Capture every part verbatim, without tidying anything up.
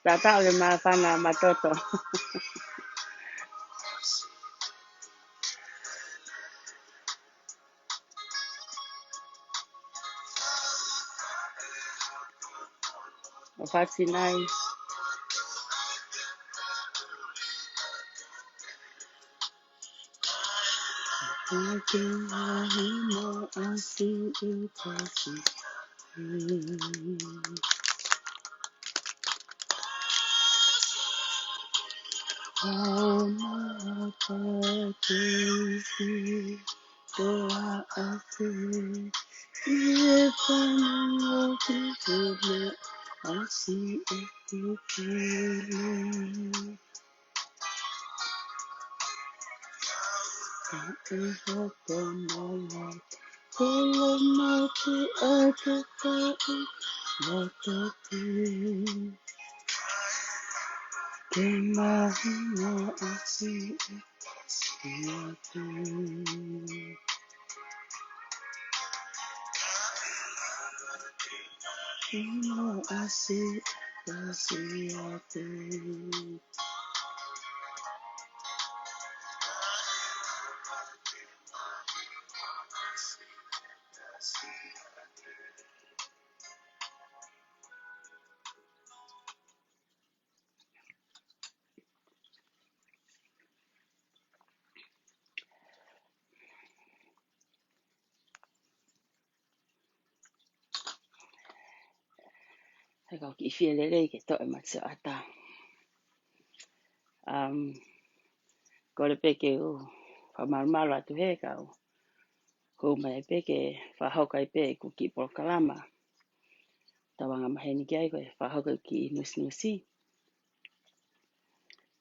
Tatau ke māfana matoto. ʻO fatinai. Ake mahino asi e pasi. Au mata kesi toa ake. Ie fana ki tele asi e kukele. Ka e hoko mai atu, kolo mate ake ka u matoki. Ke mahino asi e pasi atu. Mahino asi e pasi atu. He kau kiʻi fie lelei ke toʻo e mate sioʻata. Um, kole pē ke u fakamalumalu atu he kau. Ko mai pē ke fakahoko ai pē ʻeku kiʻi polokalama. Tau anga maheni ki ai ko e fakahoko ʻeku kiʻi nusinusi.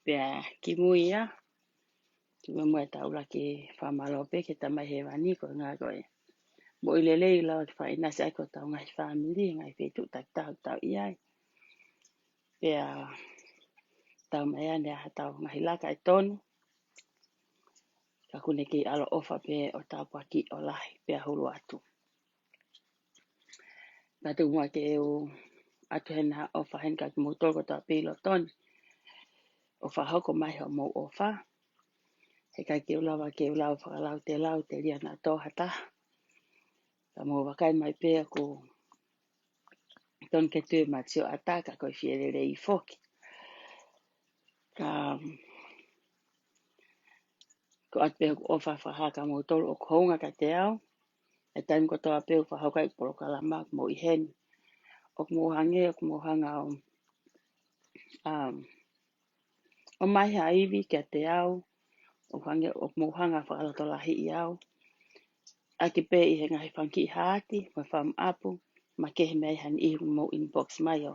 Pea kimui ia, kimui mo e taula ke fakamālō pē ki he Tamai Hēvani ko e ngaahi ko e moʻui lelei ʻoku lava ke fakaʻinasi ai ko hotau ngaahi fāmili, ngaahi feituʻu takitaha ʻoku tau ʻi ai. Pea tau mai ane ʻa hotau ngaahi laka ʻe tonu. Ka ʻoku ne kei ʻaloʻofa pē ʻo tāpuakiʻi ʻo lahi pea hulu atu. Ka tuku muʻa ke u ʻoatu heni ha ʻofa heni kiate kimoutolu kotoa pē ʻi loto ni. ʻO fakahoko mai hoʻomou ʻofa. He ʻikai ke u lava ke u lau fakalautelau telia naʻa tō ha taha. Ka mou vakai mai pē ʻoku tonu ke tui e mate sioʻata ka ko e fie lelei foki. Ka ko ʻoatu pē hoku ʻofa fakahā kia moutolu ʻoku hounga kiate au. ʻI he taimi kotoa pē ʻoku fakahoko ai e polokalama ʻoku mou ʻi heni. ʻOku mou hangē, ʻoku mou hanga ʻo, um, ʻomai ha ivi kiate au. ʻOku hangē, ʻoku mou hanga fakalotolahiʻi au. ʻAki pē ʻi he ngaahi fanga kiʻi haati, mo e fakaʻapu, makehe mei ai ha niʻihi ʻoku mou inbox mai ʻo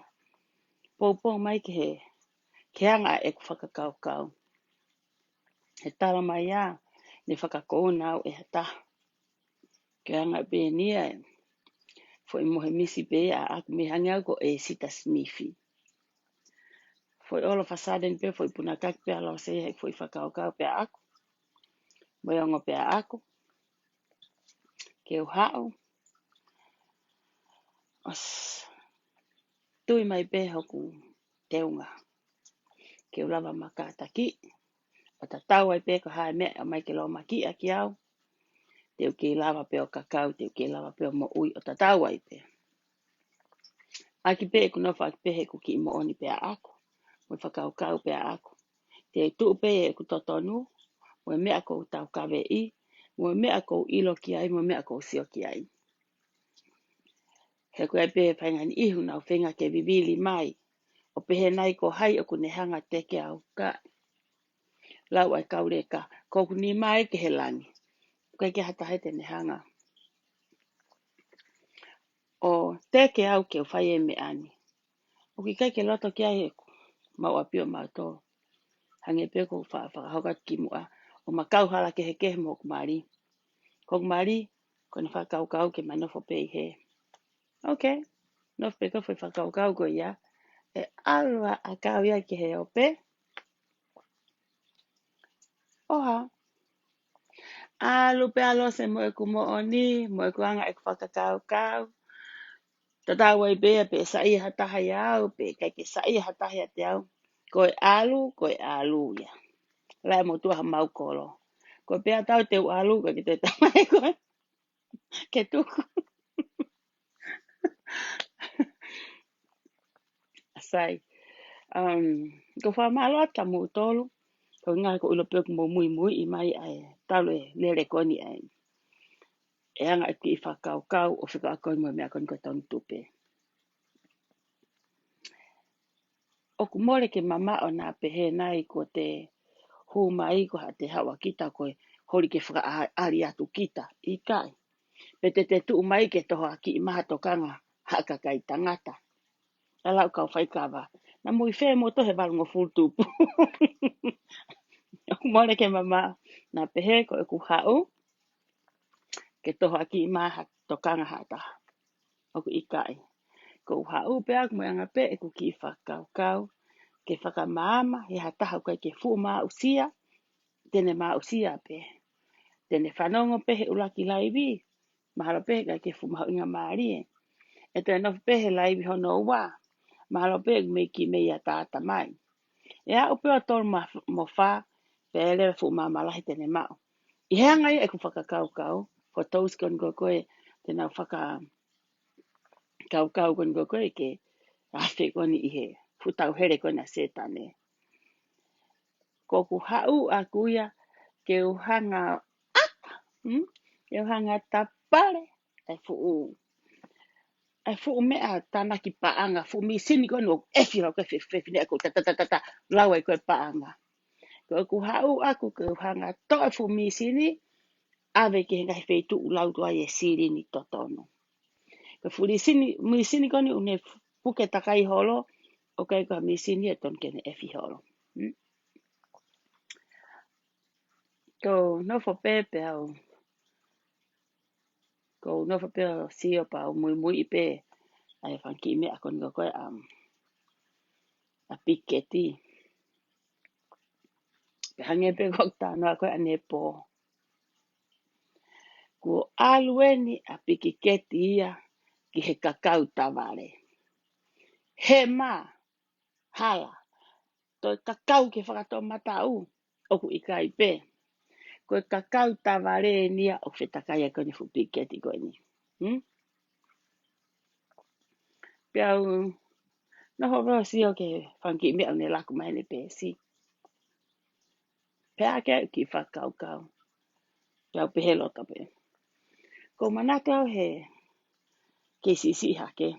poupou mai ki he, ki he anga ʻeku fakakaukau. He tala mai ā, ne fakakouna au ʻe ha taha. Ko e anga pē eni ia, foʻi mohe misi pē ia ʻaʻaku mei hangē au ko ʻEsita Simifi. Foʻi all of a sudden pē, foʻi punakaki pē ʻa Lose ia he foʻi fakakaukau pē ʻaʻaku. Mo e ongo pē ʻaʻaku. Ke u haʻu. ʻOsi. Tui mai pē hoku teunga. Ke u lava ʻo makātaki. ʻO tatau ai pē ko e hā e meʻa ʻe ʻomai ke lōmakiʻi ʻaki au. Te u kei lava pē ʻo kakau, te u kei lava pē ʻo moʻui ʻo tatau ai pē. ʻAki pē ʻeku nofo ʻaki pē heʻeku kiʻi moʻoni pē ʻaʻaku. Mo e fakakaukau pē ʻaʻaku. Te u tuʻu pē ʻi heʻeku totonu. Mo e meʻa ʻoku ou taukaveʻi. Mo e meʻa ʻoku ou ʻilo ki ai, mo e meʻa ʻoku ou sio ki ai. He ʻoku ʻi ai pē faʻahinga niʻihi ʻoku nau feinga ke vivili mai. ʻO pehē nai ko hai ʻoku ne hanga ʻo teke au ka. Lau ʻa e kau leka, ko hoku nima ē ki he langi. ʻOku ʻikai ke ʻi ai ha taha te ne hanga ʻo teke au ke u fai e meʻa ni. ʻOku ʻikai ke loto ki ai ʻeku mau ʻapi ʻo mautolu. Hangē pē ko e fa-, fakahoko atu kimuʻa. ʻO ma kau hala kehekehe mo hoku mali. Ko hoku mali, ko ʻene fakakaukau ke ma nofo pē ʻi hē. Ok. Nofo pē ko e foʻi fakakaukau ko ia. ʻE ʻalu ʻa kau ia ki he ope. ʻOha. ʻAlu pē ʻa Lose mo ʻeku moʻoni, mo ʻeku anga ʻeku fakakaukau. Tatau ai pē ia pe saiʻia ha taha ʻiate au, pe ʻikai ke saiʻia ha taha ʻiate au. Ko e ʻalu, ko e ʻalu ia. Laʻi motuʻa ha mau kolo. Ko e pea tau te u ʻalu, ko e ke te tamai ko e ke tuku. ʻA sai. Um, ko e fakamālō atu kia moutolu. Ko e ngaahi ko ʻilo pē ʻoku mou muimuiʻi mai ʻa e talu e lele ko eni ʻa e. ʻE anga ʻeku kiʻi fakakaukau ʻo fekauʻaki mo e meʻa ko eni ko e tonu tupe. ʻOku mole ke mamaʻo naʻa pehē nai ko te hū mai ko haʻate haʻu ʻa kita ko e holi ke fakaʻali atu kita. ʻIkai. Pe te te tuʻu mai ke tohoakiʻi mai ha tokanga ha kakai tangata. ʻA lau kau faikava. Naʻa mou ʻi fē moutolu he valungofulu tupu. ʻOku mole ke mamaʻo naʻa pehē ko ʻeku haʻu ke tohoakiʻi mai ha tokanga ha taha. ʻOku ʻikai. Ko u haʻu pē au mo e anga pē ʻeku kiʻi fakakaukau. Ke fakamaama, he ha taha ʻoku ʻikai ke fuʻu maʻusia, te ne maʻusia pē. Te ne fanongo pē he ʻuluaki laivi, mahalo pē ʻikai ke fuʻu mahuʻinga mālie. ʻE toe nofo pē he laivi hono ua, mahalo pē mei ki mei a tāta mai. ʻE aʻu pē ʻo tolu ma-, mo fā, pea ʻe leva fuʻu maama lahi te ne maʻu. ʻI he anga ia ʻeku fakakaukau, ko tousi ko eni ko e, te nau faka-, kaukau ko eni ko e ke afe ko eni ʻi he fuʻu tauhele ko eni ʻa Sētane. Ko ʻeku haʻu ʻaku ia ke u hanga ʻata, hmm? Ke u hanga tapale, ʻa e fuʻu, ʻa e fuʻu meʻa tānaki paʻanga, fuʻu mīsini ko eni ʻoku ʻefi lau ke fefefine ʻaku ta ta ta ta ta, lau ai ko e paʻanga. Ko ʻeku haʻu ʻaku ke u hanga toʻo e fuʻu mīsini, ʻave ki he ngaahi feituʻu lau tuʻu ai e silini totonu. Ko e fuʻu mīsini, mīsini ko eni ʻoku ne puke takai holo, ʻoku ʻikai ko ha mīsini ʻe tonu ke ne ʻefi holo. Hmm? Ko u nofo pē pea u, ko u nofo pē ʻo sio pea u muimuiʻi pē ʻa e fanga kiʻi meʻa ko eni ko e, um, ʻa Piketi. Pea hangē pē ko ʻeku talanoa ko ē ʻanepō. Kuo ʻalu eni ʻa Pikiketi ia ki he kakau tavale. Hema, hala, toe kakau ke fakatoʻomataʻu, ʻoku ʻikai pē. Ko e kakau tavale eni ia ʻoku fetakai ai ko eni fuʻu Pikiketi ko eni. Hmm? Pea u nofo pē ʻo sio ki he fanga kiʻi meʻa ʻoku ne laku mai ʻene peesi. Pea ke u kiʻi fakakaukau. Pea u pehē loto pē. Ko u manatu au he kei siʻisiʻi hake.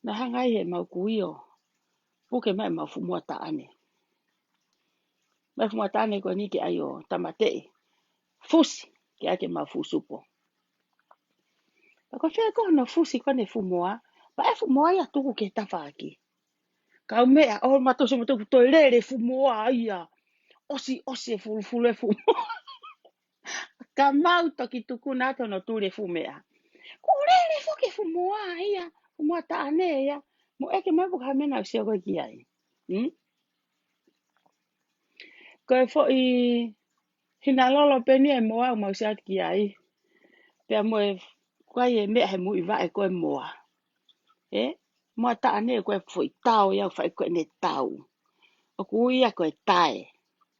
Naʻe hanga ai he mau kui ʻo puke mai mau fuʻu moa taʻane. Mai fuʻu moa taʻane ko eni ke ʻai ʻo tāmateʻi. Fusi, ke ʻai ke mau fuʻu supo. Pea ko e fē ko hono fusi ko eni fuʻu moa, pea ʻai fuʻu moa ia tuku ki he tafaʻaki. Kau meʻa, ʻo ma tosi mo toku toe lele fuʻu moa ia. ʻOsi, ʻosi e fulufulu e fuʻu moa. Ka mau toki tukuna atu hono tuli e fuʻu meʻa. Ko e lele foki e fuʻu moa ia, fuʻu moa taʻane ia. Mo ʻeke mai pe ko e hā e meʻa naʻa ku sio ko ē ki ai. Hmm? Ko e foʻi hina lolo pē eni e moa ʻoku mau sio atu ki ai. Pea mo e, ko e meʻa he muivaʻe ko e moa. Ē? Moa taʻane ko e foʻi tao ia ʻoku fai ko ē ʻene tau. ʻOku ui ia ko e tae.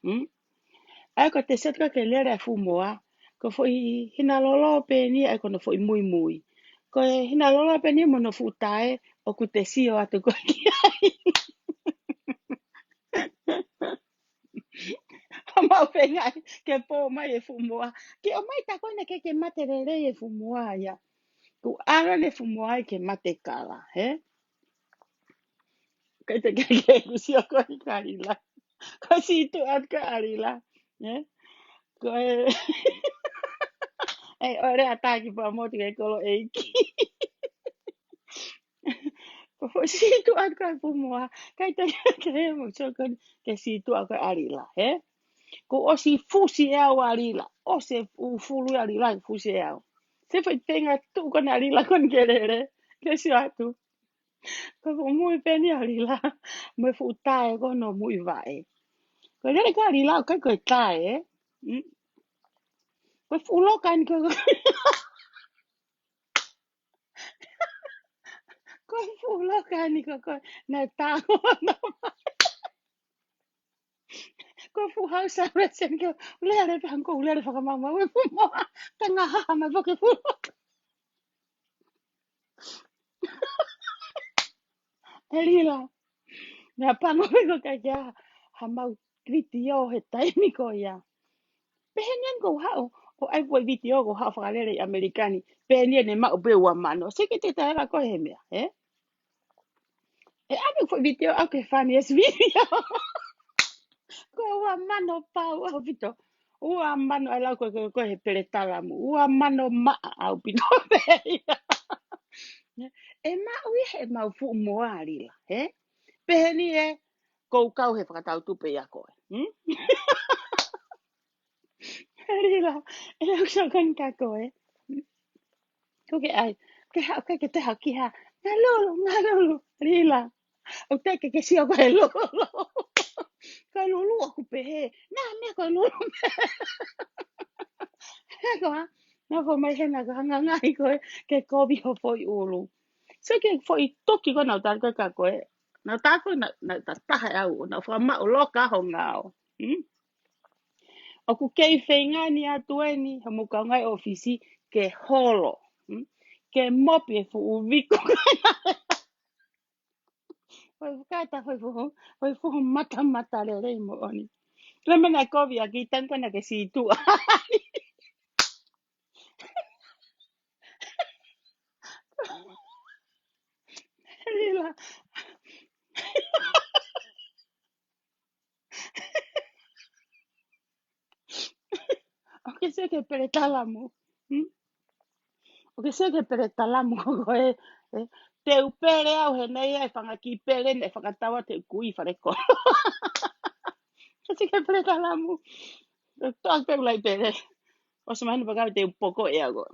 Hmm? ʻAi ko e te sio atu ko ē ke lele e fuʻu moa. Ko e foʻi hina lolo pē eni ʻai ko hono foʻi muimui. Ko e hina lolo pē eni mo hono fuʻu tae ʻoku te sio atu ko ē ki ai. ʻO mau feinga ke pō mai e fuʻu moa. Ke ʻomai tā ko ena ke ke mate lelei e fuʻu moa ia. Kuo ʻalu eni e fuʻu moa ia ke mate kala, hē? Ke te ke ke ku sio ko ē ki Kalila. Ko e sītuʻa ko ē Kalila, hē? Ko e ʻAi, ʻo lea ʻa Taki pea mo Motu ki he kolo ʻeiki. Ko e foʻi sītuʻa atu ko ē ʻa e fuʻu moa. ʻIkai toe ke he mo sokoni ke sītuʻa ko ē ʻa Lila, hē? Kuo ʻosi fusi ʻe au ʻa Lila. ʻOsi e fuʻu fulu ʻa Lila, fusi ʻe au. Se foʻi tenga tuʻu ko ena ʻa Lila ko eni ke lele. Ke sio atu. Ko e fuʻu mui pē eni ʻa Lila. Mo e fuʻu tae ko hono mui vaʻe. Ko e lele ko ē ʻa Lila, ʻikai ko e tae, ē? Mm. Ko e fuʻu loka eni ko ē. Ko e fuʻu loka eni ko ē. Naʻe tā ko hono. Ko e fuʻu hau sa resen ke lele pē hangē ko e lele fakamaumau e fuʻu moa. Tenga haha mai foki e fuʻu loka. ʻE Lila. Naʻa pango pē ko e ʻikai ke ʻi ai ha mau vitiō he taimi ko ia. Pehē ni eni ko e haʻu, ko e ʻai ko e vitiō ko e haʻu fakalele ʻi ʻAmelika ni. Pehē ni eni maʻu pē ua mano. Seke te taela ko e he meʻa, ē? ʻE ʻave ko e vitiō ʻaʻaku ke funniest video. Ko e ua mano pau ʻaupito. Ua mano ʻai lau ko e, ko e, ko e he peletalamu. Ua mano maʻa ʻaupito pē ia. ʻE maʻu ia he mau fuʻu moa Lila, hē? Pehē ni ē, ko u kau he fakatau tupe ia ko ē. Hmm? Lila, ʻe lau sokoni ka ko ē. Ko ke ʻai, ke ha, ke, ke te haki ha. Ngalulu, ngalulu, Lila. ʻOku teʻeki ke sio ko e lulu. Ko e lulu ʻoku pehē. Naʻa meʻa ko e lulu. He ko ā, naʻa ko mai hena ka hangangahi ko ē, ke kovi ho foʻi ʻulu. So ke foʻi toki ko ena ʻoku tali ko ē ka ko ē. Naʻa tā ko ē, naʻa, naʻa tā taha ʻe au, naʻa fakamaʻu loka ho ngao. Hmm? ʻOku kei feinga ni atu eni, ha mou kau ngai ʻōfisi, ke holo. Hmm? Ke mopi e fuʻu viku. Ko e fukata, ko e fuhu, ko e fuhu mata mata lelei moʻoni. Lele mena kovi ʻaki tangi ko ena ke sītuʻa. Lila. ʻOku ke sio ki he peletalamu. Hmm? ʻOku ke sio ki he peletalamu ko ē, ē, te u pele au he naʻe ʻi ai e fanga kiʻi pele naʻe fakatau atu he kui falekolo. Ke sio ki he peletalamu. Toʻa pē ʻeku laʻi pele. ʻOsi mahino pē ka te u poko ʻe au ko ē.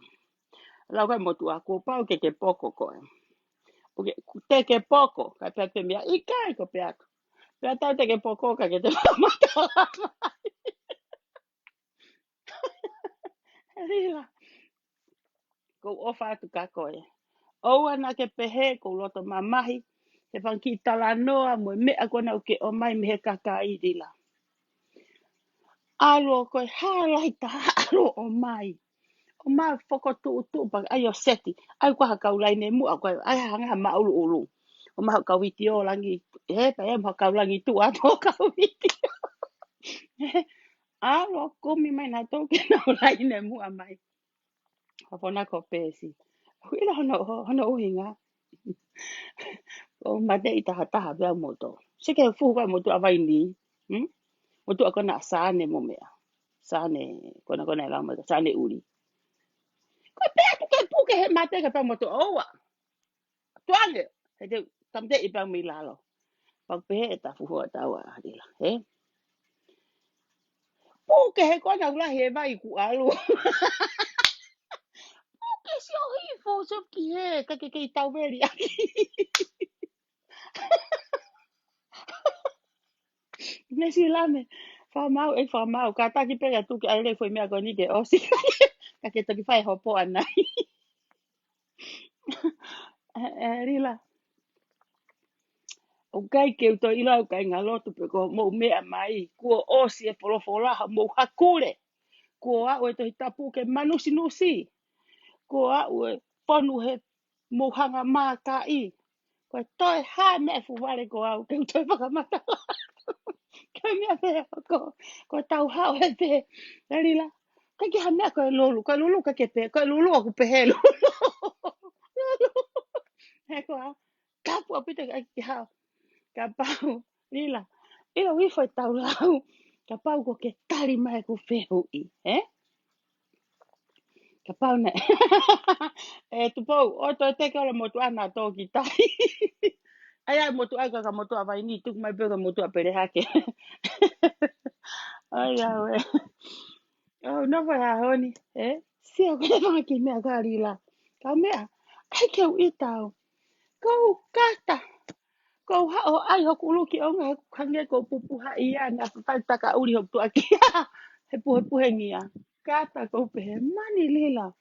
Lau ko ē Motuʻa, kuo pau ke ke poko koe. ʻOku ke, te ke poko, kae pehē atu pē meʻa, ʻikai ko e pehē atu. Pea tau te ke poko, kae ke te mata. Lila. Ko u ʻofa atu kia koe. ʻOua naʻa ke pehē, ko u loto mamahi, he fanga kiʻi talanoa mo e meʻa ko ena ʻoku ke ʻomai mei he kakai Lila. ʻAlu ʻo ko e hā lahi taha ʻalu ʻo ʻomai. ʻOmai fokotuʻutuʻu pea ʻai ʻo seti. ʻAi ko ha kau laine muʻa ko ē. ʻAi hanga ha maʻuluʻulu. ʻOmai ha kau vitiō langi. He, pea ʻai mo ha kau langi tuʻu atu ʻo kau vitiō. ʻAlu ʻo kumi mai nautolu ke nau laine muʻa mai. Ka fona ko Pesi. Hui la hono, hono ʻuhinga. ʻO mate ʻi taha taha pea moto. Seke fuhu ka moto ʻa Vaini. Hmm? Moto ʻa ko ena Sane mo meʻa. Sane, ko ena ko ena e lau mai, Sane ʻuli. Ko e pehē atu ke puke he mate ka pea moto ʻoua. Tuange, he te tamte i pea mei lalo. Pea pehē ʻe ta fuhu ʻa taua ʻa Lila, hē? Puke he ko ena ʻoku lahi e vai kuo ʻalu. Puke sio hifo, sio ki hē, ka ke kei tauveli ʻaki. Mesi lame, fakamaau, ʻe fakamaau, kātaki pē atu ke ʻai lelei foʻi meʻa ko eni ke ʻosi. Ka ke toki fai hopo ʻanai. ʻE, ʻe, Lila. ʻOku ʻikai ke u toe ʻilo au kāinga lotu pe ko hoʻomou meʻa mai, kuo ʻosi e folofola hoʻomou hakule. Kuo aʻu e Tohi Tapu ke manusinusi. Kuo aʻu e fonu he mou hanga mākaʻi. Ko e toe hā meʻa e fuʻu vale ko au, ke u toe fakamatala. Ko e meʻa pē ko, ko e tau hao he pē. ʻE Lila, ʻikai ke ha meʻa ko e lulu, ko e lulu ʻikai ke pē, ko e lulu ʻoku pehē lulu. Lulu. He ko ā, tapu ʻaupito ʻikai ke hao. Kapau, Lila, ʻilo hifo e tau lau. Kapau ko ke tali mai ʻeku fehuʻi, ē? Kapau naʻe. ʻE Tupou, ʻoua toe teke ʻa e motuʻa naʻa tō ki tai. ʻAi, ʻai motuʻa, ka ka motuʻa vaini, tuku mai pē ka motuʻa pele hake. ʻAi, ʻaue. ʻOu nofo he ʻaho ni, ē? Sio ko e fanga kiʻi meʻa ka Lila. Ka meʻa, ʻai ke u ʻita au. Ko u kata. Ko u haʻu ʻo ʻai hoku ʻuluki ʻonga he kukange ko u pupuha ia na fai taka uli hoku tuʻa kia. He puhe puhe ngia. Kata ko u pehē, mani Lila.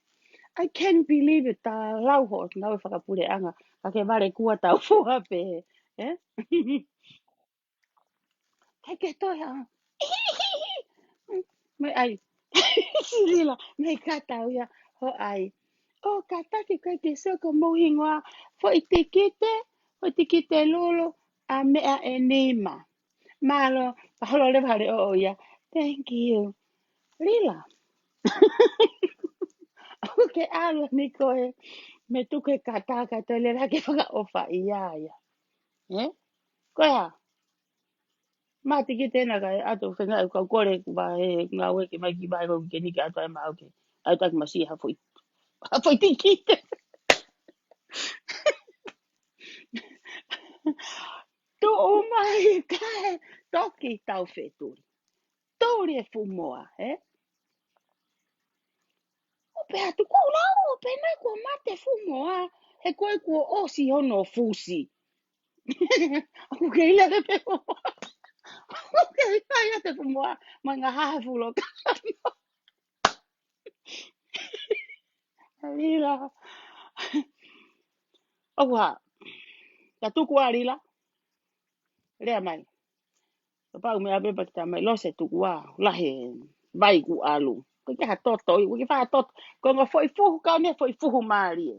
I can't believe it, tā lau ho, nau e fakapuleʻanga. Ka ke vale kua tau fua pē, ē? Heke toe ha. Mei ai. Lila, mei kata au ia, ho ai. ʻO kata ki kai ke sio ko mou hingoa, foʻi tikite, foʻi tikite lulu, ʻa meʻa ʻe nima. Mālō, paholo le vale ʻo ia. Thank you. Lila. ʻOku ke ʻalu ni koe, mei tuku e kata ka toe lele ke fakaʻofa ia ia. Ē? Ko e hā? Mati ki tena ka e ʻatu fenga e kau kole ku ba e ngāue ke mai ki ba e kau ke nike ʻatu ai mau ke. Au taki masi ha foʻi. Ha foʻi tikite. Tuʻu mai kae toki tau fetuli. Tuli e fuʻu moa, ē? ʻO pehē atu, ko u lau, ʻo pehē naʻe kuo mate fuʻu moa, he ko e kuo ʻosi hono fusi. ʻOku kei lele pē fuʻu moa. ʻOku kei fai atu fuʻu moa, mai ngā haha fulo ka. Lila. ʻOua. Ka tuku ā Lila. Lea mai. Kapau meʻa pē paki tā mai, lose tuku ā, lahi e vai ku ʻalu. Ko ke ha toto, ko ke fa toto. Ko ngā foʻi fuhu kau ne foʻi fuhu mālie.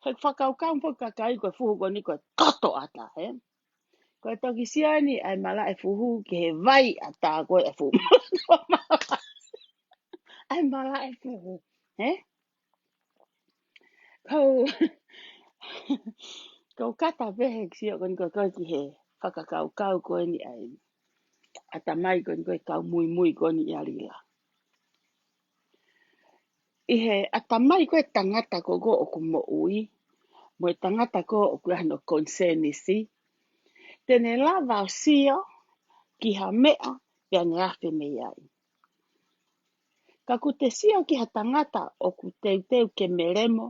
He fakakaukau foʻi kakai ko e fuhu ko ni ko e toto ʻata, ē? Ko e toki sio ni ʻai malaʻe fuhu ke he vai ʻata ko e fuhu. ʻAi malaʻe fuhu, ē? Kau, kau kata pē he sio ko ni ko e ki he fakakaukau ko eni ʻai. ʻAtamai ko ni ko e kau muimui ko ni ia Lila. ʻI he ʻatamai ko e tangata ko ko ʻoku moʻui, mo e tangata ko ʻoku ʻi ai hano konisēnisi, te ne lava ʻo sio ki ha meʻa pea ne afe mei ai. Ka ʻoku te sio ki ha tangata ʻoku teuteu ke melemo,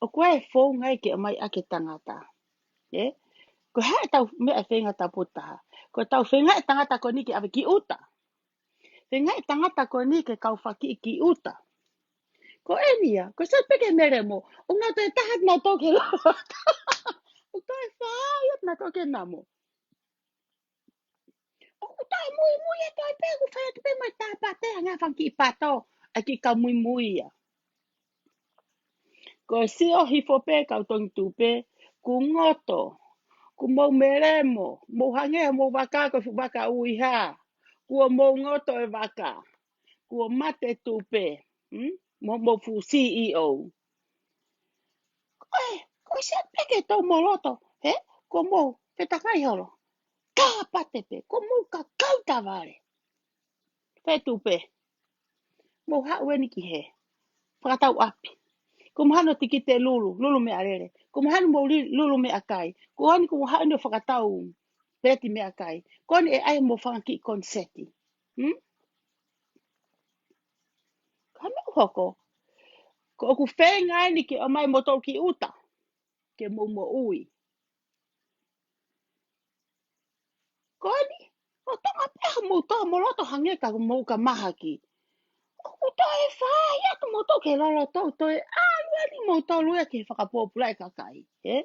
ʻoku ʻi ai e founga ia ke ʻomai ʻaki e tangata. Ē? Ko e hā ʻetau meʻa feinga tapu taha. Ko ʻetau feinga e tangata ko ni ke ʻave ki ʻuta. Feinga e tangata ko ni ke kau faki ki ʻuta. Ko eni ia, ko e sio pē ke melemo, ʻo ngata e taha na tō ke loloto. ʻO toe fai atu na tō ke namo. ʻOku toe muimui e toe pē, ʻoku fai atu pē mai tāpate, ʻa ngā fanga kiʻi pato, ʻa e kiʻi kau muimui ia. Ko e sio hifo pē, kau tongi tupe, ku ngoto, ku mou melemo, mou hangē, mou vaka, ko e fuʻu vaka ʻuiha, kuo mou ngoto e vaka, kuo mate tupe, hmm? Mo, mo fuʻu C E O. Ko e, ko e sio pē ke tau moloto, he? Ko mou, te takai holo. Tāpate pē, ko mou kakau tavale. Fē tupe. Mou haʻu eni ki he. Fakatau ʻapi. Ko mou hanu tikite lulu, lulu meʻalele. Ko mou hanu mou li-, lulu meʻakai. Ko ani ko mou haʻu eni ʻo fakatau peleti meʻakai. Ko ani ʻe ʻai mo fanga kiʻi koniseti. Hmm? Ka meʻa ʻoku hoko. Ko ʻoku feinga eni ke ʻomai moutolu ki ʻuta. Ke mou moʻui. Ko ani, ʻo tonga pē ha mou tō moloto hangē ka mou ka mahaki. ʻOku toe fai atu moutolu ke loloto, toe ʻalu ani moutolu ia ke fakapōpula e kakai, ē?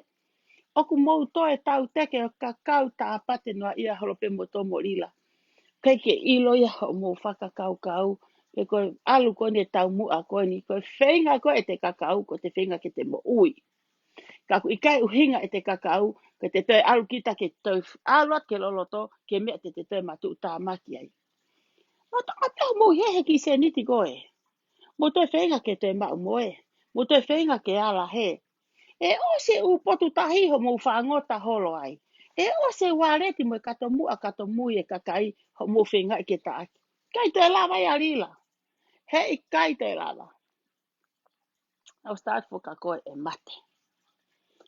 ʻOku mou toe tau teke ʻo kakau tāpate noa ia holo pē moutolu mo Lila. Kei ke ʻilo ia hoʻomou fakakaukau, pe ko e ʻalu ko eni e taumuʻa ko eni, ko e feinga ko ē ʻete kakau, ko ʻete feinga ke te moʻui. Ka ʻoku ʻikai ʻuhinga ʻete kakau, ke te toe ʻalu kita ke toe ʻalu atu ke loloto, ke meʻa te te toe matuʻu tāmaki ai. Mou tonga pē hoʻomou hehe kiʻi sēniti ko ē. Mou toe feinga ke toe maʻu mo ē. Mou toe feinga ke ala hē. ʻE ʻosi e ʻū potu tahi hoʻomou fāngota holo ai. ʻE ʻosi e ualeti mo e katomuʻa katomui e kakai hoʻomou feinga ke taʻaki. ʻIkai toe lava ia Lila. He ʻikai toe lava. ʻOsi taʻu foki ko e mate.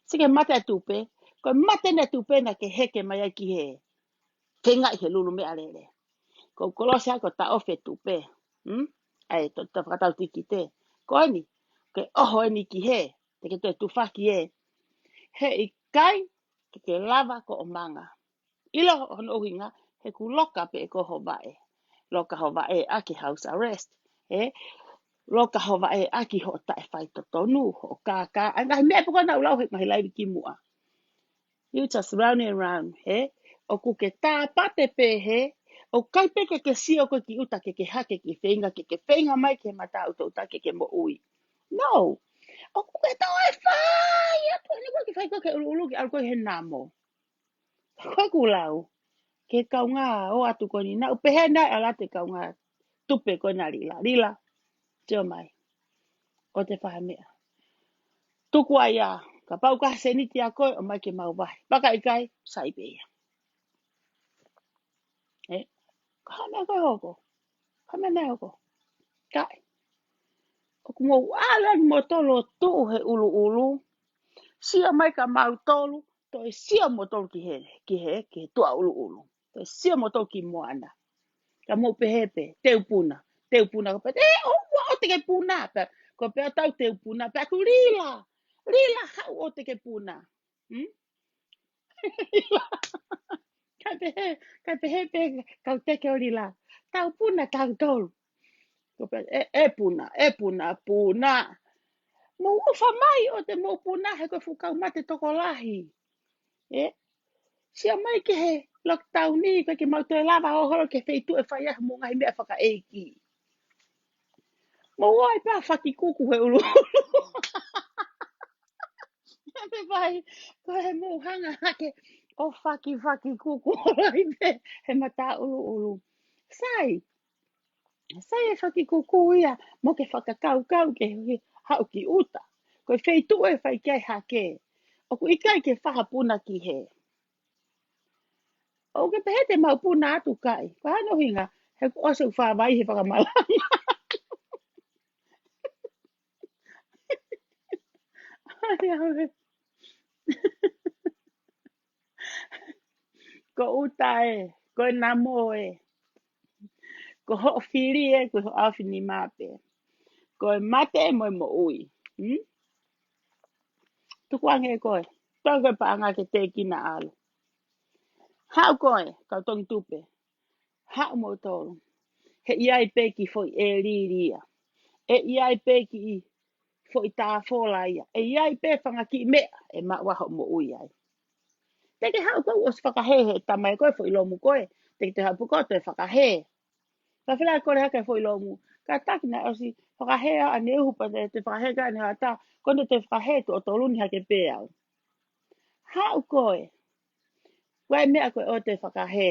Sio ki he mate ʻa e tupe, ko e mate ʻa e tupe naʻa ke heke mai ai ki he, ke ngaʻi he lulu meʻalele. Ko e kolosi ʻa ko e taʻofi e tupe. Hmm? ʻAi, to, to fakatau tikite. Ko eni, ke ʻoho eni ki hē, te ke toe tufaki ē. Heʻikai ke ke lava ko ʻo manga. ʻIlo hono ʻuhinga, he kuo loka pē ko ho vaʻe. Loka ho vaʻe ʻaki house arrest. He, loka ho vaʻe ʻaki hoʻo taʻefaitotonu, hoʻo kākā. ʻAi ngaahi meʻa pē ko ena ʻoku lau he ngaahi laivi kimuʻa. You just round and round, he? ʻOku ke tāpate pē he, ʻoku ʻikai pē ke ke sio ko e ki ʻuta ke ke hake ke feinga, ke ke feinga mai ke mata ʻuta ʻuta ke ke moʻui. No. ʻOku ke toe fai atu, ʻene ko e ke fai ko e ke ʻuluʻulu ke ʻalu ko e he namo. Ko e kuo lau, ke kaungā ʻo atu ko eni naʻu pehē naʻe ʻalu atu e kaungā tupe ko ena Lila. Lila, sio mai. ʻOua te fai ha meʻa. Tuku ai ā, kapau ko ha seniti ʻa koe ʻomai ke mau vahe. Pea ka ʻikai, sai pē ia. Ē, ko e hā e meʻa ko ē hoko? Ko e hā e meʻa hoko? Kae. ʻOku mou ʻalu eni moutolu ʻo tuʻu he ʻuluʻulu. Sio mai kia mautolu, toe sio moutolu ki he, ki he, ki he tuʻa ʻuluʻulu. Toe sio moutolu ki Moana. Ka mou pehē pē, teu puna, teu puna, ko pē, ē, ʻoua ʻoua te ke puna, pea, ko pē ʻa tau teu puna, pea ʻoku Lila, Lila haʻu ʻoua te ke puna. Hmm? Kae pehē, kae pehē pē, kau teke ʻo Lila. Tau puna, tautolu. Ko pē, ē, ē puna, ē puna, puna. Mou ʻofa mai ʻoua te mou puna, he ko e fuʻu kau mate tokolahi. Ē? Sio mai ki he lockdown ni, ko e ke mau toe lava hoholo ki he feituʻu ʻe fai ai homou ngaahi meʻa fakaʻeiki. Mou ō ai pē ʻo fakikuku he ʻulu. Pea fai, ko e mou hanga hake ʻo faki, fakikuku ai pē he mata ʻuluʻulu. Sai, sai e fakikuku ia, mo ke fakakaukau ke haʻu ki ʻuta. Ko e feituʻu ʻe fai ki ai hake. ʻOku ʻikai ke fai ha puna ki hē. ʻOku ke pehē te mau puna atu kae. Ko e hā hono ʻuhinga, he kuo ʻosi ʻeku fāvai he fakamalanga. Ai, au ē. Ko ʻuta ē, ko e namo ē. Ko hoʻo fili ē, ko hoʻo ʻaofinima pē. Ko e mate mo e moʻui. Hmm? Tukuange koe. Tukuange koe paʻanga ke tēkina ʻalu. Haʻu koe, kau tongi tupe. Haʻu moutolu. He ʻi ai pē kiʻi foʻi ʻēlili ia. ʻE ʻi ai pē kiʻi foʻi tāfola ia. ʻE ʻi ai pē fanga kiʻi meʻa ʻe maʻu ai hoʻo moʻui ai. Te ke haʻu koe ʻosi fakahē he tamai ko e foʻi lomu ko ē. Te ke toe haʻu pē koe toe fakahē. Ka fela ko e hake foʻi lomu. Kātaki naʻe ʻosi fakahē ʻa ʻene uhu pea toe fakahē ka ʻene hata. Ko ʻene toe fakahē tuʻo tolu ni hake pē au. Haʻu koe. Ko e meʻa ko ē ʻoua te fakahē.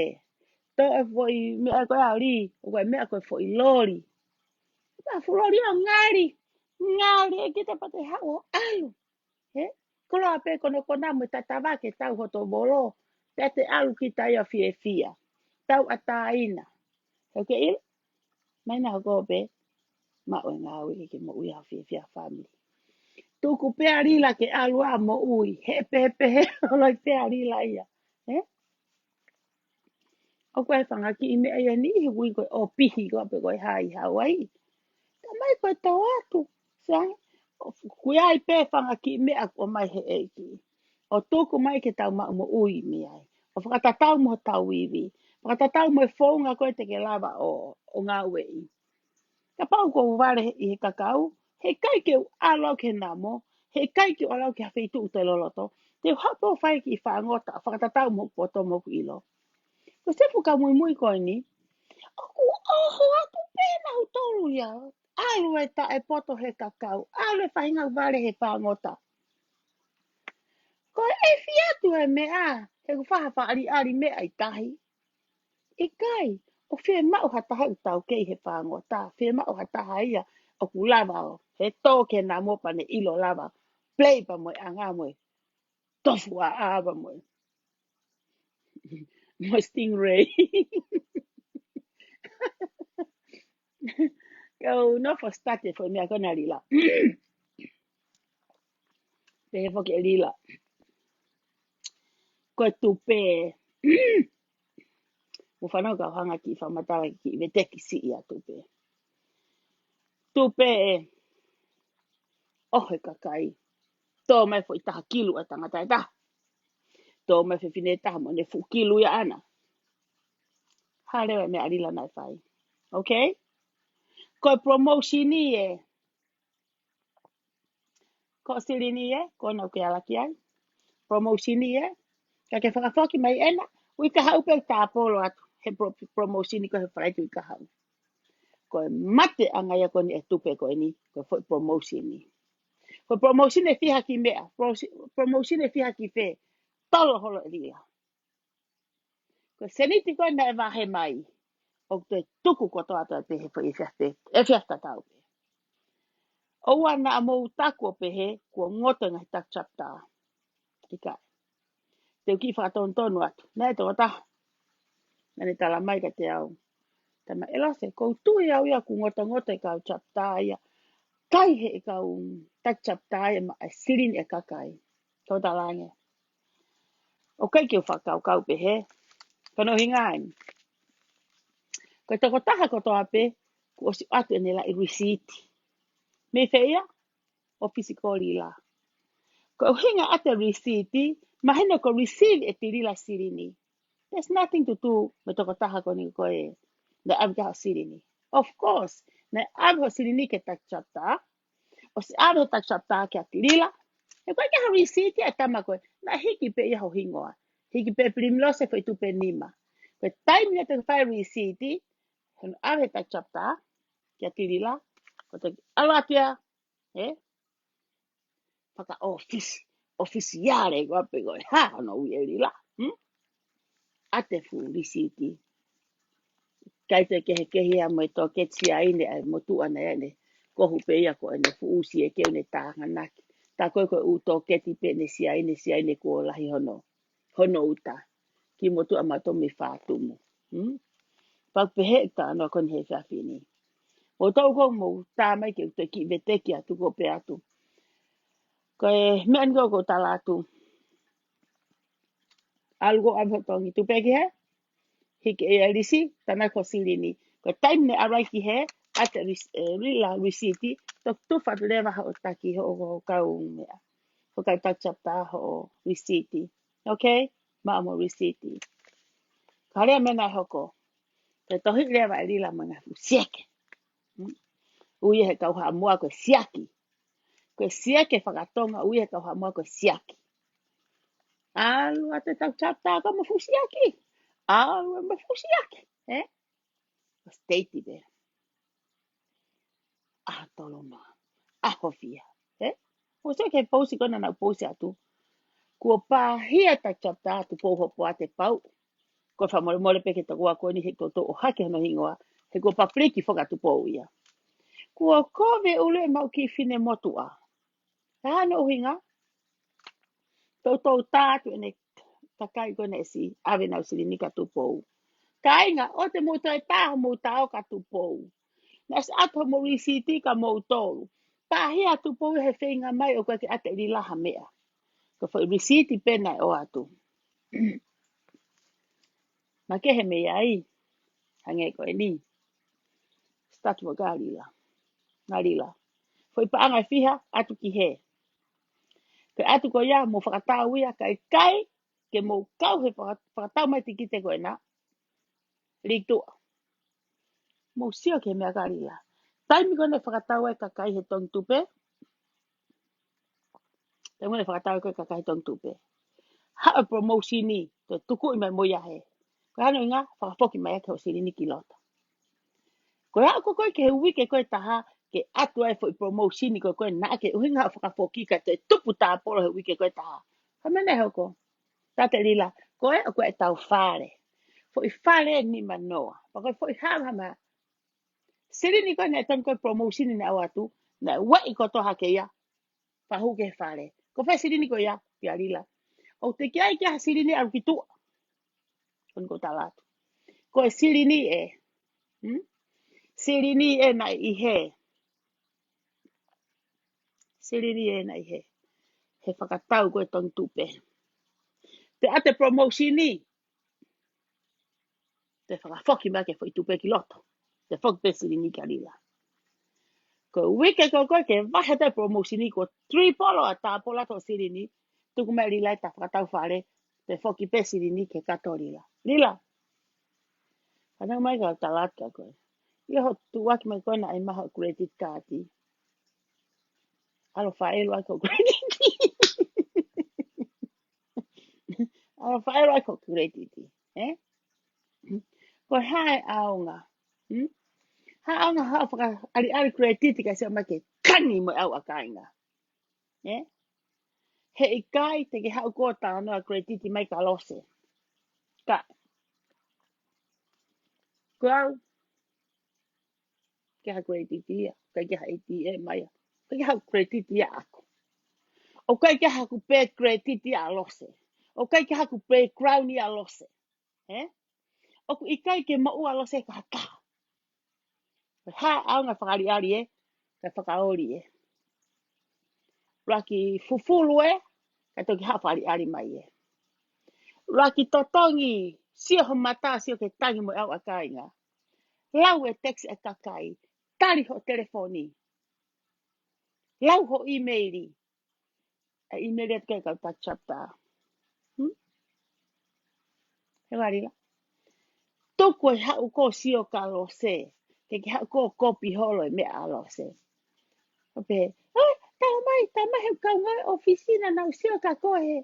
Toe foʻi meʻa ko ē ʻauli, ko e meʻa ko ē foʻi loli. Pea fuʻu loli ʻo ngali, ngali ē kita pea te haʻu ʻo ʻalu. He? Koloa pē konokona mo e tatava ke tau hoto volo. Pea te ʻalu kita ia fiefia. Tauʻatāina. He ke ʻilo, mai na hoko pē, maʻu e ngāue ke moʻui ʻa e fiefia family. Tuku pē ʻa Lila ke ʻalu ʻo moʻui, he pehē pehē ʻo loi pē ʻa Lila ia. Ē? ʻOku ʻi ai e fanga kiʻi meʻa ia ni, he ui ko e ʻopihi ko ē pe ko e hā ʻi Hawaii. Ka mai ko e tō atu, sai, ʻoku ʻi ai pē fanga kiʻi meʻa kuo ʻomai he ʻEiki. ʻO tuku mai ke tau maʻu moʻui mei ai. ʻO fakatatau mo hotau ivi. Fakatatau mo e founga ko ē te ke lava ʻo, ʻo ngāueʻi. Kapau ʻoku ou vale ʻi he kakau, heʻikai ke u ʻalu au ki he namo, heʻikai ke u ʻalu au ki ha feituʻu toe loloto, te u haʻu pē ʻo fai e kiʻi fāngota, fakatatau mo hoku poto mo hoku ʻilo. Ko e sefu ka muimui ko eni, ʻoku ʻoho atu pē nautolu ia, ʻalu e taʻepoto he kakau, ʻalu e faʻahinga vale he fāngota. Ko e ʻefi atu e meʻa, he ʻoku faha faʻaliʻali meʻa ʻi tahi. ʻIkai, ʻoku fiemaʻu ha taha ʻoku taukei he fāngota, fiemaʻu ha taha ia ʻoku lava ʻo, he tō ki he namo pea ne ʻilo lava, play pea mo e anga mo e, tofu ʻaʻava mo e, mo e stingray. Kau nofo study e foʻi meʻa ko ena Lila. Pehē foki ʻe Lila, ko e tupe, mou fanongo kau hanga ki fakamatala ki veteki siʻi ʻa e tupe. Tupe ʻe ʻoho e kakai. Tō mai foʻi taha kilu ʻa e tangata ʻe taha. Tō mai fefine ʻe taha mo ʻene fuʻu kilu ia ʻaʻana. Hā leva e meʻa ʻa Lila naʻe fai. Okay? Ko e promotion ē. Ko e silini ē, ko ena ʻoku ke ala ki ai. Promotion ē. Ka ke fakafoki mai ena, uike kahaʻu pē tāpolo atu. He pro-, promotion ko e he Falaite uike kahaʻu. Ko e mateʻanga ia ko eni e tupe ko eni, ko e foʻi promotion. Ko e promotion ʻe fiha ki meʻa, pro-, promotion ʻe fiha ki fē, tolo holo ʻe Lila. Ko e seniti ko ē naʻe vahe mai, ʻoku te tuku kotoa atu pē he foʻi ʻe fiha pē, ʻe fiha tatau pē. ʻOua naʻa mou taku ʻo pehē, kuo ngoto e ngaahi tax chapter. ʻIkai. Te u kiʻi fakatonutonu atu. Naʻe tokotaha. Naʻa ne tala mai kiate au. Tama ʻElose, ʻoku ou tui au ia ʻoku ngotongoto e kau chapter ia. Kai he ʻe kau tax chapter ia maʻa e silini e kakai. Tau tala ange. ʻOku ʻikai ke u fakakaukau pehē. Ko hono ʻuhinga eni. Ko e tokotaha kotoa pē, kuo ʻosi ʻoatu ʻene laʻi receipt. Mei fē ia? ʻOfisi ko Lila. Ko e ʻuhinga ʻa e receipt, mahino ko e receive ʻe Tilila silini. There's nothing to do mo e tokotaha ko eni ko ē naʻe ʻave ki ai hoʻo silini. Of course, naʻe ʻave hoʻo silini ki he tax chapter, ʻosi ʻave hoʻo tax chapter kia Tilila. He ko e ke ha receipt ʻa e tama ko ē, naʻe hiki pē ia ho hingoa. Hiki pē Primrose foʻi tupe nima. Ko e taimi naʻe toki fai receipt, hono ʻave tax chapter kia Tilila, ko e toki ʻalu atu ia, ē? Fakaʻōfisi, ʻōfisiale ko ē pē ko ē, hā hono ui ʻe Lila, hmm? ʻA e fuʻu lisiti. ʻIkai te kehekehe ia mo e toketi Siaine ʻa e motuʻa naʻe ʻi ai ʻene kohu pē ia ko ʻene fuʻu ʻusi ʻe keu ne tānganaki. Tā ko ē ko e ʻū toketi pē ʻene Siaine, Siaine kuo lahi hono, hono uta. Kiʻi motuʻa mautolu mei Fatumu. Hmm? Pau pehē ʻe tano ko eni he efiafi ni. Mou tau ko mou tā mai ke u toe kiʻi veteki atu ko pē atu. Ko e meʻa ni ko ē ʻoku ou tala atu. ʻAlu ko ē ʻave hoʻo tongi tupe ki hē. Hiki ʻe ia lisi, tana ko silini. Ko e taimi naʻe ʻalu ai ki hē, ʻa e lis-, ʻe Lila lisiti, toki tufa atu leva hoʻo taki hoʻo, hoʻo kau meʻa. Hoʻo kau tax chapter hoʻo lisiti. Okay? Maʻa mo lisiti. Ka lea meʻa naʻe hoko. Ko e tohi leva ʻe Lila mo e ngaahi fuʻu sieke. Hmm? ʻUi ʻe he kau Haʻamoa ko e siaki. Ko e sieke fakatonga ʻui ʻe he kau Haʻamoa ko e siaki. ʻAlu atu e tax chapter ko e mo e fuʻu siaki. ʻAlu e mo e fuʻu siaki. Ē? Ko e state pē. ʻAho tolu noa. ʻAho fiha. Ē? Ko e siaki pousi ko ena naʻa ku pousi atu. Kuo pāhia e tax chapter atu pou hopo ate pau. Ko e fakamolemole pē ki he tokoua ko eni he ʻoku toutou ʻohake hono hingoa. He kuo papuliki fakatupou ia. Kuo kovi e ʻulu e maʻu kiʻi finemotuʻa. Ka hano ʻuhinga, toutou tā atu ʻene kakai ko ena ʻe siʻi ʻave ʻenau silini kia Tupou. Kāinga, ʻoua te mou toe tā homou tao kia Tupou. Naʻe ʻosi ʻoatu homou lisiti kia moutolu. Pāhia ʻa Tupou he feinga mai ʻoku ʻikai ke ʻave ʻe Lila ha meʻa. Ko e foʻi lisiti pē naʻe ʻoatu. Makehe mei ai, hangē ko eni. Start mo Lila. Lila. Foʻi paʻanga ʻe fiha, ʻatu ki hē. Ko e ʻatu ko ia, mou fakatau ia, kae ʻikai ke mou kau he faka-, fakatau mai tikite ko ena. Lituʻa. Mou sio ki he meʻa kia Lila. Taimi ko ena ʻe fakatau ai e kakai he tongi tupe. Taimi ko ena ʻe fakatau ai e kakai he tongi tupe. Haʻu e promotion ni, toe tukuʻi mai mo ia hē. Ko e hano ʻuhinga, fakafoki mai ʻaki hoʻo silini ki loto. Ko e aʻu ko ē ki he uike ko ē ʻe taha, ke ʻatu ai e foʻi promotion ko ē naʻa ke ʻuhinga hoʻo fakafoki kae toe tupu tāpolo he uike ko ē ʻe taha. Ka meʻa naʻe hoko. Tala atu ʻe Lila, ko ē ʻoku ʻi ai ʻetau fale. Foʻi fale nima noa. Pea ko e foʻi hama hama. Silini ko ē naʻe tonu ko e promotion naʻe ʻoatu, naʻe ueʻi kotoa hake ia, fakahū ki he fale. Ko fē silini ko ia, kia Lila. ʻOku teʻeki ai ke ʻi ai ha silini ʻalu ki tuʻa. Ko eni ʻoku ou tala atu. Ko e silini ē. Hmm? Silini ē naʻe ʻi hē. Silini ē naʻe ʻi hē. ʻe fakatau ko e tongi tupe. Te ʻoatu e promotion ni, te fakafoki mai ke foʻi tupe ki loto. Te foki pē silini kia Lila. Ko e uike ko ē ke vahe atu e promotion ni, ko triple ʻa tāpolo atu ho silini, tuku mai Lila ʻi he fakatau fale, te foki pē silini ke kato Lila. Lila. Fanongo mai ka tala atu kia koe. ʻI hoʻo tuʻuaki mai ko ē naʻe maha credit card. ʻAlu ʻo fāʻele ʻaki ho credit. ʻAlu ʻo fāʻele ʻaki ho credit. Eh? Ko e hā e ʻaonga? Hmm? Hā e ʻaonga haʻo fakaʻaliʻali credit kae sio mai ke kangi mo e ʻau ʻa kāinga. Eh? Heʻikai te ke haʻu koe ʻo talanoa credit mai kia Lose. Ka. Ko au. Ke ha credit ia. ʻIkai ke ha A T M mai ia. ʻIkai ke ha credit ia ʻaʻaku. ʻOku ʻikai ke haʻaku pē credit ia ʻa Lose. ʻOku ʻikai ke haʻaku pē crown ia ʻa Lose. Eh? ʻOku ʻikai ke moʻua ʻa Lose ki ha taha. Hā e ʻaonga fakaʻaliʻali ē, kae fakaoli ē. ʻUluaki fufulu ē, kae toki haʻu fakaʻaliʻali mai ē. ʻUluaki totongi, sio ho mata, sio ki he tangi mo e ʻau ʻa kāinga. Lau e text ʻa e kakai, tali ho telefoni. Lau ho email. ʻE email atu ki he kau taki chapter. Hmm? He wari la. Tuku e haʻu koe ʻo sio kia Lose. Ke ke haʻu koe ʻo copy holo e meʻa ʻa Lose. ʻO pehē, "Eh, tau mai, tau mai he kau ngāue ʻōfisi naʻa nau sio kia koe he,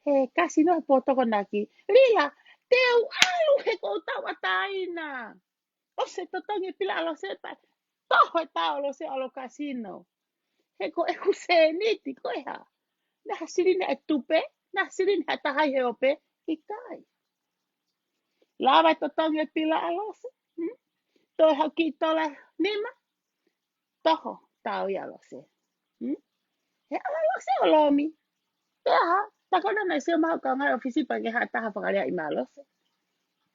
he kasino he pō Tokonaki. Lila, te u ʻalu he kuo u tauʻatāina." ʻOsi e totongi e pila ʻa Lose pea toho e tao ʻa Lose ʻo ʻalu kasino. He ko ʻeku sēniti ko e hā? Naʻe ha silini ʻe tupe, naʻe ha silini ha taha ʻi he ope, ʻikai. Lava e totongi e pila ʻa Lose. Hmm? Toe haʻu kiʻi tola nima. Toho, tao ia ʻa Lose. Hmm? He ʻalu ʻa Lose ʻo lomi. Pea hā, tā ko ena naʻe sio mai ho kau ngāue ʻōfisi pea ke ha taha fakalea ʻi mālose.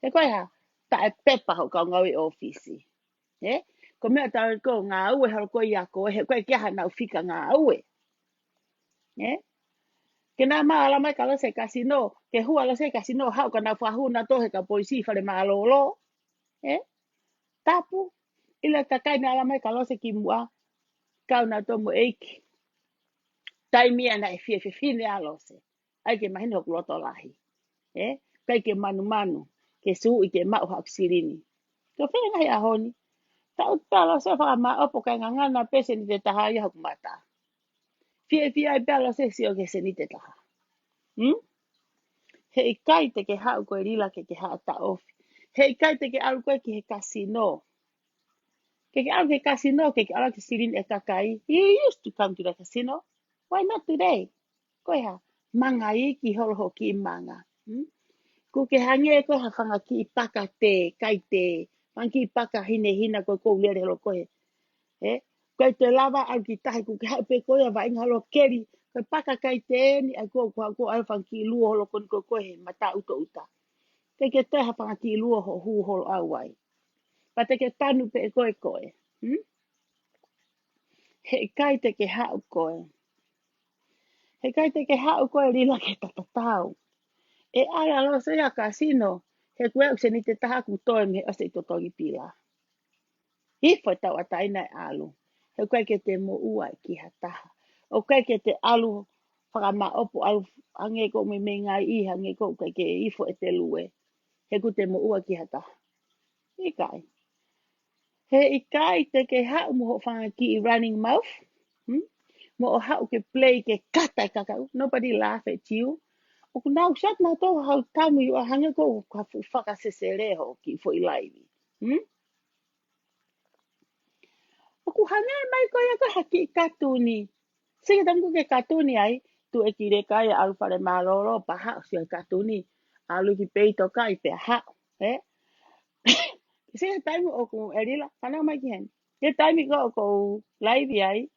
He ko e hā, taʻe pepa ho kau ngāue ʻōfisi. He? Ko e meʻa tau ko ngāue holo ko ia ko e, he ko e kia ha nau fika ngāue. He? Ke naʻa mau ʻalu mai kia Lose kasino, ke hū ʻa Lose kasino, haʻu ka nau fakahū nautolu he kau poisi fale mālōlō. He? Tapu, ʻilo e kakai naʻe ʻalu mai kia Lose kimuʻa, kau nautolu mo e ʻeiki. Taimi ia naʻe fie fefine ʻa Lose. ʻAi ke mahino hoku loto lahi. He? ʻIkai ke manumanu, ke suʻi ke maʻu haʻaku silini. Ko e fē ngaahi ʻaho ni. Taʻu tā Lose fakamaʻopo kae ngangana pē seniti ʻe taha ia hoku mata. Fiefia ai pē ʻa Lose sio ki he seniti ʻe taha. Hmm? Heʻikai te ke haʻu koe Lila ke ke haʻa taʻofi. Heʻikai te ke ʻalu koe ki he kasino. Ke ke ʻalu ki he kasino, ke ke ʻalu ki he silini ʻa e kakai. You used to come to the casino. Why not today? Ko e hā, manga iiki holo ho kiʻi manga. Hmm? Kuo ke hangē ko ha fanga kiʻi paka tē, kai tē, fanga kiʻi paka hinehina ko e kou lele holo ko e. He? ʻIkai te lava ʻalu ki tahi, kuo ke haʻu pē ko ia vaʻinga holo keli, ko e paka kai tē ni, ʻai ko, ko, ko, ʻai fanga kiʻi luo holo ko eni ko e ko e he mata ʻutoʻuta. Te ke toe ha fanga kiʻi luo hoʻo hū holo ʻauai. Pea te ke tanu pē ko e ko e. Hmm? Heʻikai te ke haʻu koe. Heʻikai te ke haʻu koe Lila ke ta tatau. ʻE ʻalu ʻa Lose ia kasino, he ko e ʻū seniti ʻe taha kuo toe mei he ʻosi e totongi pila. Hifo e tauʻatāina ʻe ʻalu. He ʻoku ʻikai ke te moʻua ki ha taha. ʻOku ʻikai ke te ʻalu fakamaʻopo ʻalu hangē ko e meimei ngāue, hangē ko e ʻikai ke hifo ʻete lue. He kuo te moʻua ki ha taha. ʻIkai. Heʻikai te ke haʻu mo hoʻo fanga kiʻi running mouth. Hmm? Mo hoʻo haʻu ke play ke kata e kakai. Nobody laugh at you. ʻOku nau sat nautolu hau tamu ʻi ʻa hangē ko e ka fuʻu fakasesele hoʻo kiʻi foʻi laivi. Hmm? ʻOku hangē mai ko ia ko ha kiʻi katuni. Sike tamu ke katuni ai, tuʻu e kiʻi leka ia ʻalu fale mālōlō, pea haʻu sio he katuni, ʻalu ki peito kai pea haʻu, he? Sike taimi ʻoku ʻe Lila, fanongo mai ki heni. He taimi ko ē ʻoku ou laivi ai,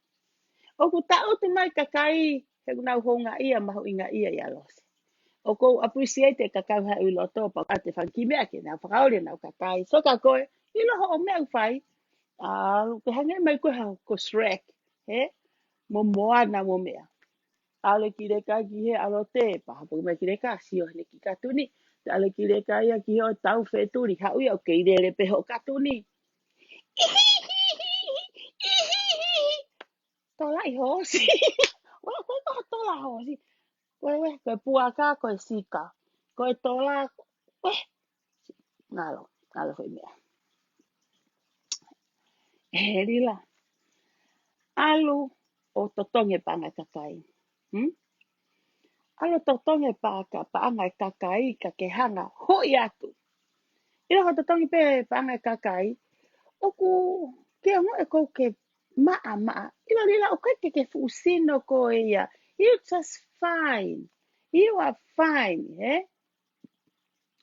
ʻoku taʻutu mai kakai, he ʻoku nau houngaʻia, mahuʻingaʻia ʻia Lose. ʻOku ou appreciate e kakai ʻoku haʻu ʻi loto, pea ʻoatu e fanga kiʻi meʻa ke nau fakaoli ʻenau kakai. So ka koe, ʻilo hoʻo meʻa ʻoku fai, ʻalu ke hangē mai ko e hā ko Shrek, he? Mo Moana mo meʻa. ʻAlu e kiʻi leka ki he ʻalo tē, pea hapo mai e kiʻi leka, sio heni ki he katuni. Te ʻalu e kiʻi leka ia ki he ʻo tau fetuli, haʻu ia ʻoku kei lele pē hoʻo katuni. Tola ʻi hoosi. Ue, ue, ko e tola hoosi. Ue, ue, ko e puaka, ko e sika. Ko e tola, ue. Ngalo, ngalo foʻi meʻa. He Lila. ʻAlu ʻo totongi e paʻanga e kakai. Hmm? ʻAlu ʻo totongi e paʻanga, paʻanga e kakai ka ke hanga hoʻi atu. ʻIlo hoʻo totongi pē paʻanga e kakai, ʻoku ke ongoʻi ʻoku ke maʻamaʻa. ʻIlo Lila, ʻoku ʻikai ke ke fuʻu sino koe ia. You just fine. You are fine, he?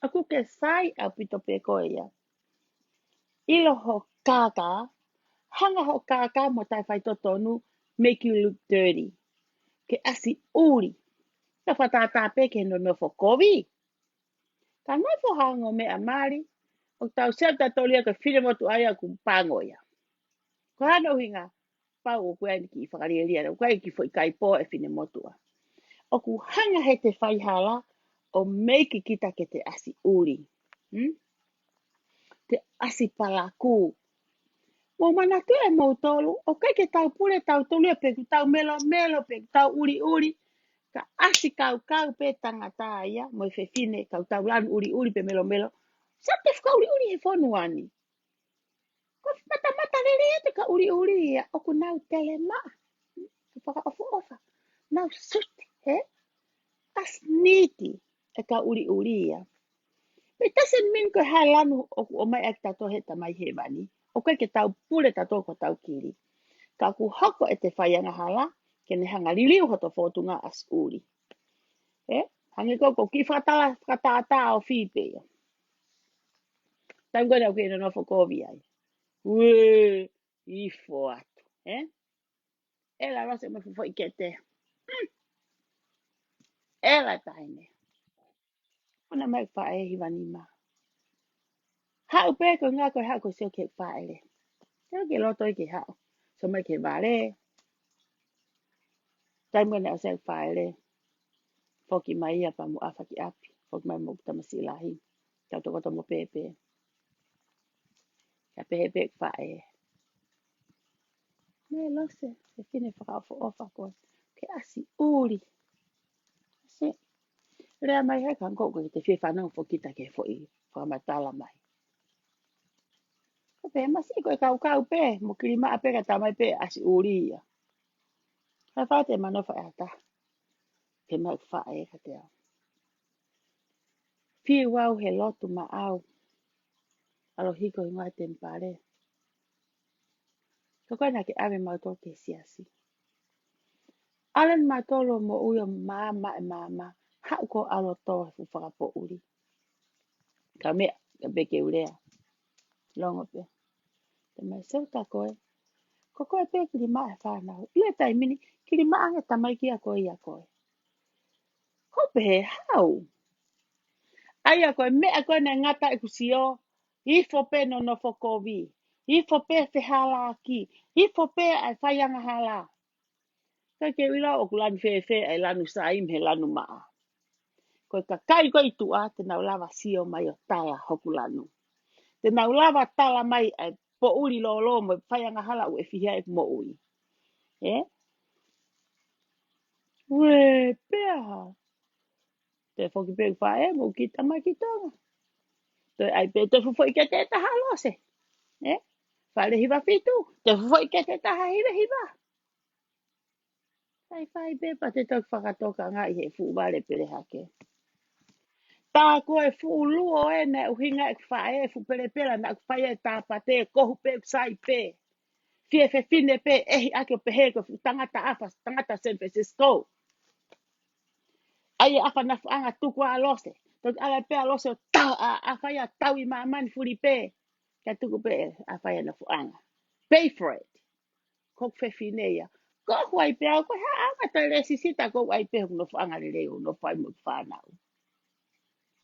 ʻOku ke sai ʻaupito pē koe ia. ʻIlo hoʻo kākā, hanga hoʻo kākā mo taʻefaitotonu, make you look dirty. Ke ʻasi ʻuli. Ka fakatātā pē ki he nonofo kovi. Ka nofo hangē ko e meʻa mali, ʻoku tau sio tautolu ia ko e finemotuʻa ia ʻoku pango ia. Ko hono ʻuhinga, pau ʻoku ʻi ai e kiʻi fakalielia, ʻoku ʻi ai e kiʻi foʻi kaipō e finemotuʻa. ʻOku hanga heʻete faihala ʻo make kita ke te ʻasi ʻuli. Hmm? Te ʻasi palakū. Mou manatuʻi ʻe moutolu, ʻoku ʻikai ke tau pule tautolu ia pe ʻoku tau melomelo, pe ʻoku tau ʻuliʻuli. Ka ʻasi kaukau pē tangata ia, mo e fefine, ka ʻoku tau lanu ʻuliʻuli pe melomelo. Sai pē fakaʻuliʻuli he fonua ni. Ko e matamata lelei atu e kau ʻuliʻuli ia, ʻoku nau telemaʻa. Ke fakaʻofoʻofa. Nau suti, he? ʻAsi niti e kau ʻuliʻuli ia. Pea it doesn't mean ko e hā e lanu ʻoku ʻomai ʻaki tautolu he Tamai Hēvani. ʻOku ʻikai ke tau pule tautolu ko hotau kili. Ka ʻoku hoko ʻete fai angahala, ke ne hanga liliu hoto fōtunga ʻasi ʻuli. He? Hangē ko ʻeku kiʻi fakatala, fakatātā ʻo fī pē ia. Taimi ko ē naʻa ku kei nonofo kovi ai. Ue, ifo atu, he? ʻEla Lose mo e fuʻu foʻi kete. Hmm. ʻEla taʻahine. Ona mai faʻē hiva nima. Haʻu pē ko e ngā ko e haʻu ko e sio ki he faʻele. Ke ke loto ʻi ke haʻu. Sio mai ki he vale. Taimi ko ē naʻe ʻosi e faʻele. Foki mai ia pea mo ʻafa ki ʻapi. Foki mai mo ʻeku tamasiʻi lahi. Tau tokoto mo pēpē. Ka pehē pē ʻeku faʻē. Mē Lose, fefine fakaʻofoʻofa koe. Ke ʻasi ʻuli. ʻAsi. Lea mai hai kanko ko te fie fanongo foki kita ki he foʻi fakamatala mai. Ko pē masi ko e kaukau pē, mo kilimaʻa pē ka tā mai pē ʻasi ʻuli ia. Ka fā te mano faʻata. Ke mau faʻē ka te au. Fiu au he lotu maʻau. ʻAlu ʻo hiko hingoa he temipale. Ko koe naʻa ke ʻave mautolu ki he siasi. ʻAlu eni mautolu ʻo moʻui ʻo māmā e māmā. Haʻu ko ʻalu ʻo tō he fuʻu fakapoʻuli. Ka meʻa, ka pē ke u lea. Longo pē. Te mai seuta koe. Ko koe pē kilimaʻa he fānau. ʻI he taimi ni, kilimaʻa ange tamaiki ʻa koe ia koe. Ko pehē hau. ʻAi ʻa koe meʻa koe naʻe ngata ʻeku sio. Ifo pē nonofo kovi. Ifo pē fehālaaki. Ifo pē ʻa e fai angahala. Ka ke ʻilo ʻoku lanu fēfē ʻa e lanu sai mei he lanu maʻa. Ko e kakai ko ē ʻi tuʻa, te nau lava sio mai ʻo tala hoku lanu. Te nau lava tala mai ʻa e poʻuli lōlō mo e fai angahala ʻoku ʻefihi ai ʻeku moʻui. He? Ue, pea. Te foki pē faʻē mo ki tamaiki Tonga. Toe ʻai pē, toe fuʻu foʻi kete ʻe taha Lose. He? Fale hiva fitu, toe fuʻu foʻi kete ʻe taha hiva hiva. Fai fai pē pea te toki fakatokangaʻi he fuʻu vale pele hake. Tā ko e fuʻu luo ē naʻe ʻuhinga ʻeku faʻē, fuʻu pelepela naʻa ku fai e tāpate, kohu pē ʻeku sai pē. Fie fefine pē, ʻehiʻaki ʻo pehē ko e fuʻu tangata ʻafa, tangata San Francisco. ʻAi e ʻafa nafuʻanga tuku ʻa Lose. Toki ʻalu pē ʻa Lose ʻo tau, ʻa, ʻafa ia tau ʻi māmani fuli pē. Ka tuku pē ʻafa ia nafuʻanga. Pay for it. Ko ʻeku fefine ia. Ko ʻeku ʻai pē au ko e hā ʻanga toe lēsisita ko ʻeku ʻai pē hoku nofoʻanga lelei ʻo nofo ai mo ʻeku fānau.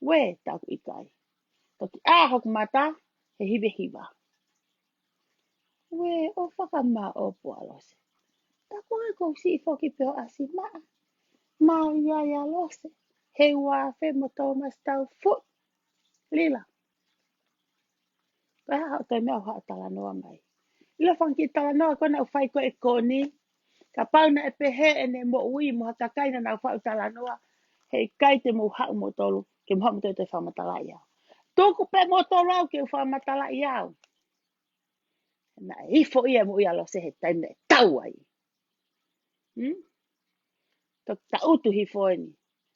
Ue, taku ʻikai. Toki ʻā hoku mata, he hiva hiva. Ue, ʻo fakamāʻopoʻopo ʻa Lose. Taku ʻe kou siʻi foki pē ʻo ʻasi maʻa. Maʻu ia ʻia Lose. He ua fe mo Thomas tau fu. Lila. Ko e hā haʻo toe meʻa ʻo haʻa talanoa mai. ʻIlo fanga kiʻi talanoa ko ena ʻoku fai ko ē ʻe Koni. Kapau naʻe pehē ʻene moʻui mo ha kakai naʻa nau faʻu talanoa. He ʻikai te mou haʻu moutolu. Ke mou haʻu moutolu ʻo toe fakamatalaʻi au. Tuku pē moutolu au ke u fakamatalaʻi au. Naʻe ifo ia mo ia Lose he taimi naʻe tau ai. Hmm? Toki ta utu hifo eni.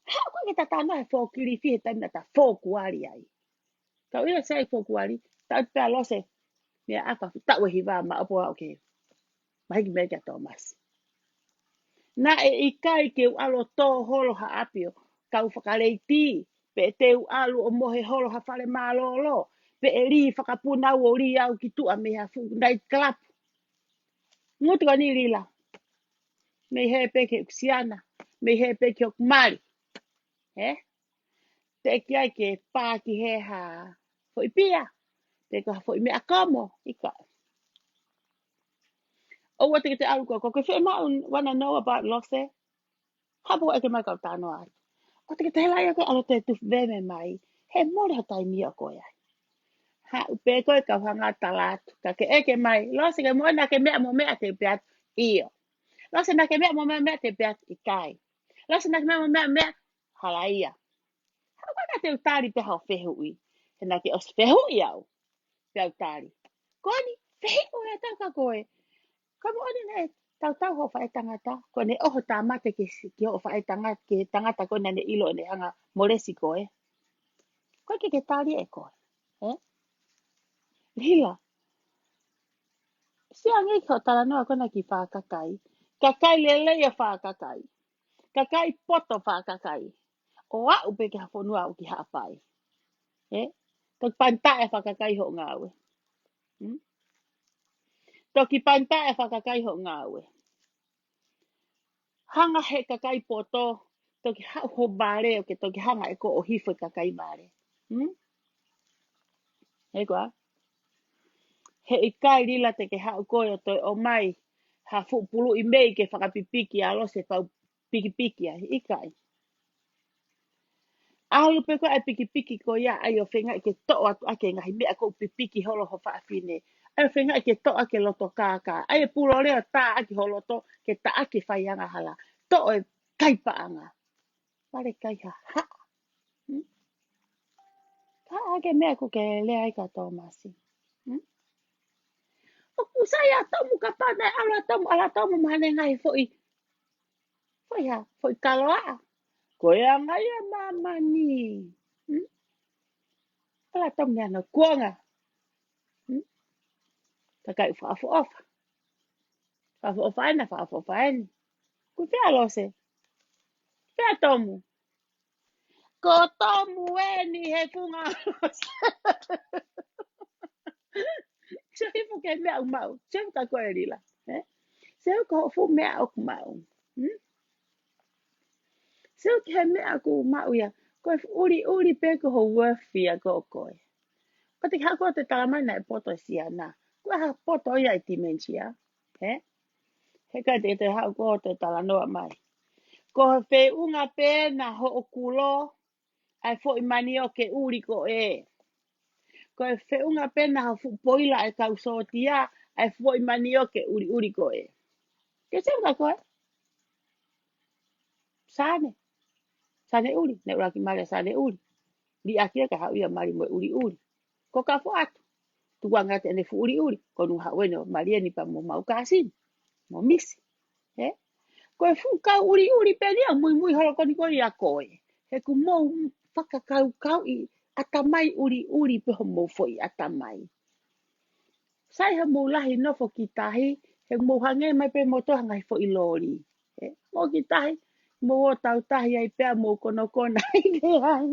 Haʻu ko ē ke ta talanoa he fōkilifi he taimi naʻa ta fōkuali ai. Kau ʻilo sai fōkuali, ta utu pea Lose. Meʻa ʻaka fu taʻu ʻe hiva ma ʻopo au ke. Mahiki meʻa kia Thomas. Naʻe ʻikai ke u ʻalu ʻo tō holo ha ʻapi ʻo kau fakaleiti, pe te u ʻalu ʻo mohe holo ha fale mālōlō, pe ʻe lī fakapuna au ʻo lī au ki tuʻa mei ha fuʻu night club. Ngutu ko eni Lila. Mei hē pē ke ʻuksiana, mei hē pē ke ʻoku mali. He? Teʻeki ai ke pā ki he ha foʻi pia, pe ko ha foʻi meʻa komo, ʻikai. ʻOua te ke toe ʻalu ko ē, ko e fiemaʻu wanna know about Lose. Hapo ʻeke mai kau talanoa ai. ʻOua te ke toe ʻalu ia ko ē ʻalu ʻo toe tufu veve mai. He mole ho taimi ʻo ko ē ai. Haʻu pē ko ē kau hanga tala atu. Ka ke ʻeke mai. Lose ke mo ena ke meʻa mo meʻa te u pehē atu. ʻIo. Lose naʻa ke meʻa mo meʻa meʻa te u pehē atu. ʻIkai. Lose naʻa ke meʻa mo meʻa meʻa. Hala ia. Haʻu ko ē ka te u tali pē haʻo fehuʻi. He naʻa ke ʻosi fehuʻi au. Pea u tali. Ko eni, fehuʻi ʻe tau ka ko ē. Ka mo eni ne, tautau ho faʻētangata. Ko ʻene ʻoho tāmate ke si-, ki ho faʻētangata, ki he tangata ko ē naʻa ne ʻilo ʻene hanga molesi ko ē. Ko ē ke ke tali ʻe koe. He? Lila. Siʻi ange ki ho talanoa ko ena ki fakakai. Kakai lelei ʻa fakakai. Kakai poto fakakai. ʻO aʻu pē ki ha fonua ʻoku ki Haʻapai. He? Toki pantaʻe fakakai hoʻo ngāue. Hmm? Toki pantaʻe fakakai hoʻo ngāue. Hanga he kakai poto, toki haʻu ho vale, ʻo ke toki hanga ʻe koe ʻo hifo e kakai vale. Hmm? He koa? He ʻikai Lila te ke haʻu ko ē ʻo toe ʻomai, ha fuʻu puluʻi mei ke fakapipiki ʻa Lose pau pikipiki ai, ʻikai. ʻAlu pē ko ē ʻa e pikipiki ko ia ʻai ʻo feingaʻi ke toʻo atu ʻaki e ngaahi meʻa ʻoku pipiki holo ho fafine. ʻAi ʻo feingaʻi ke toʻo ʻaki e loto kākā. ʻAi e puloleo tā ʻaki ho loto ke taʻaki e fai angahala. Toʻo e kai paʻanga. Vale kai ha haʻa. Hmm? Ka ʻa e meʻa ʻoku ke lea ai kia Tomasi. Hmm? ʻOku sai ʻa Tomu kapau naʻe ʻalu ʻa Tomu, ʻalu ʻa Tomu mo haʻane ngaahi foʻi. Foʻi hā, foʻi kaloaʻa. Ko e anga ia ʻa māmani. Hmm? ʻAlu ʻa Tomu ʻi hono kuonga. Hmm? Kakai fakaʻofoʻofa. Fakaʻofoʻofa ena, fakaʻofoʻofa eni. Ko fē ʻa Lose? Fē ʻa Tomu? Ko Tomu eni he funga ʻa Lose. Sio hifo ki he meʻa ʻoku maʻu. Sio hifo kia koe Lila. Eh? Sio hifo ki hoʻo fuʻu meʻa ʻoku maʻu. Hmm? Sio ki he meʻa ʻoku maʻu ia. Ko e ʻuliʻuli pē ko ho worth ia ko koe. Pea te ke haʻu koe ʻo toe tala mai naʻe poto e siana. Ko e hā poto ia e dementia. He? He ʻikai te ke toe haʻu koe ʻo toe talanoa mai. Ko e feʻunga pē ena hoʻo kulo, ʻa e foʻi manioke ʻuli ko ē. Ko e feʻunga pē ena hoʻo fuʻu poila ʻa e kau sōtia, ʻa e foʻi manioke ʻuliʻuli ko ē. Ke sio kia koe? Sane. Sane ʻuli, naʻe ʻuluaki mali ʻa Sane ʻuli. Liʻaki ia kae haʻu ia ʻo mali mo e ʻuliʻuli. Ko ka fo atu. Tukuange atu ʻene fuʻu ʻuliʻuli, ko hono haʻu eni ʻo mali eni pea mo homau kāsini. Mo Misi. He? Ko e fuʻu kau ʻuliʻuli pē eni ia, muimui holo ko eni ko ia ʻia koe. He ʻoku mou fakakaukauʻi ʻatamai ʻuliʻuli pē homou foʻi ʻatamai. Sai hoʻomou lahi nofo ki tahi, he mou hangē mai pē mo e toʻa ngaahi foʻi loli. He, mou ki tahi, mou ō tau tahi ai pea mou konokona ai ke ai.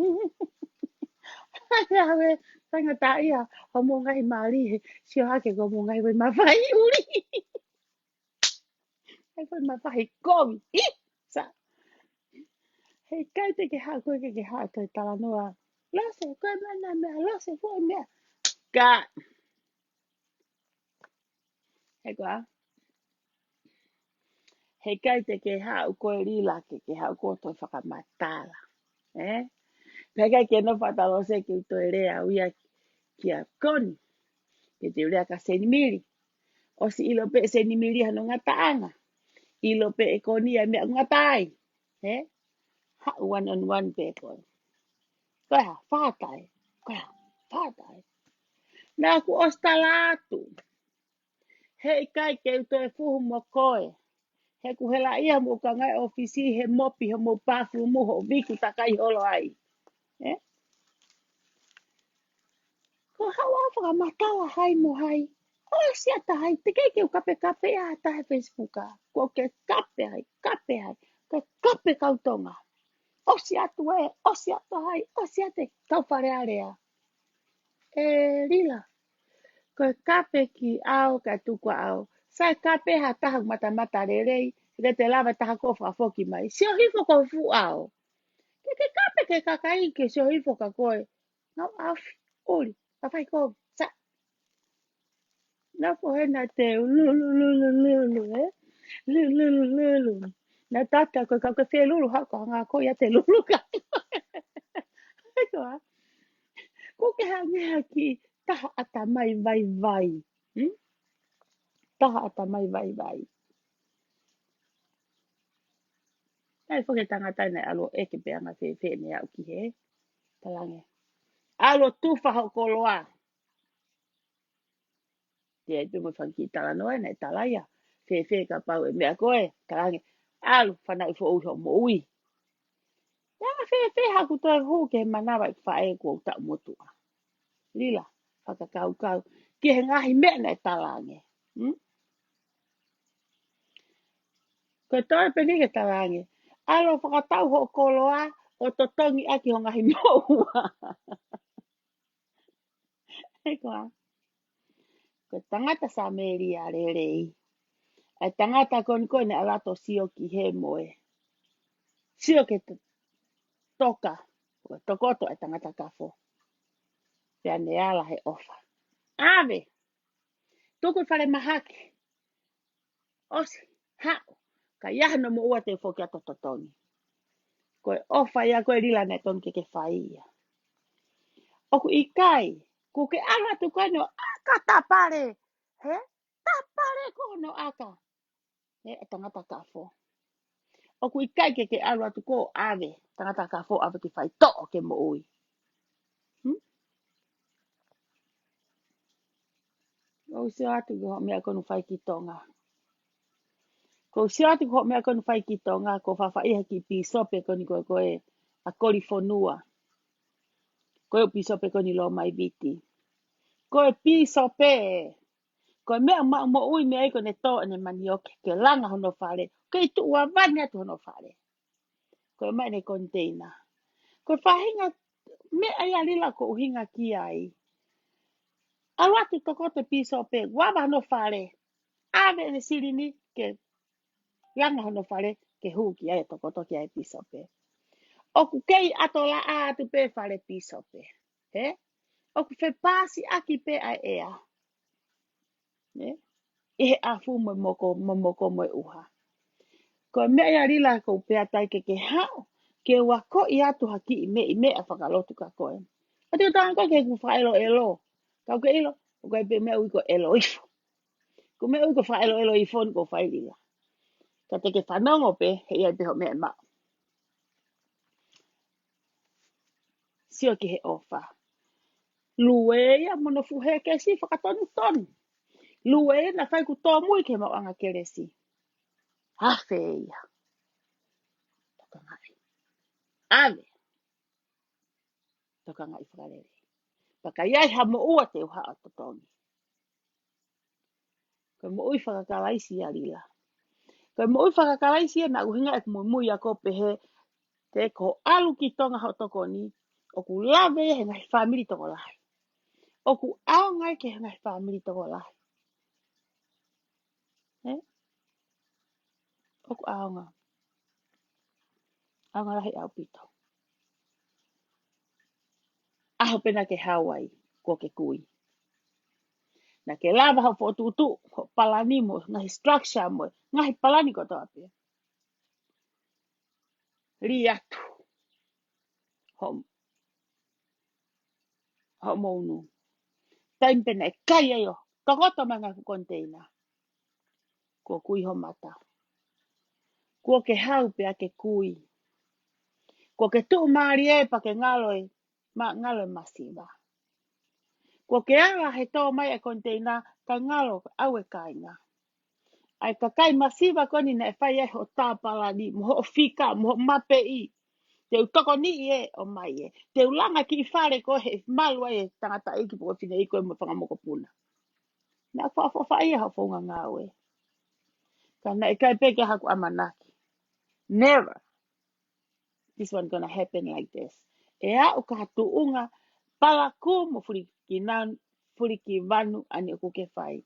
Ai, ʻave, tangata ia, hoʻomou ngaahi mali, he, sio hake ko hoʻomou ngaahi foʻi mafai ʻuli. Ai, foʻi mafai kovi. Ih, sa. He ʻikai te ke haʻu koe ke ke haʻu ʻo talanoa. Lose, ko e mana meʻa, Lose, foʻi meʻa. Ka. He koa. He ʻikai te ke haʻu koe Lila ke ke haʻu koe ʻo toe fakamatala. Ē? Pea ʻikai ke nofo ʻa Talose ke u toe lea au ia kia Koni. Ke te u lea kia Senimili. ʻOsi ʻilo pē ʻe Senimili hano ngataʻanga. ʻIlo pē ʻe Koni ʻa e meʻa ʻoku ngata ai. Ē? Haʻu one on one pē koe. Ko e hā, fakatai. Ko e hā, fakatai. Naʻa ku ʻosi tala atu. He ʻikai ke u toe fuhu mo koe. He ʻoku helaʻia mo ka ngai ʻōfisi he mopi, he mo pafu mo ho viku takai holo ai. Ē? Ko haʻu ʻo fakamatala hai mo hai. ʻOsi ʻa taha ai, teʻeki ke u kapekape ʻa taha he Facebook ʻa. Ko ke kape hai, kape hai. Ke kape kau Tonga. ʻOsi atu ē, ʻosi atu hai, ʻosi atu e kau Fale Alea. ʻE Lila, ko e kape ki au, ka tuku au. Sai kape ha taha matamata lelei, ke te lava taha ko fakafoki mai. Sio hifo ko fuʻu ao. Ke ke kape ke kakai ke sio hifo ka koe. Ngau afi, ʻuli, ka fai ko, sa. Na ko he na te lulu, lulu, lulu, ē? Lulu, lulu, lulu. Na tata ko ka ke fe lulu ha ko nga ko ia te lulu ka. Ko a. Ko ke ha nge ha ki taha ʻatamai vaivai. Hmm? Taha ʻatamai vaivai. Ai foke tangata na alo eke pe anga fe fe ne au ki he. Talange. Alo tufa ho koloa. Te ai pe mo fanki talanoa ʻe na e talaia. Fe fe ka pau e meʻa ko ē. Talange. Alo fana i fo ui ho mo ui. Ia fe fe ha ku toe hu ke manava i faʻe ko ta motua. Lila, fakakaukau. Ki he ngahi meʻa na e talange. Hmm? Ko e toe peni ke talange. Alo fakatau ho koloa ʻo totongi ʻaki ho ngahi moua. He koa. Ko e tangata Samelia lelei. ʻA e tangata ko ni ko ne ala to sio ki he moe. Sio ke to-, toka. Ko e tokoto e tangata kafo. Pea ne ala he ʻofa. ʻAve. Tuku fale mahaki. ʻOsi, haʻu, ka ia hano moua te foki atu totongi. Ko e ʻofa ia ko e Lila ne tonu ke ke fai ia. ʻOku ʻikai, ku ke ʻalu atu ko eni ʻo ʻaka tapale, he? Tapale ko hono ʻaka. He, e tangata kafo. ʻOku ʻikai ke ke ʻalu atu ko ʻave, tangata kafo ʻave ke fai toʻo ke moʻui. Hmm? ʻOku sio atu ki hoʻo meʻa ko nu fai ki Tonga. ʻOku sio atu ki hoʻo meʻa ko nu fai ki Tonga, ko fafaʻi ha ki pīsope ko ni ko e ko e ʻa Kolifonua. Ko e pīsope ko ni Loma i Viti. Ko e pīsope. Ko e meʻa maʻu moʻui meʻa ʻi ko ne tō ʻene manioke, ke langa hono fale. Ke i tuʻu ʻa vane atu hono fale. Ko e mai ne konteina. Ko e faʻahinga meʻa ia Lila ko ʻuhinga ki ai. ʻAlu atu tokoto pīsope, ʻave hono fale. ʻAve ʻene silini ke langa hono fale, ke hū ki ai tokoto ki ai pīsope. ʻOku kei ʻato laʻā atu pē fale pīsope. He? ʻOku fepāsiʻaki pē ʻa e ʻea. Ē? ʻI he ʻafu mo moko, mo moko mo e ʻuha. Ko e meʻa ia Lila ko u pea tai ke ke haʻu, ke u akoʻi atu ha kiʻi meʻi meʻa fakalotu ka koe. ʻA te u tanga koe ke ku fakaʻeloʻelo. Kau ke ʻilo, ʻoku ʻi ai pē meʻa ui ko ʻelo ifo. Ko meʻa ui ko fakaʻeloʻelo ifo ni ko fai Lila. Ka te ke fanongo pē, he ʻi ai pē ho meʻa maʻu. Sio ki he ʻofa. Lue ia mo no fuhe ke si fakatonutonu. Lue ia na fai ku tōmui ke mau anga kelesi. Afe ia. Tokangaʻi. ʻAve. Tokangaʻi fakalele. Pea ka ʻi ai ha moʻua te u haʻa totongi. Ko e moʻui fakakalaisi ia Lila. Ko e moʻui fakakalaisi ia na ʻuhinga e muimui ia ko pehē te ko ʻalu ki Tonga ho tokoni, ʻoku lave ia he ngaahi fāmili tokolahi. ʻOku ʻaonga ia ki he ngaahi fāmili tokolahi. Ē? ʻOku ʻaonga. ʻAonga lahi ʻaupito. ʻAho pē na ke hau ai, ko ke kui. Naʻa ke lava hoʻo fokotuʻutuʻu, hoʻo palani mo, ngaahi structure mo, ngaahi palani kotoa pē. Lī atu hoʻo, hoʻo mounu. Taimi pē naʻe kai ai ʻo tokoto mai ngaahi koniteina, kuo kui ho mata. Kuo ke hau pea ke kui. Kuo ke tuʻumālie pea ke ngalo e, ma, ngalo e masiva. Kuo ke ala he tō mai e koniteina ka ngalo ʻau e kāinga. ʻA e kakai masiva ko eni naʻe fai ai hoʻo tā palani, mo hoʻo fika, mo hoʻo mapeʻi. Te u tokoniʻi ē, ʻomai ē. Te u langa kiʻi fale ko ē he malu ai e tangataʻeiki pe ko e fineʻeiki ko ē mo e fanga mokopuna. Naʻa ku faʻa faʻa ia hoʻo founga ngāue. Ka naʻe ʻikai pē ke haku ʻamanaki. Never. This one gonna happen like this. ʻE aʻu ki ha tuʻunga palakū mo fulikivanu, fulikivanu ʻa eni ʻoku ke fai.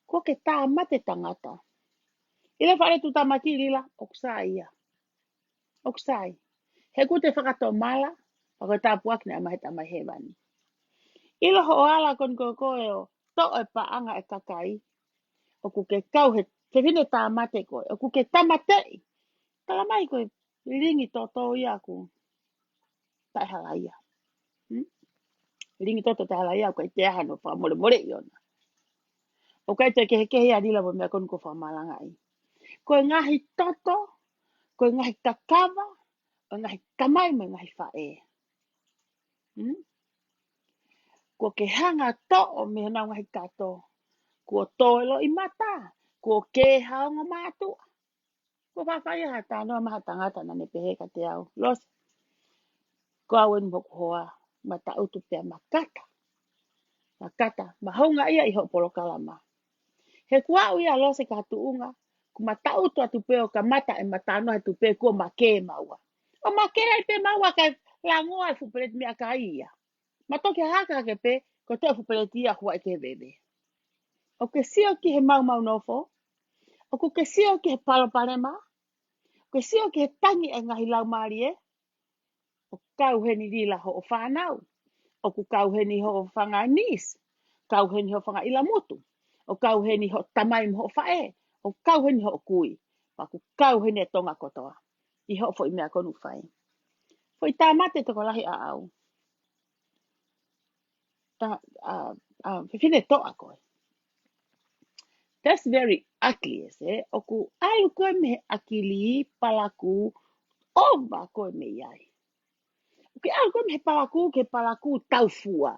Kuo ke tāmate tangata. ʻIlo e fale tuʻutāmaki, Lila, ʻoku sai ia. ʻOku sai. He ʻoku te fakatomala, pea ko e tāpuaki naʻe ʻomai he Tamai Hēvani. ʻIlo hoʻo ala ko eni ko ē ʻo toʻo e paʻanga e kakai. ʻOku ke kau he fefine tāmate ko ē. ʻOku ke tāmateʻi. Tala mai ko e lingi toto ia ʻoku taʻehalaia. Hmm? Lingi toto taʻehalaia ʻoku ʻikai toe ʻi ai hano fakamolemoleʻi ʻona. ʻOku ʻikai toe kehekehe ia, Lila, mo e meʻa ko eni ʻoku ou fakamalangaʻi. Ko e ngaahi toto, ko e ngaahi kakava, ko e ngaahi tamai mo e ngaahi faʻē. Hmm? Kuo ke hanga ʻo toʻo mei honau ngaahi kato. Kuo tō e loʻimata, kuo kē ha ongo mātuʻa. Kuo faʻa fai ha talanoa mai ha tangata naʻa ne pehē kiate au, Lose, ko au eni mo hoku hoa, ma taʻutu pea ma kata. Ma kata, ma houngaʻia ʻi hoʻo polokalama. He kuo aʻu ia, Lose, ki ha tuʻunga, kuo ma taʻutu atu pē ʻo kamata ʻema talanoa he tupe kuo ma kē maua. ʻO ma kē ai pē maua kae langoa e fuʻu peleti meʻakai ia. Ma toki haka hake pē, ko e toe fuʻu peleti ia ʻoku ʻai ke veve. ʻOku ke sio ki he maumau nofo, ʻoku ke sio ki he palopalema, ʻoku ke sio ki he tangi e ngaahi laumālie, ʻoku kau heni, Lila, hoʻo fānau, ʻoku kau heni hoʻo fanga niece, kau heni hoʻo fanga ʻilamutu, ʻoku kau heni hoʻo tamai mo hoʻo faʻē, ʻoku kau heni hoʻo kui, pea ʻoku kau heni e Tonga kotoa ʻi hoʻo foʻi meʻa ko eni ʻoku fai. Foʻi tāmate tokolahi ʻaʻau. Ta, a, a, fefine toʻa koe. That's very ugly, ē? ʻOku ʻalu koe mei he ʻakilī palakū, ʻova koe mei ai. ʻOku ke ʻalu koe mei he palakū ki he palakū taufua.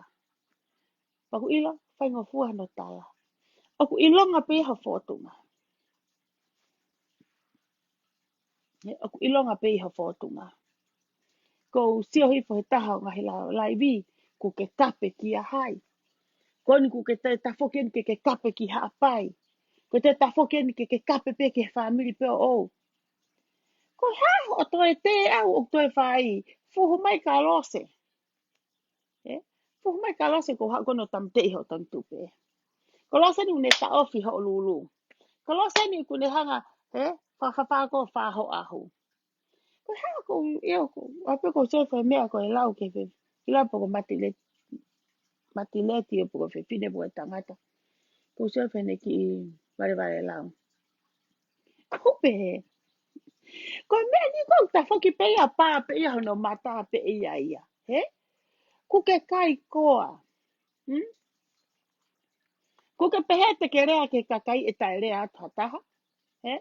Pea ʻoku ʻilo, faingofua hono tala. ʻOku ʻilonga pē ia ho fōtunga. Ē, ʻoku ʻilonga pē ia ho fōtunga. Ko u sio hifo he taha ʻo e ngaahi la-, laivi, ʻoku ke kape kia hai. Ko eni ʻoku ke toe tafoki eni ke ke kape ki Haʻapai. ʻOku ke toe tafoki eni ke ke kape pē ki he fāmili pē ʻoʻou. Ko e hā hoʻo toe teau ʻoku toe fai, fuhu mai kia Lose. Ē? Fuhu mai kia Lose, ko e hā ko hono tāmateʻi hoʻo tangitupe. Ko Lose eni ʻoku ne taʻofi hoʻo lūlū. Ko Lose eni ʻoku ne hanga, ē? Fa, fa, fa ko fa hoʻo ʻahu. Ko e hā ko u, ʻio ko, ʻa pē ko u sio he meʻa ko e lau ki he fe, ʻilo pe ko e matileti, matileti ʻo pe ko e fefine pe ko e tangata. Ko u sio he ne kiʻi valevale lau. Ko pē. Ko e meʻa ni ko u tafoki pē ia pā pē ia hono mata pē ia ia. Hē? ʻOku ke kai koa. Hmm? ʻOku ke pehē te ke lea ki he kakai ʻe taʻelea atu ha taha. Hē?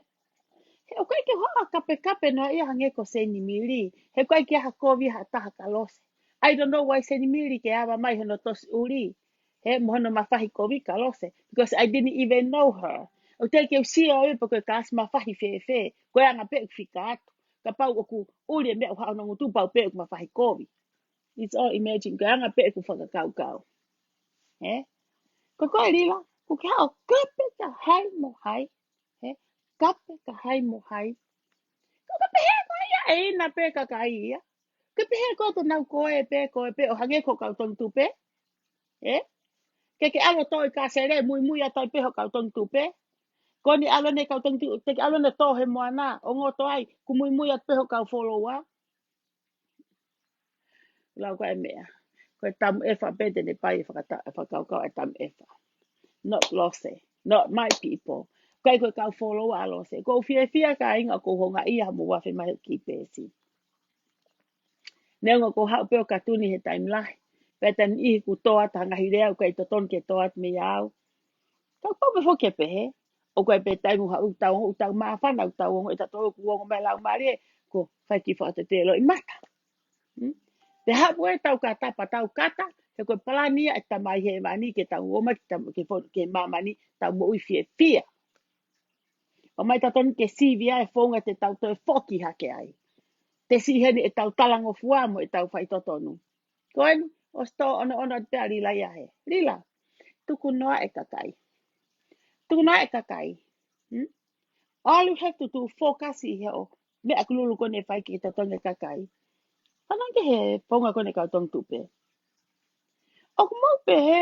He ʻoku ʻikai ke u haʻu ʻo kapekape noa ia hangē ko Seinimili. He ʻoku ʻikai ke ʻi ai ha kovi ha taha kia Lose. I don't know why Seinimili ke ava mai hono tosi ʻuli. Hē, mo hono mafahi kovi kia Lose. Because I didn't even know her. ʻOku teʻeki ke u sio au pe ko e kalasi mafahi fēfē. Ko e anga pē ʻeku fika atu. Kapau ʻoku ʻuli e meʻa ʻoku haʻu hono ngutu, pau pē ʻeku mafahi kovi. It's all imagined. Ko e anga pē ʻeku fakakaukau. Hē? Ko koe, Lila, ʻoku ke haʻu ʻo kape kia hai mo hai. Hē? Kape kia hai mo hai. Ko ka pehē ko ia ʻe ʻi ai pē kakai ia. Ke pehē ko te nau ko ē pē, ko ē pē, ʻo hangē ko e kau tangitupe. Ē? Ke ke ʻalu ʻo tō e kasele, muimui atu ai pē hoʻo kau tangitupe. Ko eni ʻalu eni e kau tangitupe, te ke ʻalu eni ʻo tō he moana, ʻo ngoto ai, ʻoku muimui atu pē hoʻo kau foloua. Lau ko e meʻa. Ko e tamu ʻefa pē te ne pai e fakata-, e fakakaukau e tamu ʻefa. not Lose, not my people. ʻIkai ko e kau follower ʻa Lose. ʻOku ou fiefia kāinga ʻoku ou houngaʻia mo ua fe mai ki pesi. Neongo ʻoku ou haʻu pē ʻo katuni he taimi lahi. Pea taimi ʻihi ʻoku toʻo atu ha ngaahi lea ʻoku ʻikai totonu ke toʻo atu mei au. Kapau pē foki ʻe pehē, ʻoku ʻi ai pē taimi ʻoku haʻu ʻoku tau, ʻoku tau māfana, ʻoku tau ongo, ʻe tau ongo mai lau mālie, ko e fai ki fakatete loʻimata. Hmm? Pea haʻu ʻetau kata, pea tau kata, he ko e palani ia ʻa e Tamai Hēvani ke tau ō mai ke tau, ke fo-, ke māmani, tau moʻui fiefia. ʻOmai totonu ke sivi ai e founga te tau toe foki hake ai. Te siʻi heni ʻetau talangofua mo ʻetau faitotonu. Ko eni, ʻosi tō ono ono atu pē ʻa Lila ia he. Lila, tuku noa e kakai. Tuku noa e kakai. Hmm? All you have to do, focus ʻi he ʻo meʻa kululu ko eni ʻe fai ke totongi e kakai. Fanongo ki he founga ko eni kau tongitupe. ʻOku mou pehē,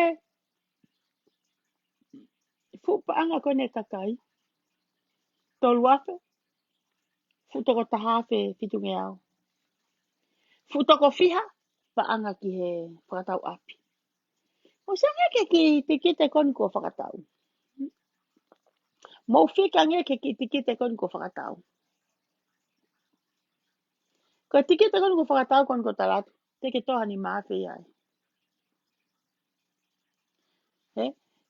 fuʻu paʻanga ko eni e kakai. Tolu afe. Fuʻu toko taha afe fitungeau. Fuʻu toko fiha paʻanga ki he fakatau ʻapi. Mou sio ange ki he kiʻi tikite ko eni kuo fakatau. Mou fika ange ki he kiʻi tikite ko eni kuo fakatau. Ko e tikite ko eni kuo fakatau ko eni kuo tala atu, te ke toʻo ha nima afe ia ai. He?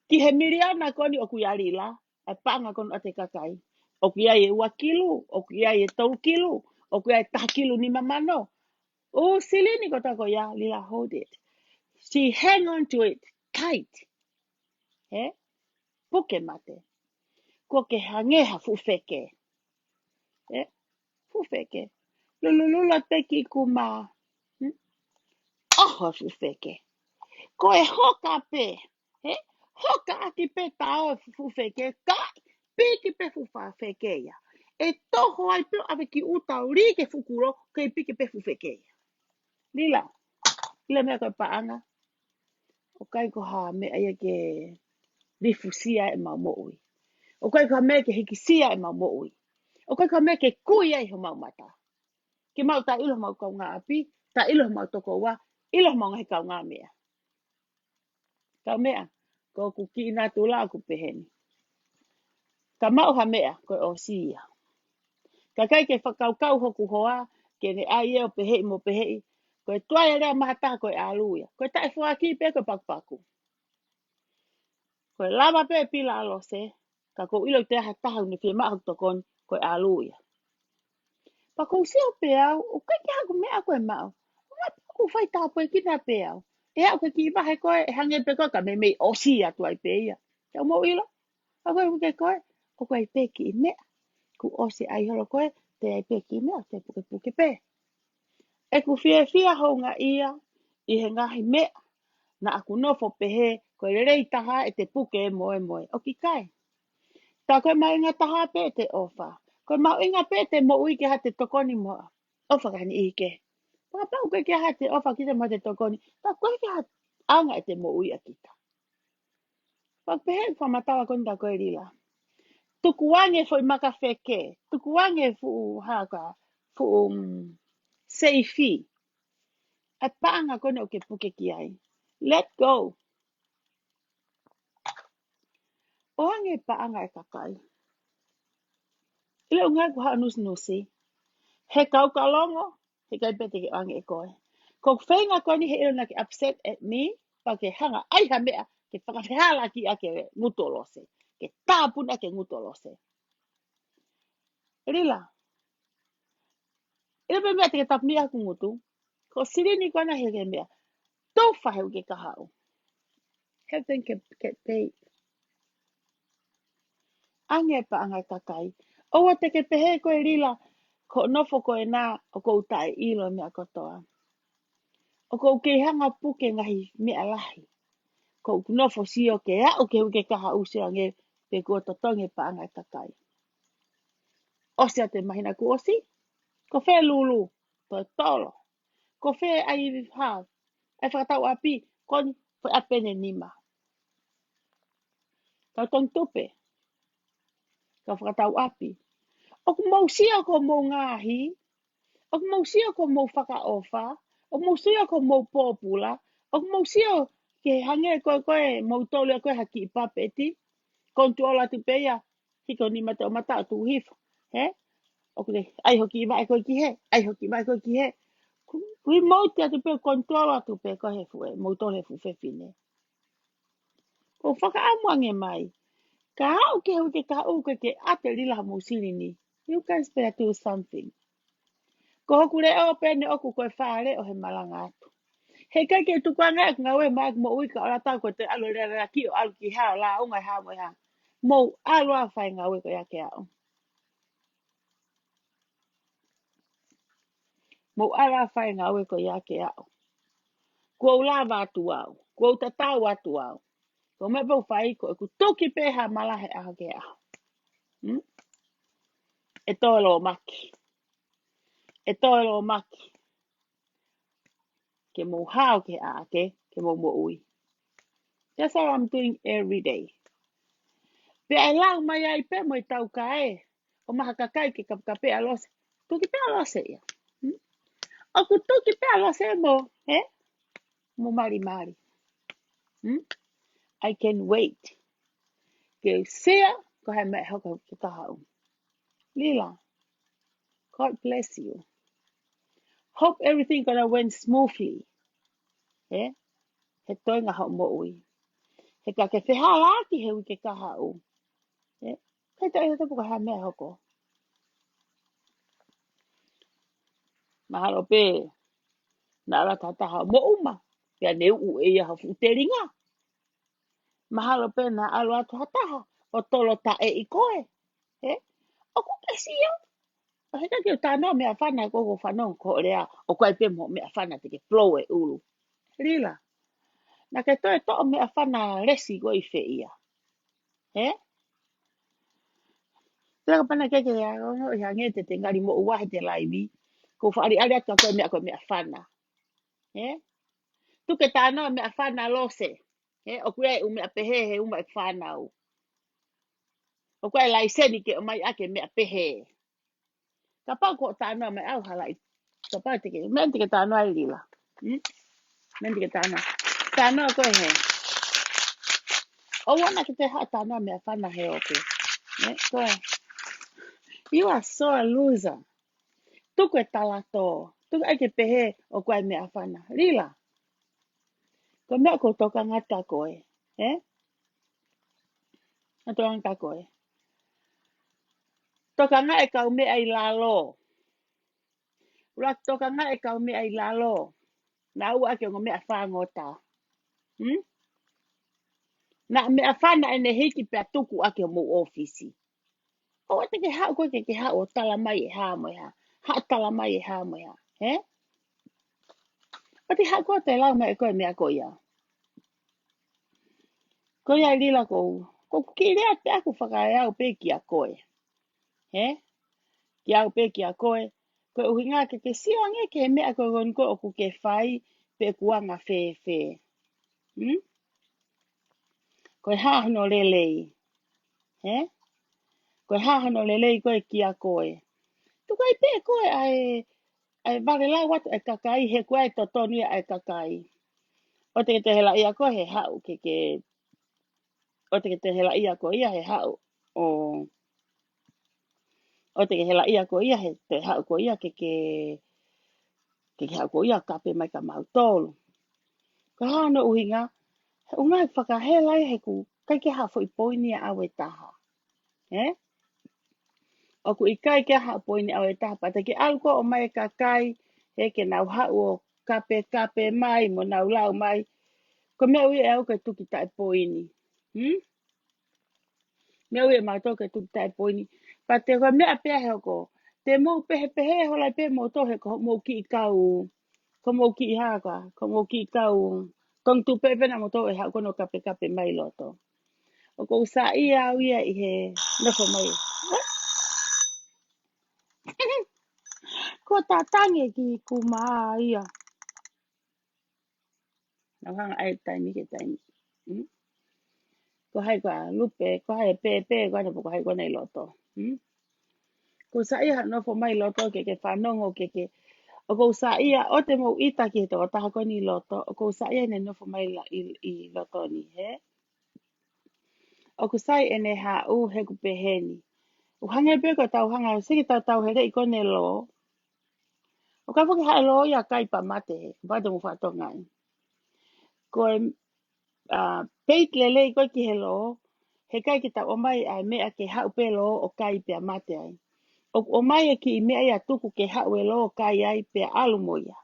Ki he miliona ko eni ʻoku ʻia Lila, ʻa e paʻanga ko eni ʻa e kakai. ʻOku ʻi ai e ua kilu, ʻoku ʻi ai e tolu kilu, ʻoku ʻi ai e taha kilu nima mano. ʻO silini ko tā ko ia, Lila, hold it. She hang on to it tight. He? Puke mate. Kuo ke hangē ha fuʻu feke. He? Fuʻu feke. Lululula pē ki kuma. Hmm? ʻOho fuʻu feke. Ko e hoka pē. He? Hoka ʻaki pē tao fuʻu feke. Ka piki pē fuʻu fā feke ia. ʻE toho ai pē ʻo ʻave ki ʻuta ʻo lī ki he fuʻu kulo, kei piki pē fuʻu feke ia. Lila, Lila meʻa ko e paʻanga. ʻOku ʻikai ko ha meʻa ia ke lifusia ʻemau moʻui. ʻOku ʻikai ko ha meʻa ke hikisia ʻemau moʻui. ʻOku ʻikai ko ha meʻa ke kui ai homau mata. Ke mau taʻeʻilo homau kaungāʻapi, taʻeʻilo homau tokoua, ʻilo homau ngaahi kaungāmeʻa. Kaumeʻa, ko ʻeku kiʻi natula ʻoku peheni. Ka maʻu ha meʻa, ko e ʻosi ia. Ka ʻikai ke fakakaukau hoku hoa, ke ne ʻai ē ʻo peheʻi mo peheʻi. Ko e tuai e lea maha taha ko e ʻalu ia. Ko e taʻefoaki pē ko e pakupaku. Ko e lava pē pila ʻa Lose, ka ʻoku ou ʻilo ʻe toe ʻi ai ha taha ʻoku ne fiemaʻu hoku tokoni, ko e ʻalu ia. Pea ʻoku ou sio pē au, ʻoku ʻikai ke ʻi ai haku meʻa ko e maʻu. ʻOku ʻikai pē ʻoku fai tāpuekina pē au. ʻE aʻu ke kiʻi vahe ko ē, ʻe hangē pē ko e ka meimei ʻosi atu ai pē ia. Ka mou ʻilo, ʻa ko e uike ko ē, ʻoku ʻi ai pē kiʻi meʻa. Kuo ʻosi ʻai holo ko ē, toe ʻi ai pē kiʻi meʻa, toe pukepuke pē. ʻEku fiefia houngaʻia ʻi he ngaahi meʻa naʻa ku nofo pehē, ko e lelei taha ʻete puke e moemoe. ʻOku ʻikai. Tā ko e mahuʻinga taha pē ʻete ʻofa. Ko e mahuʻinga pē ʻete moʻui ke ʻi ai haʻate tokoni mo ha ʻofa ki ha niʻihi kehe. Fakapapau ʻoku ʻikai ke ʻi ai haʻate ʻofa kita mo haʻate tokoni, tā ʻoku ʻikai ke ʻi ai ha anga ʻete moʻui ʻa kita. Pea pehē ʻeku fakamatala ko eni tā ko ē Lila. Tukuange foʻi maka feke, tukuange fuʻu haka, fuʻu, mm, seifi. ʻA e paʻanga ko eni ʻoku ke puke ki ai. Let go. ʻOange paʻanga e kakai. ʻIlo ʻuhinga ʻeku haʻu nusinusi. He kau ka longo, he ʻikai pē te ke ʻoange ʻe koe. Ko e feinga ko eni he ʻilo naʻa ke upset at me, pea ke hanga ʻai ha meʻa, ke fakafehālaaki ʻaki e ngutu ʻo Lose. Ke tāpuni ʻaki e ngutu ʻo Lose. Lila. ʻIlo pē meʻa te ke tāpuni ʻaki e ngutu. Ko e silini ko ena he ke meʻa. Tau fahe u ke kahaʻu. Have them get, get paid. ʻAnge paʻanga e kakai. ʻOua te ke pehē ko e Lila, ko e nofo ko ena ʻoku ou taʻeʻilo meʻa kotoa. ʻOku ou kei hanga puke ngaahi meʻa lahi. ʻOku ou nofo sio ke aʻu ke u ke kahaʻu sio ange pe kuo totongi paʻanga e kakai. ʻOsi ʻa e māhina kuo ʻosi. Ko fē lulu, toe tolo. Ko fē ʻai ha, ʻai fakatau ʻapi, ko eni fai ʻapene nima. Kau tongitupe. Kau fakatau ʻapi. ʻOku mou sio ko mou ngaahi, ʻoku mou sio ko mou fakaʻofa, ʻoku mou sio ko mou pōpula, ʻoku mou sio ke hangē ko e, ko e moutolu ia ko e ha kiʻi papeti. Control atu pē ia, hiko nima toʻomataʻu ʻo tuʻu hifo. He? ʻOku ne, ʻai hoʻo kiʻi vaʻe ko ē ki hē, ʻai hoʻo kiʻi vaʻe ko ē ki hē. Remote atu pē, control atu pē ko e he fuʻu, moutolu he fuʻu fefine. ʻOku ou fakaʻamu ange mai. Ka aʻu ki he uike kahaʻu ke ke ʻate Lila homou silini. You guys better do something. Ko hoku leʻo pē eni ʻoku ko e fale ʻo he malanga atu. He ʻikai ke tukuange ʻeku ngāue mai ʻeku moʻui ka ʻoku ʻalu atu au ko e toe ʻalu lelaki ʻo ʻalu ki hā ʻo lāunga e hā mo e hā. Mou ʻalu ā fai ngāue ko ia ke aʻu. Mou ʻalu ā fai ngāue ko ia ke aʻu. Kuo u lava atu au. Kuo u tatau atu au. Ko e meʻa pē ʻoku ou fai ko ʻeku tuki pē ha malahe ʻaho ki he ʻaho. Hmm? ʻE toe lōmaki. ʻE toe lōmaki. Ke mou hao ke ʻaʻake, ke mou moʻui. That's all I'm doing every day. Pea ʻe lau mai ai pē mo e tau kae, ʻo maha kakai ke kapekape ʻa Lose. Tuki pē ʻa Lose ia. Hmm? ʻOku tuki pē ʻa Lose mo, he? Mo malimali. Hmm? I can wait. Ke u sea, ko e hā e meʻa ʻe hoko ki he kahaʻu. Lila, God bless you. Hope everything gonna went smoothly. He? He toenga hoʻo moʻui. He ka ke fehālaaki he uike kahaʻu. He? Kai taʻi he tapu ka hā e meʻa ʻe hoko. Mahalo pē naʻa ʻalu atu ha taha ʻo moʻuma. Pea ne uʻu ʻe ia ha fuʻu telinga. Mahalo pē naʻa ʻalu atu ha taha ʻo tolo taʻeʻi koe. He? ʻOku ke sio. ʻO heka ke u tānaki meʻafana ko ʻeku fanongo ko e lea. ʻOku ʻai pē mo meʻafana te ke flow e ʻulu. Lila. Naʻa ke toe toʻo meʻafana lesi ko ē ʻi fē ia. He? Tela ka pana ke ke ia, ʻo hangē te te ngali mo ua he te laivi. Ko e fakaʻaliʻali atu ka ko e meʻa ko e meʻafana. He? Tuku ke tānaki meʻafana Lose. He, ʻoku ʻi ai e ʻū meʻa pehē, he ʻū meʻa e fānau. ʻOku ʻi ai e laiseni ke ʻomai ʻaki e meʻa pehē. Kapau ko e tānaki mai ʻe au halaʻi. Kapau te ke, meʻa te ke tānaki ai Lila. Hmm? Meʻa te ke tānaki. Tānaki ko e hē. ʻOua naʻa ke toe haʻu ʻo tānaki meʻafana he ope. Eh, ko e. You are so a loser. Tuku e talatō. Tuku ai ke pehē ʻoku ʻi ai e meʻafana. Lila. Ko e meʻa ʻoku ou tokanga atu kia koe. Eh? ʻOku ou tokanga atu kia koe. Tokanga e kau meʻa ʻi lalo. Ula tokanga e kau meʻa ʻi lalo. Naʻa ʻoku ʻi ai e ongo meʻafana ʻo tā. Hmm? Naʻa meʻafana ʻene hiki pea tuku ʻaki homou ʻōfisi. ʻOua te ke haʻu koe ke ke haʻu ʻo tala mai e hā mo e hā. Haʻu tala mai e hā mo e hā. He? ʻOua te haʻu koe ʻo te lau mai ʻe koe e meʻa ko ia. Ko ia Lila ko u. Ko e kiʻi lea pē ʻaku fakaeau pē kia koe. He? Kiate au pē kia koe. Ko e ʻuhinga ke ke sio ange ki he meʻa ko eni ko ē ʻoku ke fai pe ʻoku anga fēfē. Hmm? Ko e hā hono lelei. He? Ko e hā hono lelei ko ē kia koe. Tuku ai pē koe ʻa e, ʻa e vale lau atu e kakai he ko e totonu ia ʻa e kakai. ʻOua te ke toe helaʻia koe he haʻu ke ke ʻOua te ke toe helaʻia koe ia he haʻu ʻo, ʻoua te ke helaʻia koe ia he toe haʻu koe ia ke ke, ke ke haʻu koe ia kape mai kia mautolu. Ko e hā hono ʻuhinga, he ʻuhinga he fakahela ia he ʻoku ʻikai ke ha foʻi poini ia ʻave taha. He? ʻOku ʻikai ke ha poini ʻave taha pea te ke ʻalu koe ʻo ʻomai e kakai, he ke nau haʻu ʻo kapekape mai, mo nau lau mai. Ko e meʻa ʻoku ui ʻe au ko e tuki taʻepoini. Hmm? Meʻa ʻoku ui ʻe mautolu ko e tuki taʻepoini. Pea te ko e meʻa pē ia he ʻoku. Te mou pehē pehē hola pē moutolu he ko mou kiʻi kau. Ko mou kiʻi haka, ko mou kiʻi kau. Tong tu pē pē naʻa moutolu ʻe haʻu ko ē ʻo kapekape mai loto. ʻOku ou saiʻia au ia ʻi he nofo mai. Ko e tatangi ki kumā ia. Nau hanga ai taimi ke taimi. Hmm? Ko hai ko ā lupe, ko hai pēpē, ko ā napo ko hai ko ā nei loto. Hmm? Ko e saiʻia ha nofo mai loto ke ke fanongo ke ke. ʻOku ou saiʻia ʻo te mou ʻita ki he tokotaha ko eni ʻi loto, ʻoku ou saiʻia ʻene nofo mai la ʻi, ʻi loto ni, hē? ʻOku sai ʻene haʻu he ʻoku pehē ni. ʻOku hangē pē ko e tau hanga, siki tau tau he leʻi ko ene lō. ʻOku ʻikai foki ha lō ia kai pea mate, he, pea te mou fatongia. Ko e, a, peiti lelei ko ē ki he lō, heʻikai ke tau ʻomai ʻa e meʻa ke haʻu pē lō ʻo kai pea mate ai. ʻOku ʻomai e kiʻi meʻa ia tuku ke haʻu e lō ʻo kai ai pea ʻalu mo ia.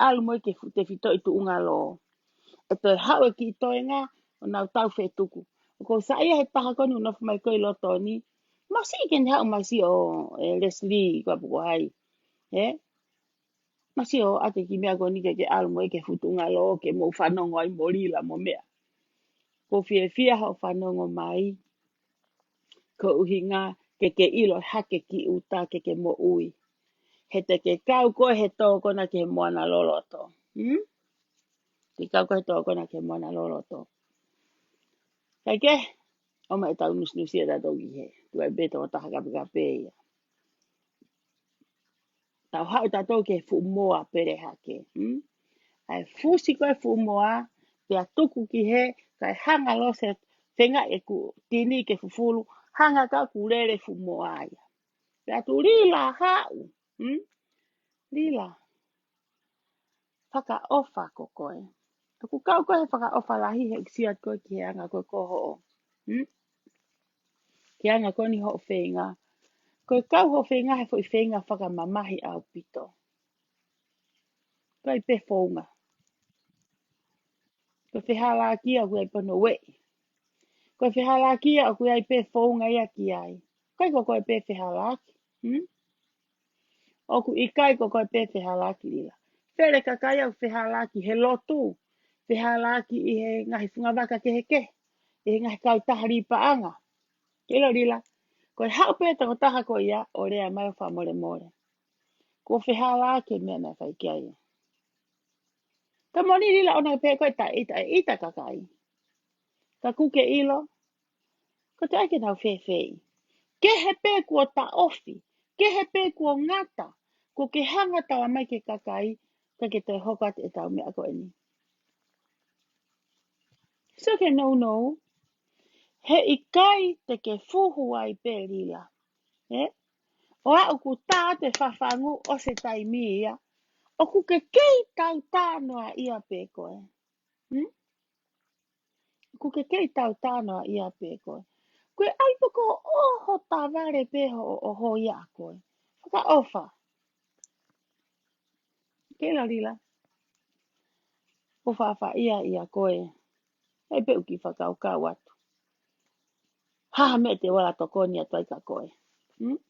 ʻAlu mo ia ki he fu-, tefitoʻi tuʻunga lō. ʻE toe haʻu e kiʻi toenga ʻo nau tau fetuku. ʻOku ou saiʻia he taha ko eni ʻoku nofo mai ko ē ʻi loto ni. Masiʻi ke ne haʻu masiʻi ʻo, e, Leslie ko ē pe ko hai. Hē? Masiʻi ʻo ʻoatu e kiʻi meʻa ko eni ke ke ʻalu mo ia ki he fuʻu tuʻunga lō ke mou fanongo ai mo Lila mo meʻa. ʻOku ou fiefia hoʻo fanongo mai. Ko e ʻuhinga ke ke ʻilo hake ki ʻuta ke ke moʻui. He te ke kau ko ē he tō ko ena ki he moana loloto. Hmm? Te ke kau ko ē he tō ko ena ki he moana loloto. Kae kehe, ʻomai ʻetau nusinusi ʻa tautolu ki hē. Tuai pē tokotaha kapekape ia. Tau haʻu tautolu ki he fuʻu moa pele hake. Hmm? ʻA e fusi ko ē fuʻu moa, pea tuku ki hē, kae hanga lose fenga ʻeku tini ke fufulu, hanga ka ʻoku lele fuʻu moa ia. Pea tuʻu Lila haʻu. Hmm? Lila. Fakaʻofa ko koe. ʻOku kau ko ē he fakaʻofa lahi he ʻoku sio atu ko ē ki he anga ko ē ko hoʻo. Hmm? Ki he anga ko eni hoʻo feinga. Ko e kau hoʻo feinga he foʻi feinga fakamamahi ʻaupito. Ko e pē founga. Ko e fehālaaki ʻoku ʻi ai pē hono ueʻi. Ko e fehālaaki ʻoku ʻi ai pē founga ia ki ai. ʻIkai ko koe pē fehālaaki. Hmm? ʻOku ʻikai ko koe pē fehālaaki Lila. Fele kakai ʻoku fehālaaki he lotu. Fehālaaki ʻi he ngaahi fungavaka kehekehe. ʻI he ngaahi kautaha lipaʻanga. Ke ʻilo Lila. Ko e haʻu pē tokotaha ko ia ʻo lea mai ʻo fakamolemole. Kuo fehālaaki e meʻa naʻe fai ki ai. Ka moʻoni Lila ʻoua naʻa pehē ko e taʻe ʻita, ʻita kakai. Ka ʻoku ke ʻilo, ko e taʻe ke nau fēfē. Kehe pē kuo taʻofi, kehe pē kuo ngata, kuo ke hanga tala mai ki he kakai, ka ke toe hoko atu ʻetau meʻa ko eni. So ke nounou, heʻikai te ke fuhu ai pē Lila. Ē? ʻO aʻu kuo tā atu e fafangu ʻosi e taimi ia. ʻOku ke kei tautā noa ia pē koe. Hmm? ʻOku ke kei tautā noa ia pē koe. Ko e ʻai pē ko hoʻo tavale pē hoʻo, hoʻo ʻoho ia ʻa koe. Fakaʻofa. Ke ʻilo Lila. ʻOku ou faʻa faʻa ʻia ʻia koe. ʻE pē ʻoku ke fakakaukau atu. Ha meʻa te u ala tokoni atu ai kia koe. Hmm?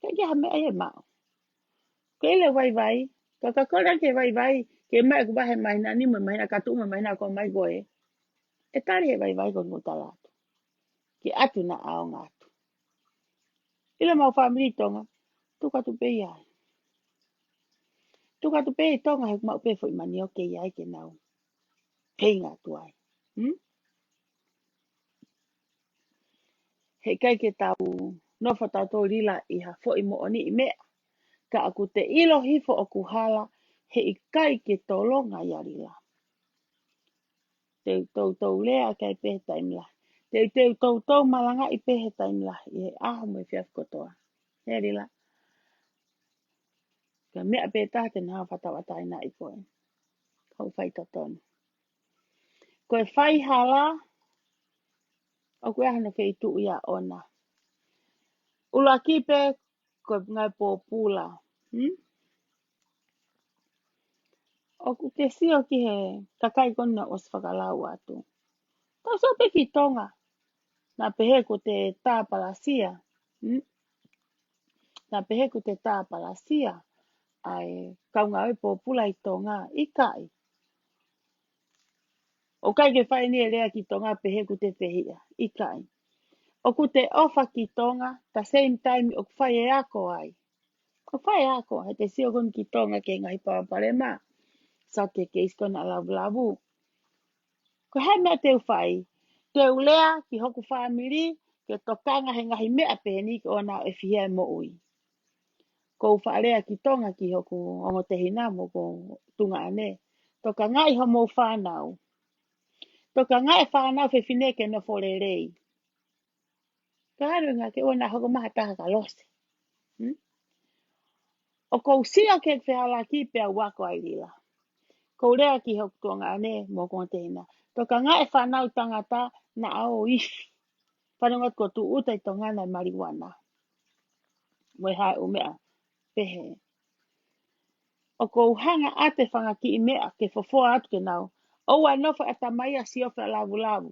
Ke ke ha meʻa ia ʻe maʻu. Ke ʻilo e vaivai. Ka ka kole ke vaivai. Ke mai ʻeku vahe māhina ni mo e māhina ka tuʻu mo e māhina ko mai koe. ʻE tali he vaivai ko ʻeku tala atu. Ke ʻatu naʻa ʻaonga atu. ʻIlo ʻemau fāmili ʻi Tonga. Tuku atu pē ia. Tuku atu pē ʻi Tonga he ʻoku maʻu pē foʻi manioke ia ai ke nau. Peinga atu ai. Hmm? Heʻikai ke tau nofo tautolu Lila ʻi ha foʻi moʻoniʻi meʻa. Ka ʻoku te ʻilo hifo ʻoku hala heʻikai ke tolonga ia Lila. Te u toutou lea kae pē he taimi lahi. Te u, te u toutou malangaʻi pē he taimi lahi. ʻI he ʻaho mo e efiafi kotoa. Hē Lila. Ko e meʻa pē taha te nau fakatauʻatāinaʻi koe. Kau fai totonu. Ko e faihala, ʻoku ʻi ai hano feituʻu ia ʻoʻona. ʻUluaki pē, ko e ngaahi pōpula. Hmm? ʻOku ke sio ki he kakai ko ena ʻosi fakalau atu. Tau sio pē ki Tonga. Naʻa pehē ko e tāpalasia. Hmm? Naʻa pehē ko e tāpalasia. ʻA e kaungāue pōpula ʻi Tonga. ʻIkai. ʻOku ʻikai ke fai ni e lea ki Tonga pehē ko e fehiʻa. ʻIkai. ʻOku te ʻofa ki Tonga, the same time ʻoku fai e ako ai. ʻOku fai e ako, he te sio ko eni ki Tonga ki he ngaahi palopalema. Sio ki he keisi ko ena ʻa Lavulavu. Ko e hā e meʻa te u fai, te u lea ki hoku fāmili, ke tokanga he ngaahi meʻa pehē ni ke ʻoua naʻa ʻe fihia e moʻui. ʻOku ou faʻa lea ki Tonga ki hoku ongo tehina mo hoku tuongaʻane. Tokangaʻi hoʻomou fānau. Tokangaʻi e fānau fefine ke nofo lelei. Ka ʻalu ʻa e ngaahi ke ʻoua naʻa hoko mai ha taha ka lose. Hmm? ʻOku ou sio ki he fehālaaki pea u ako ai, Lila. ʻOku ou lea ki hoku tuongaʻane mo hoku ongo tehina. Tokangaʻi e fānau tangata naʻa ō ifi. Fanongo atu, kuo tūʻuta ʻi Tonga ʻa e maliuana mo e hā e ʻū meʻa pehē. ʻOku ou hanga ʻo ʻoatu e fanga kiʻi meʻa ke fofoa atu ke nau. ʻOua ʻe nofo e ʻatamai ʻo siofi e lavulavu.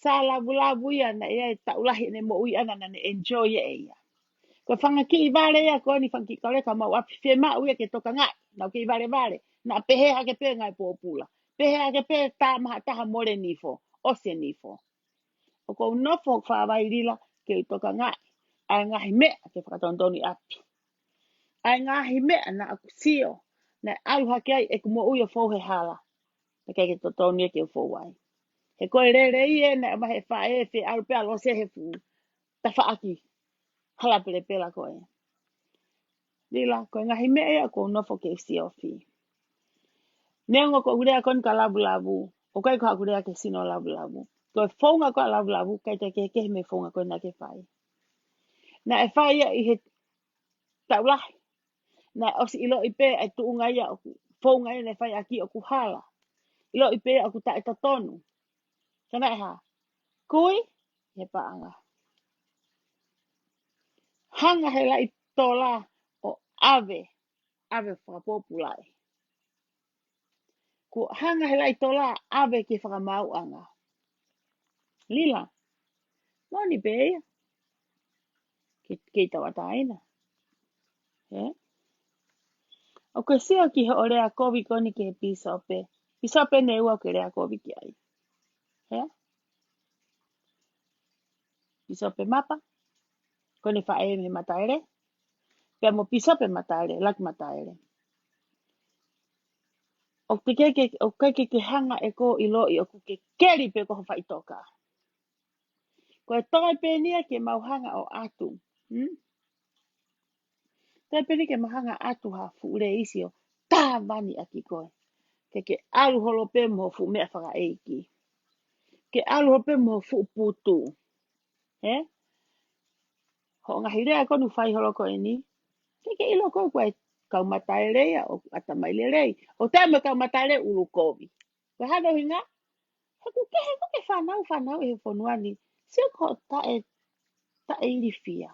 Sa lavulavu ia naʻe ʻi ai e taʻu lahi ʻene moʻui ʻana naʻa ne enjoy ʻe ia. Ko e fanga kiʻi vale ia ko eni, fanga kiʻi kauleka mau ʻapi, fiemaʻu ia ke tokangaʻi. Naʻa ke ʻi valevale. Naʻa pehē hake pē ngaahi pōpula. Pehē hake pē tā maha taha mole nifo. ʻOsi e nifo. ʻOku ou nofo hoku fāvai, Lila, ke u tokangaʻi ʻa e ngaahi meʻa ke fakatonutonu ʻi ʻapi. ʻA e ngaahi meʻa naʻa ku sio naʻe ʻalu hake ai ʻeku moʻui ʻo fou he hala. Naʻe ʻikai ke totonu ia ke u fou ai. He ko e lelei ē naʻe ʻomai ʻe he faʻē ʻo fie ʻalu pē ʻo lose he fuʻu tafaʻaki hala pelepela ko ē. Lila, ko e ngaahi meʻa ia ʻoku ou nofo ke u siofi. Neongo ko ʻeku lea ko eni ka lavulavu, ʻoku ʻikai ko haʻaku lea ki he sino lavulavu. Ko e founga ko ē ʻa e lavulavu, ʻikai toe kehekehe mei he founga ko ē naʻa ke fai. Naʻe fai ia ʻi he taʻu lahi. Naʻe ʻosi ʻiloʻi pē ʻa e tuʻunga ia ʻoku, founga ia naʻe fai ʻaki ʻoku hala. ʻIloʻi pē ʻoku taʻetotonu. Ka naʻe hā? Kui he paʻanga. Hanga he laʻi tola ʻo ʻave, ʻave fakapōpulaʻi. Kuo hanga he laʻi tola ʻave ki he fakamaauʻanga. Lila, moʻoni pē ia. Ke, ke tauʻatāina. He? ʻOku ke sio ki hoʻo lea kovi ko eni ki he pīsope. Pīsope ʻe ua ʻoku ke lea kovi ki ai. He? Pīsope Mapa, ko ʻene faʻē mei Mataele, pea mo Pīsope Mataele, Laki Mataele. ʻOku ke, ke, ʻoku ke, ke hanga ʻe koe ʻo ʻiloʻi ʻoku ke keli pē ko ho faʻitoka. Ko e toe pē eni ia ke mau hanga ʻo ʻatu. Hmm? Toe pē eni ke mau hanga ʻo ʻatu ha fuʻu leisi ʻo tāvani ʻaki koe. Ke ke ʻalu holo pē mo ho fuʻu meʻa fakaʻeiki. Ke ʻalu holo pē mo ho fuʻu putu. He? Hoʻo ngaahi lea ko eni ʻoku fai holo ko eni. Ke ke ʻilo ko ē ko e kau Mataele ia ʻoku ʻatamai lelei. ʻOku taimi e kau Mataele ʻulu kovi. Ko e hā hono ʻuhinga? He ʻoku kehe ko e fānau, fānau ʻi he fonua ni. Sio ko e taʻe, taʻeilifia.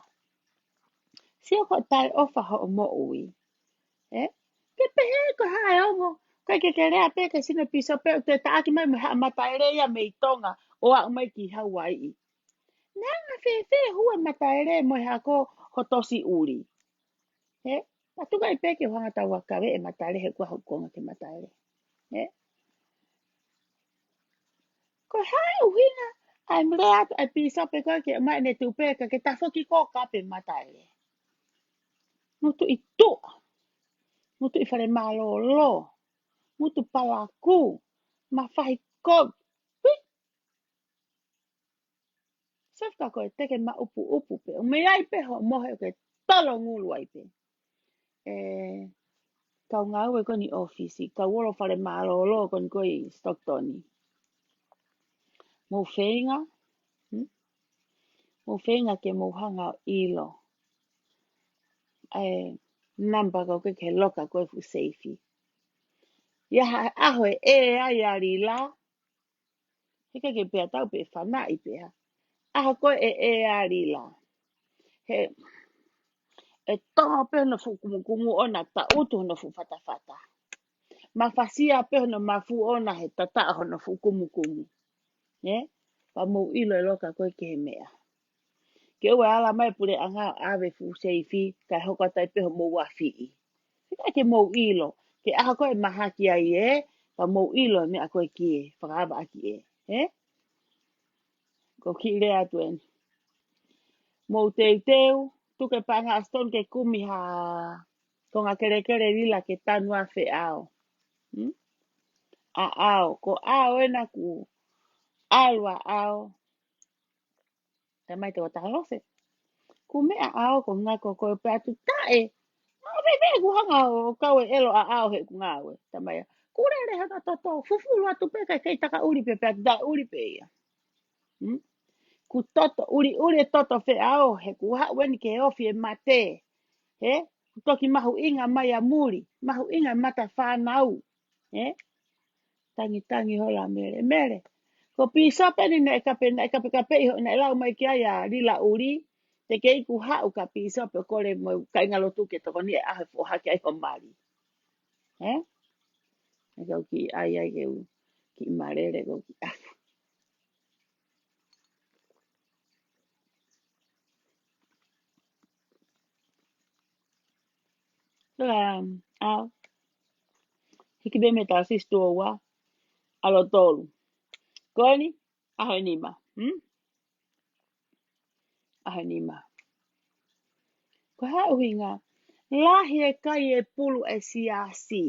Sio ko e taʻeʻofa hoʻo moʻui. He? Ke pehē ko e hā e ongo. Ko e ke ke lea pē ki he sino pīsope ʻoku toe taʻaki mai mo e haʻa Mataele ia mei Tonga ʻo aʻu mai ki Hauaiʻi. Naʻa ngā fēfē hū e Mataele mo e hako ho tosi ʻuli. He? Patuka ai pē ke u hanga ʻo tauʻaki e Mataele he ʻoku ʻaho konga ki he Mataele. He? Ko e hā e ʻuhinga ʻa e mele atu ʻa e pīsope ko ē ke ʻomai ʻene tupe ka ke tafoki ko ē ʻo kape Mataele. Mutuʻi tuʻa. Mutuʻi fale mālōlō. Mutu palakū. Mafahi kovi. Hui! Sefka ko e teke maʻupuʻupu pē. ʻO mei ai pē hoʻo mohe ʻoku ke tolongulu ai pē. ʻE, kau ngāue ko eni ʻōfisi, kau olo fale mālōlō ko eni ko ē ʻi Stockton. Mou feinga, hmm? Mou feinga ke mou hanga ʻo ʻilo ʻa e namba ko ē ki he loka ko ē fuʻu seifi. ʻI ha ʻaho ʻe ʻē ai ʻa Lila, he ʻikai ke pehē ʻe tau pe fanaʻi pē ha ʻaho ko ē ʻe ʻē ai ʻa Lila. He ʻe tō pē hono fuʻu kumukumu ʻo na taʻutu hono fuʻu fatafata. Mafasia pē hono mafu ʻo na he tataʻo hono fuʻu kumukumu. He? Pea mou ʻilo e loka ko ē ki he meʻa. Ke ʻoua ʻe ala mai e puleʻanga ʻo ʻave fuʻu seifi, kae hoko atu ai pē hoʻomou afiʻi. He ʻikai ke mou ʻilo, ke ʻaho ko ē ʻe mahaki ai ē, pea mou ʻilo e meʻa ko ē ki ē, fakaava ʻaki ē. He? Ko e kiʻi lea atu eni. Mou teuteu, tuku e paʻanga ʻa Stone ke kumi ha konga kelekele Lila ke tanu afe ʻao. Hmm? ʻA ʻao, ko ʻao ena kuo ʻalu ʻa ʻao. Taimi te o taha lose. Kuo meʻa ʻao ko ngako ko e pē atu taʻe. ʻAve pē ʻeku hanga ʻo kau e ʻelo ʻaʻau heʻeku ngāue. Tamai ia. Kuo lele hata toto, fufulu atu pē kae kei takaʻuli pē, pea takaʻuli pē ia. Hmm? Kuo toto, ʻuliʻuli e toto Feʻao, he kuo haʻu eni ke ofi e mate. He? Kuo toki mahuʻinga mai ʻa muli, mahuʻinga e mata fānau. He? Tangitangi hola Mele. Mele. Ko Pīsope ni naʻe kape, naʻe kapekapeʻi hoʻo, naʻe lau mai ki ai ʻa Lila ʻUli. Te ke iku haʻu ka Pīsope ʻo kole mo e kāingalotu ke tokoni e ʻaho ʻe foʻohake ai ho mali. He? ʻE kau kiʻi ʻai ai ke u, kiʻi malele ko ki afu. Ka, ʻa, hiki pē mei he taha sisi tuʻo ua, ʻalu ʻo tolu. Ko eni, ʻaho ʻe nima. Hmm? ʻAho ʻe nima. Ko e hā e ʻuhinga, lahi e kai e pulu ʻa e siasi.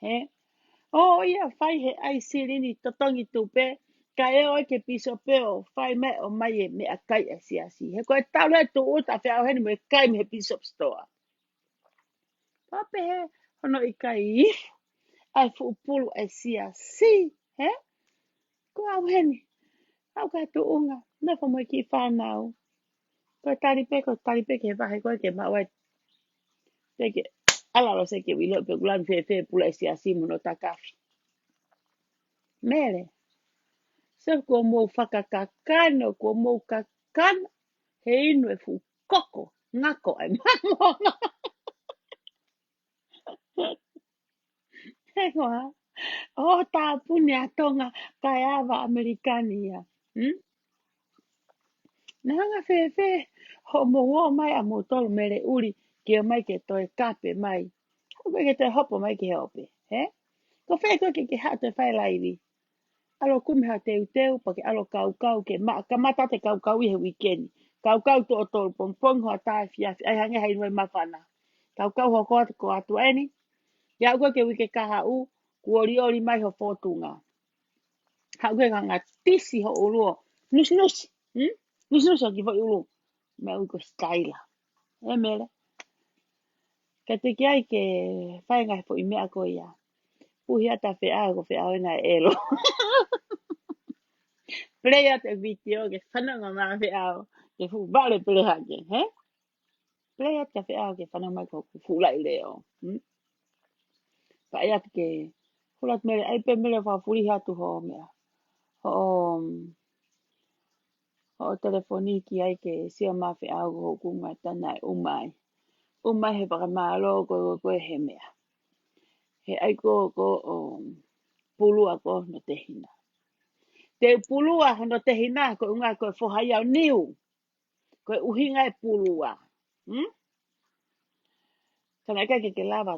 He? ʻO ia fai he ʻai silini totongi tupe, kae ʻoua ke Pīsope ʻo fai mai ʻo mai e meʻakai ʻa e siasi. He ko e talu e tūʻuta Feʻao heni mo e kai mei he Bishop Store. Pea pehē hono ʻikai ifu ʻa e fuʻu pulu ʻa e siasi, he? Ko au heni, au ka tuʻunga, nofo mo e kiʻi fānau. Ko e tali pē, ko e tali pē ke vahe ko ē ke maʻu ai. Te ke, ʻalalo se ke uilo pe kulan fēfē pulu ʻa e siasi mo hono takafi. Mele, se kuo mou fakakakano, kuo mou kakano, he inu e fuʻu koko, ngako ai mamo. He koa, ʻo tāpuni ʻa Tonga, kae ava ʻAmelika ni ia. Hmm? Naʻe hanga fēfē hoʻomou ō mai ʻa moutolu Mele ʻUli, ke ō mai ke toe kape mai. Haʻu ke toe hopo mai ki he ope, he? Ko fē koe ke ke haʻu toe fai laivi. ʻAlu ʻo kumi ha teuteu, pea ke ʻalu ʻo kaukau ke ma-, kamata te kaukau ʻi he uike ni. Kaukau tuʻo tolu pongipongi, hoʻatā efiafi, ʻai hangē ha inu e māfana. Kaukau hoko atu ko atu eni. Ia ʻoku ke uike kahaʻu, kuo olioli mai ho fōtunga. Haʻu ke hanga tisi ho ʻulu ʻo nusinusi. Hmm? Nusinusi ho kiʻi foʻi ʻulu. Meʻa ʻoku ui ko e sitaila. ʻE Mele. Ka te ke ʻai ke fai e ngaahi foʻi meʻa ko ia. Puhi atu ʻa Feʻao, ko Feʻao ena ʻe ʻelo. Play atu e vitiō ke fanongo mai ʻa Feʻao. Ke fuʻu vale pele hake, he? Play atu kia Feʻao ke fanongo mai ko e fuʻu laʻi leʻo. Hmm? Pea ʻai atu ke hula atu Mele, ʻai pē Mele fakafulihi atu ho meʻa. Hoʻo, hoʻo telefoni ki ai ke sio mai Feʻao ko hoku mai tana e ʻumai. ʻUmai he fakamālō ko, ko, ko e he meʻa. He ʻai ko, ko, ʻo, pulua ko hono tehina. Te u pulua hono tehina, ko e ʻuhinga ko e foha ia ʻo niu. Ko e ʻuhinga e pulua. Hmm? Ka naʻe ʻikai ke ke lava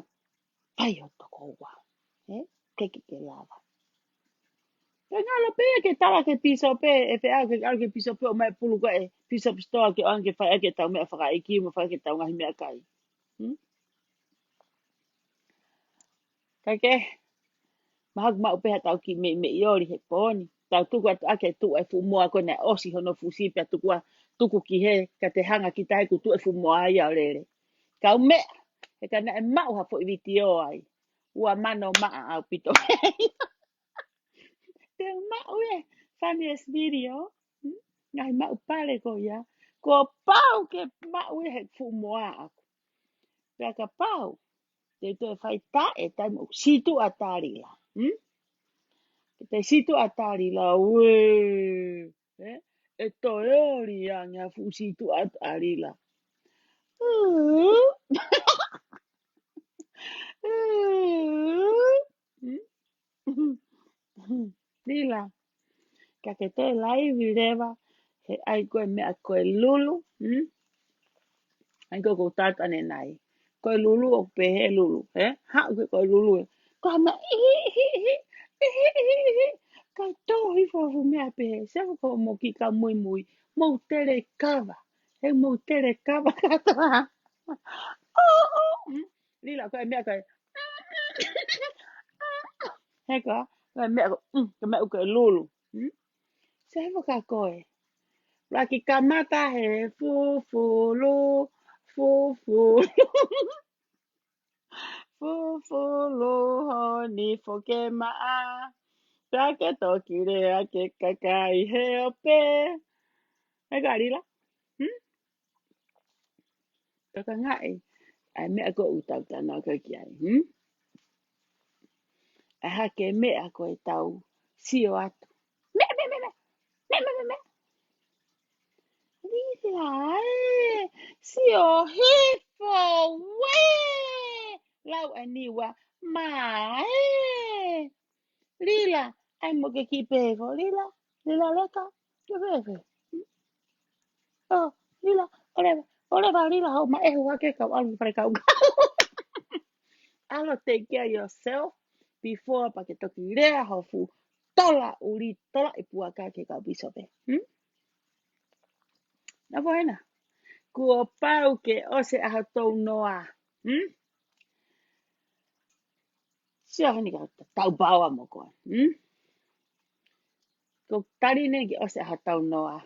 fai ho tokoua. He? ʻIkai ke ke lava. Ke ngalo pē ke tala ke Pīsope, ʻe Feʻao ke ngalo ke Pīsope ʻo mai pulu ko e Bishop Store ke ʻoange ke fai ʻaki ʻetau meʻa fakaʻeiki mo fai ʻaki ʻetau ngaahi meʻakai. Hmm? Ka ke, mahalo ʻoku maʻu pē haʻatau kiʻi meimei oli he pō ni. Tau tuku atu ʻaki e tuʻu e fuʻu moa ko ē naʻe ʻosi hono fusi pea tuku atu, tuku ki hē, ka te hanga kita he kuo tuʻu e fuʻu moa ia ʻo lele. Kaumeʻa, he ka naʻe maʻu ha foʻi vitiō ai. Ua mano maʻa ʻaupito. Te u maʻu e funniest video. Hmm? Ngaahi maʻu pale ko ia. Kuo pau ke maʻu e he fuʻu moa ʻaku. Pea kapau te u toe fai taʻe taimi ʻoku situʻa ʻa Talila. Hmm? Ke te situʻa ʻa Talila, uē. Ē? ʻE toe oli ange ha fuʻu situʻa ʻa Talila. Hmm? Lila. Ka ke toe laivi leva, he ʻai ko e meʻa ko e lulu, hmm? ʻAi ko e ʻoku ou tatane nai. Ko e lulu ʻoku pehē lulu, he? Haʻu ke ko e lulu ē. Ko ha meʻa, ihi, ihi, ihi, ihi, ihi, ihi. Ka tō hifo ʻa e fuʻu meʻa pehē. Sio ko mo ki ka muimui. Mou tele kava. He mou tele kava katoa. ʻŌ, ʻō, hmm? Lila ko e meʻa ko e. He ko, ko e meʻa ko, mm, ko e meʻa ko e lulu. Hmm? Sio ko koe. Laki kamata he fufulu, Fufu. Fufu luho ni foke maʻa. Pea ke toki lea ke kakai he ope. E ka Lila? Hmm? Ka ka ngai. Ai meʻa ko u tau tana ka ki ai. Hmm? Ai hake meʻa ko e tau sio atu. Meʻa, meʻa, meʻa, meʻa. Meʻa, meʻa, meʻa, meʻa. Lila e, sio hifo ue. Lau ʻa Niua, ma e. Lila, ai mo ke ki pefo, Lila, Lila leka, ke pefe. Oh, Lila, ʻoleva, ʻoleva Lila hau ma ehu hake kau ʻalu fale kau. ʻAlu take care yourself before pea ke toki lea ho fuʻu tola ʻuli, tola i puaka ke kau pisope. Hmm? Na po hena. Kuo pau ke ʻosi ʻa ho tau noa. Hmm? Sio heni ka tau paoa mo koe. Hmm? Ko tali nei ke ʻosi ʻa ho tau noa.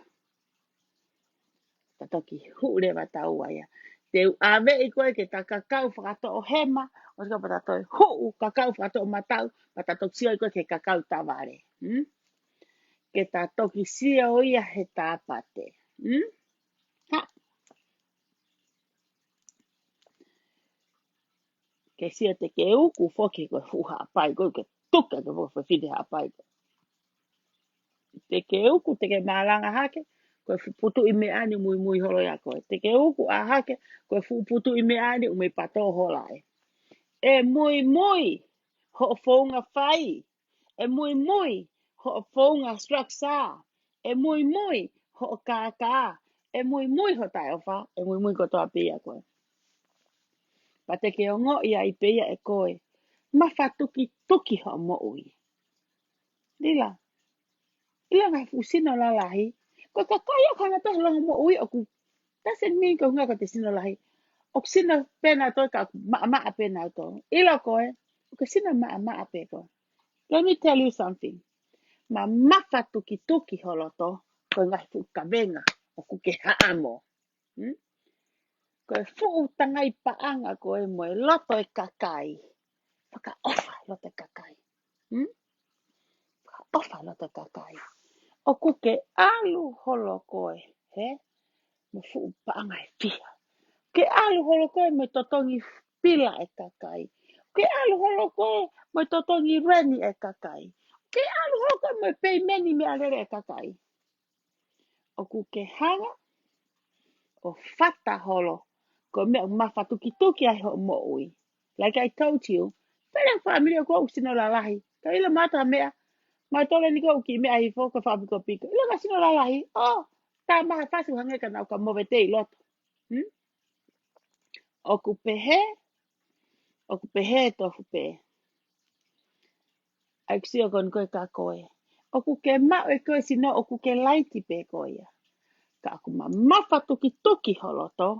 Ta toki huʻu leva tau aia. Te u ʻave ʻi koe ke ta kakau fakatoʻo hema, ʻosi ka pata toe huʻu kakau fakatoʻo matau, pata toki sio ʻi koe ke kakau tavale. Hmm? Ke ta toki sio ia he tāpate. Hmm? Ha. Ke sio te ke uku foki ko e fuʻu haʻapai ko ke tuka ke foki fefine haʻapai ko. Te ke uku, te ke malanga hake, ko e fuʻu putu ʻi meʻa ni muimui holo ia ko. Te ke uku ʻa hake, ko e fuʻu putu ʻi meʻa ni ʻumei pato hola e. E muimui, hoʻo founga fai, e muimui, hoʻo founga structure, e muimui, hoʻo kākā, e muimui ho taeofa, e muimui kotoa pē ia ko. Pea te ke ongoʻi ai pē ia ʻe koe, mafatukituki hoʻo moʻui. Lila, ʻilo ngaahi fuʻu sino lalahi, ko e kakai ʻoku hanga toe longo moʻui ʻoku, doesn't mean ko e ʻuhinga ko e sino lahi. ʻOku sino pē nautolu ka maʻamaʻa pē nautolu. ʻIlo koe, ʻoku ke sino maʻamaʻa pē koe. Let me tell you something. Ma mafatukituki ho loto, ko e ngaahi fuʻu kavenga ʻoku ke haʻamo. Hmm? Ko e fuʻu tangai paʻanga ko e mo e loto e kakai. Fakaʻofa loto e kakai. Hmm? Fakaʻofa loto e kakai. ʻOku ke ʻalu holo koe, he? Mo fuʻu paʻanga e fiha. Ke ʻalu holo koe mo e totongi pila e kakai. Ke ʻalu holo koe mo e totongi reni e kakai. Ke ʻalu holo koe mo e peimeni meʻalele e kakai. ʻOku ke hanga ʻo fata holo, ko e meʻa ʻoku mafatukituki ai hoʻo moʻui. Like I told you, pele family ʻoku ʻoku sino lalahi. Ka ʻilo mata meʻa, ma tole ni ko ʻoku ki meʻa hifo ko fakapikopiko. ʻIlo ka sino lalahi, oh, tā maha fasi hangē ka nau ka move tei loto. Hmm? ʻOku pehē, ʻoku pehē tofu pē. ʻAi ʻoku sio ko eni ko e ka koe. ʻOku ke maʻu ʻe koe sino ʻoku ke laiti pē koe ia. Ka ʻoku ma mafatukituki ho loto,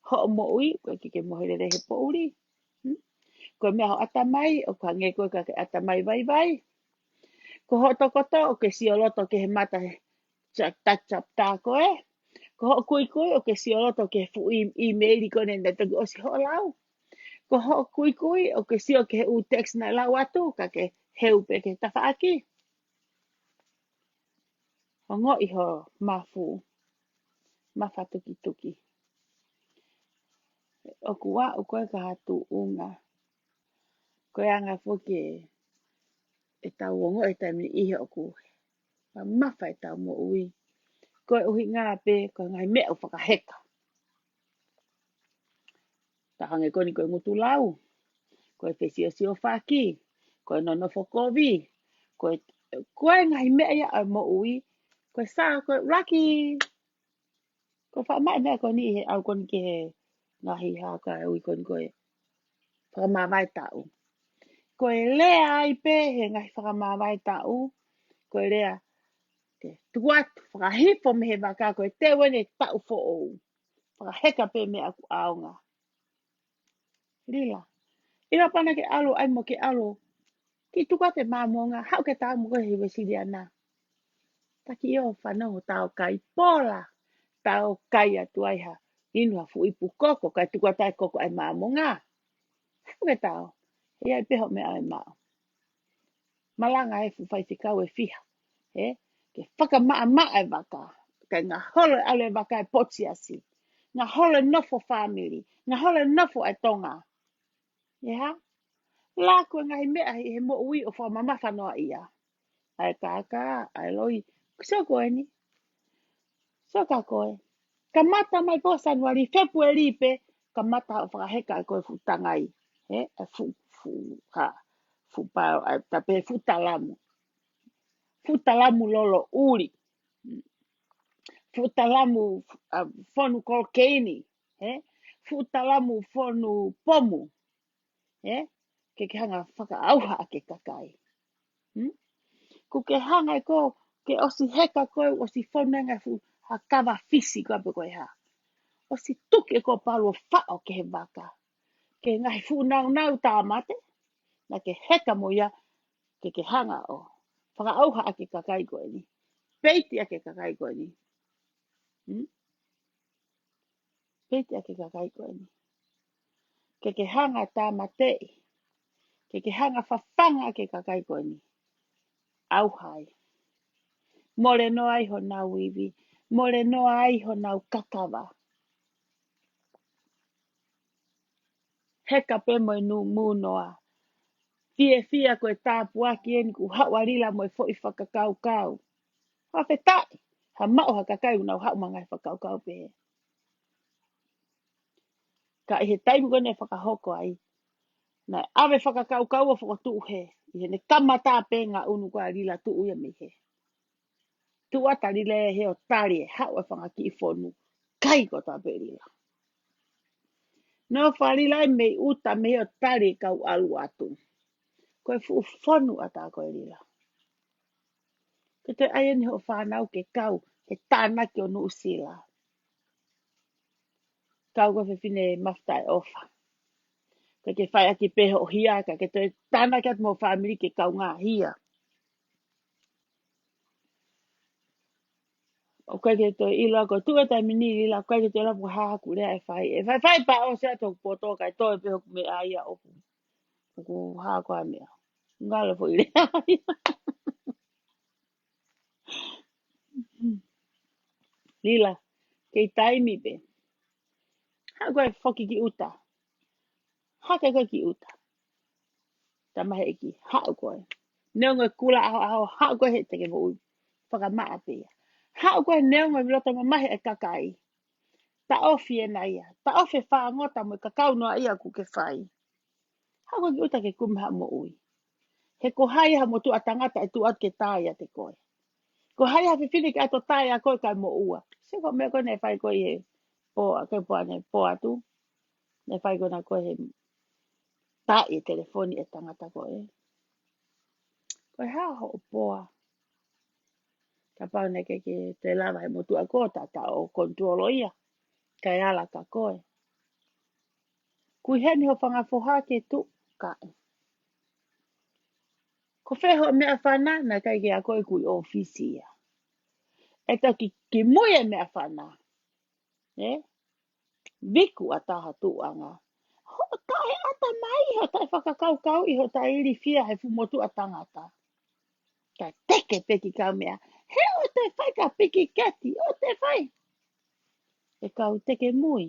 hoʻo moʻui, ko e ke ke mohe lelei he poʻuli. Hmm? Ko e meʻa ho ʻatamai, ʻoku hangē ko e ka ke ʻatamai vaivai. Ko hoʻo tokoto, ʻoku ke sio loto ki he mata he chat, chat, chat tā ko e. Ko hoʻo kuikui, ʻoku ke sio loto ki he fuʻu i-, email ko eni naʻe toki ʻosi hoʻo lau. Ko hoʻo kuikui, ʻoku ke sio ki he ʻū text naʻe lau atu, ka ke heu pē ki he tafaʻaki. Ongoʻi ho mafu, mafatukituki. ʻOku aʻu ko e ka ha tuʻunga. Ko e anga foki ʻetau ongoʻi e taimi ʻi he ʻoku mamafa ʻetau moʻui. Ko e ʻuhinga pē, ko e ngaahi meʻa ʻoku fakaheka. Tā hangē ko eni ko e ngutu lau, ko e fesiosiofaki, ko e nonofo kovi, ko e, ko e ngaahi meʻa ia ʻa e moʻui, ko e sā, ko e laki, ko e faʻa maʻu meʻa ko eni he ʻalu ko eni ki he ngaahi hā ka ui ko eni ko e fakamāvae taʻu. Ko e lea ai pē he ngaahi fakamāvae taʻu, ko e lea, ke tuku atu, fakahifo mei he vaka ko e teu eni taʻu foʻou. Fakaheka pē meʻa ʻoku ʻaonga. Lila. ʻIlo pana ke ʻalu, ʻai mo ke ʻalu. Ki tuku atu e māmonga, haʻu ke tau mo koe he Uēsiliana. Taki ʻio fanongo tau kai pola, tau kai atu ai ha Inu ha fuʻu ipu koko, kae tuku atu e koko ʻa e māmonga. Fuke tao. ʻE ʻi ai pē hoʻo meʻa ʻe maʻu. Malanga e fuʻu faifekau ʻe fiha. Ē? Ke fakamaʻamaʻa e vaka. Kae ngaholo e ʻalu e vaka e potu siasi. Ngaholo e nofo fāmili. Ngaholo e nofo e Tonga. Ē hā? Laku e ngaahi meʻa ʻi he moʻui ʻo fakamamafa noa ia. ʻA e kākā, ʻa e loi. Sio ko eni. Sio ka ko ē. Kamata mai pō Sānuali, Fēpueli pē, kamata ʻo fakaheka ko e fuʻu tangai. Ē? ʻA e fuʻu, fuʻu, hā, fuʻu pao, ʻa e tape fuʻu talamu. Fuʻu talamu lolo ʻuli. Fuʻu talamu, ʻa, fonu kokeini. Ē? Fuʻu talamu fonu pomu. Ē? Ke ke hanga fakaʻauha ʻa e kakai. Hmm? Ko ke hanga ʻe ko, ke ʻosi heka ko e, ʻosi fonu e ngaahi fuʻu ha kava fisi ko ē pe ko e hā. ʻOsi tuki ʻe ko palu ʻo faʻo ki he vaka. Ke ngaahi fuʻu naunau tāmate, naʻa ke heka mo ia, ke ke hanga ʻo fakaʻauha ʻa e kakai ko eni. Peiti ʻa e kakai ko eni. Hmm? Peiti ʻa e kakai ko eni. Ke ke hanga tāmateʻi. Ke ke hanga fafanga ʻa e kakai ko eni. ʻAuha ai. Mole noa ai honau ivi. Mole noa ai honau kakava. Heka pē mo e nūmū noa. Fiefia ko e tāpuaki eni kuo haʻu ʻa Lila mo e foʻi fakakaukau. Fakafetaʻi. Ha maʻu ha kakai ʻoku nau haʻu mo e ngaahi fakakaukau pehē. Ka ʻi he taimi ko ē naʻe fakahoko ai. Naʻe ʻave fakakaukau ʻo fokotuʻu hē. ʻI heʻene kamata pē ngaʻunu ko ē ʻa Lila tuʻu ia mei hē. Tuʻu atu ʻa Lila he ʻo tali e haʻu e fanga kiʻi fonu. Kai ko tā pē Lila. Nofo ʻa Lila mei ʻuta mei hē ʻo tali e kau ʻalu atu. Ko e fuʻu fonu ʻa tā ko ē Lila. Ke toe ʻai eni hoʻo fānau ke kau, ke tānaki ʻo Nuʻusila. Kau ko e fefine mafuta e ʻofa. Ke ke fai ʻaki pē hoʻo hia, ka ke toe tānaki atu mo e fāmili ke kaungā hia. ʻOku ʻikai ke toe ʻilo ʻa ko e tuʻu e taimi ni Lila, ʻoku ʻikai ke toe ʻilo pe ko e hā haku lea ʻe fai. ʻE fai fai pē ʻosi atu hoku poto kae toe pē hoku meʻa ia ʻoku. ʻOku hā ko ā meʻa. Ngalo foʻi lea. Lila, kei taimi pē. Haʻu ko ē foki ki ʻuta. Hake ko ē ki ʻuta. Tamaheʻeki, haʻu ko ē. Neongo e kula ʻaho ʻaho, haʻu ko ē he teke moʻui. Fakamaʻa pē ia. Haʻu ko ē neongo e loto mamahi e kakai. Taʻofi ena ia. Taʻofi e fāngota mo e kakau noa ia ʻoku ke fai. Haʻu ko ē ki ʻuta ke kumi ha moʻui. He ko hai ha motuʻa tangata ʻe tuʻu atu ke tā ia te koe. Ko hai ha fefine ke ʻato tā ia koe kae moʻua. Sio ko e meʻa ko ē naʻe fai ko ē he pō, ʻa ke pō ane pō atu. Naʻe fai ko ē na ko ē he tā e telefoni e tangata ko ē. Ko e hā hoʻo poa. Kapau naʻe ʻikai ke toe lava he motuʻa ko ē ta ta ʻo control ia. Kae ala ka koe. Kui heni ho fanga foha ke tuʻu kae. Ko fē hoʻo meʻafana, naʻe ʻikai ke ako ʻi he kui ʻōfisi ia. ʻE toki kimui e meʻafana. Ē? Viku ʻa taha tuʻanga. Hoʻo taʻe ʻatamai, hoʻo taʻe fakakaukauʻi, hoʻo taʻe ilifia he fuʻu motuʻa tangata. Ka teke pē ki kau meʻa. He ʻoku te fai ka piki keti, ʻoku te fai. ʻE kau teke mui.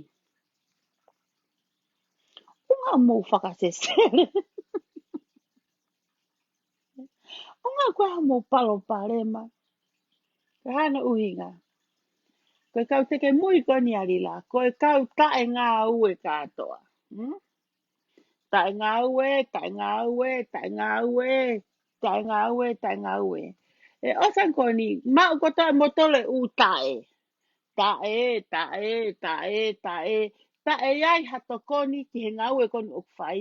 ʻUnga mou fakasesele. ʻUnga ko e hā mou palopalema. Ko e hā hono ʻuhinga. Ko e kau teke mui ko eni ʻa Lila. Ko e kau taʻe ngāue kātoa. Hmm? Taʻe ngāue, taʻe ngāue, taʻe ngāue, taʻe ngāue, taʻe ngāue. ʻE ʻosi ange ko eni, maʻu kotoa e motole ʻū taʻe. Taʻe, taʻe, taʻe, taʻe. Taʻe ai ha tokoni ki he ngāue ko eni ʻoku fai,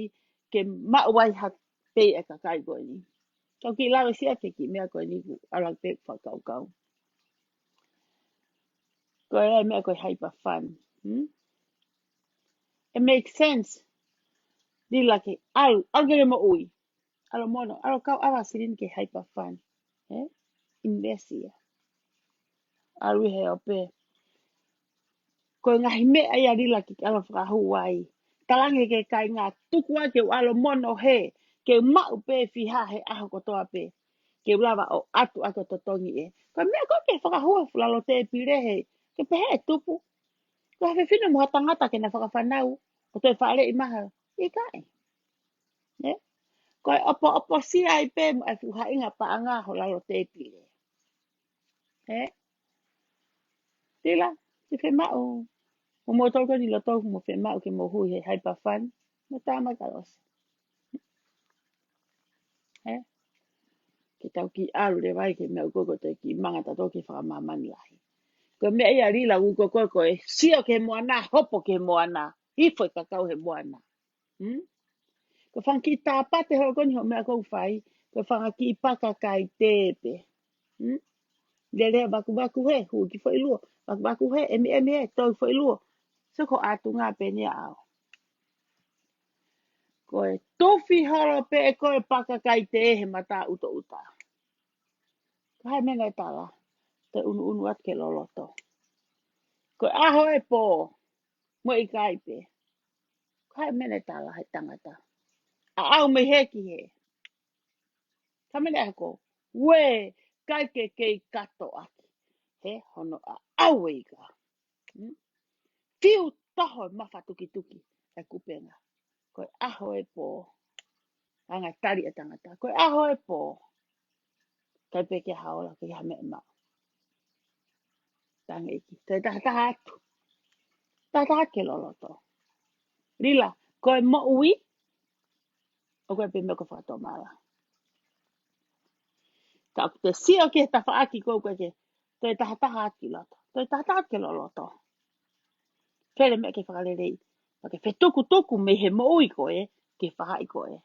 ke maʻu ai ha pei e kakai ko eni. Kau kiʻi lave siʻa ke kiʻi meʻa ko eni ku ala pē fakakaukau. Ko e meʻa ko e hyper fund. Hmm? It makes sense. Lila ke ʻalu, ʻalu ke ke moʻui. ʻAlu mono, ʻalu kau ʻava silini ke hyper fund. Ē? Invest ia. ʻAlu he ope. Ko e ngaahi meʻa ia Lila ke ke ʻalu ʻo fakahū ai. Talaange ki he kāinga, tuku ā ke u ʻalu ʻo mono hē, ke u maʻu pē fiha he ʻaho kotoa pē. Ke u lava ʻo ʻatu ʻaki ʻo totongi ē. Ko e meʻa ko ē ke fakahū he fuʻu lalo tēpile hē, ke pehē ʻe tupu. Ko ha fefine mo ha tangata ke na fakafanau, ʻo toe fāʻeleʻi mai ha, ʻikai. Ē? Ko e ʻopoʻoposia ai pē mo e fuʻu haʻinga paʻanga ho lalo tēpile. Ē? Lila, ke fiemaʻu. Mo moutolu ko eni ʻi loto mo fiemaʻu ke mou hui he haipa fani. Mo tā mai ka ʻosi. Ē? Ke tau kiʻi ʻalu leva ai ki he meʻa ʻoku ko e kiʻi manga tatou ke fakamāmani lahi. Ko e meʻa ia Lila ʻoku ko e, ko e sio ki he moana, hopo ki he moana. Hifo e kakau he moana. Hmm? Ko e fanga kiʻi tāpate holo ko eni hoʻo meʻa ʻoku fai, ko e fanga kiʻi paka kai tē pē. Hmm? Lele vakuvaku hē, hū ki foʻi luo. Vakuvaku hē, ʻemiʻemi hē, tō ki foʻi luo. So ko e ʻatunga pē eni ʻaʻau. Ko e tufi holo pē ʻe koe paka kai tē he mata ʻutoʻuta. Ko hai meʻa ʻe tala, te unuunu atu ke loloto. Ko e ʻaho ʻe pō, mo e ʻikai pē. Ko hai meʻa ʻe tala he tangata. ʻAʻau mei hē ki hē. Ka mene ako, uē, kai ke kei katoʻaki. He hono ʻaʻau e ika. Hmm? Fiu toho e mafatukituki e kupenga. Ko e ʻaho ʻe pō. Anga tali e tangata. Ko e ʻaho ʻe pō. Kai pē ke haola, ke ha meʻa maʻu. Tange iki. Te tahataha atu. Tahataha atu ke loloto. Lila, ko e moʻui, ʻoku ʻikai pē meʻa ko e fakatomala. Ka ʻoku te sio ki he tafaʻaki ko ē ke, toe tahataha atu ki loto. Toe tahataha atu ke loloto. Fele meʻa ke fakaleleiʻi. Pea ke fetukutuku mei he moʻui ko ē, ke fahaʻi ko ē.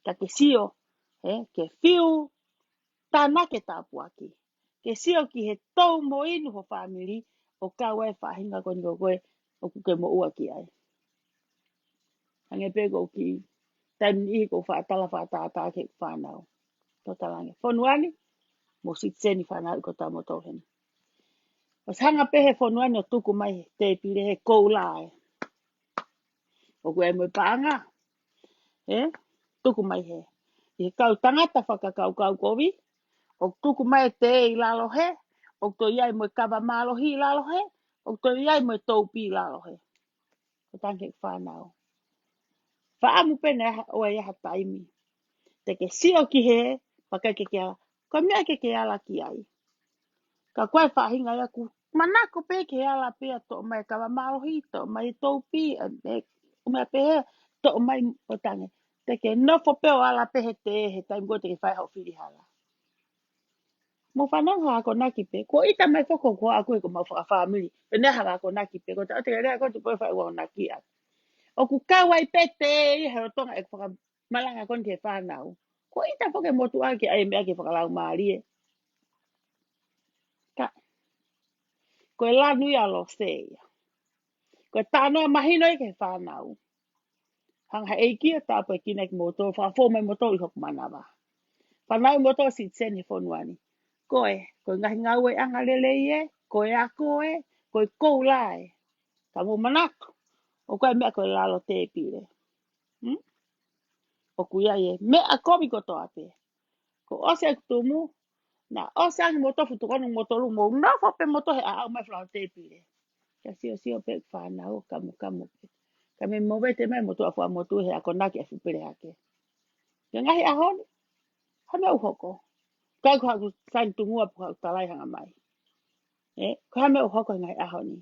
Ka ke sio, he, ke fiu, tānaki e tāpuaki. Ke sio ki he tau mo inu ho fāmili, ʻo kau ai e faʻahinga ko eni ko ē, ʻoku ke moʻua ki ai. Hangē pē ko e kiʻi taimi ʻi he ko e faʻa tala faʻa tātā ki he fānau. Tō talaange. Fonu ʻeni, mo sitiseni fānau ʻi ko tau mo tau heni. ʻOsi hanga pē he fonu ʻeni ʻo tuku mai he tēpile he koula ē. ʻOku ʻi ai mo e paʻanga. Ē? Tuku mai hē. ʻI he kau tangata fakakaukau kovi, ʻoku tuku mai e tē ʻi lalo hē, ʻoku toe ʻi ai mo e kava mālohi ʻi lalo hē, ʻoku toe ʻi ai mo e toupi ʻi lalo hē. Ko tange fānau. Faʻamu pē ne ʻoua ʻe ʻi ai ha taimi. Te ke sio ki hē, pea ʻikai ke ke ala. Ko e meʻa ke ke ala ki ai. Ka ko e faʻahinga ia ʻoku manako pē ke ala pē ʻo toʻo mai kava mālohi, toʻo mai toupi, ē, ʻo meʻa pē hē, toʻo mai ʻo tange. Te ke nofo pē ʻo ala pē he tē, he taimi ko ē te ke fai hoʻo fili hala. Mo fānau ha akonaki pē, ko ʻita mai foki ko ʻaku ē ko mau fakafāmili, pea ne ha akonaki pē, ko e taʻu te ke lea ko e tupu e fai ua akonaki atu. ʻOku kau ai pē tē ʻi he lolotonga e faka- malanga ko eni ki he fānau. Ko ʻita foki e motuʻa ke ʻai meʻa ke fakalaumālie. Ka, ko e lanu ia ʻa Lose ia. Ko e talanoa mahino ia ki he fānau. Hanga he ʻEiki ʻo tāpuekina kimoutolu, fakafou mai moutolu ʻi hoku manava. Fānau moutolu sitiseni he fonu ʻeni. Ko e, ko e ngaahi ngāueʻanga lelei ē, ko e ako ē, ko e koula ē. Ka mou manako, ʻoku ʻi ai e meʻa ko e lalo tēpile. Hmm? ʻOku ʻi ai e meʻa kovi kotoa pē. Ko ʻosi ʻeku tumu, naʻa ʻosi ange mo tofu tokonu mo tolu mo nofo pē mo tohe ʻaʻau mai he fuʻu lalo tēpile. Ka sio sio pē fānau, kamu kamu pē. Ka mei movete mai mo tuʻa fua mo tuʻa he akonaki e fuʻu pele hake. Ko e ngaahi ʻaho ni, ha meʻa ʻoku hoko. Kai ko haku saini tungua pe ko haku talai hanga mai. Ē, ko ha meʻa ʻoku hoko he ngaahi ʻaho ni.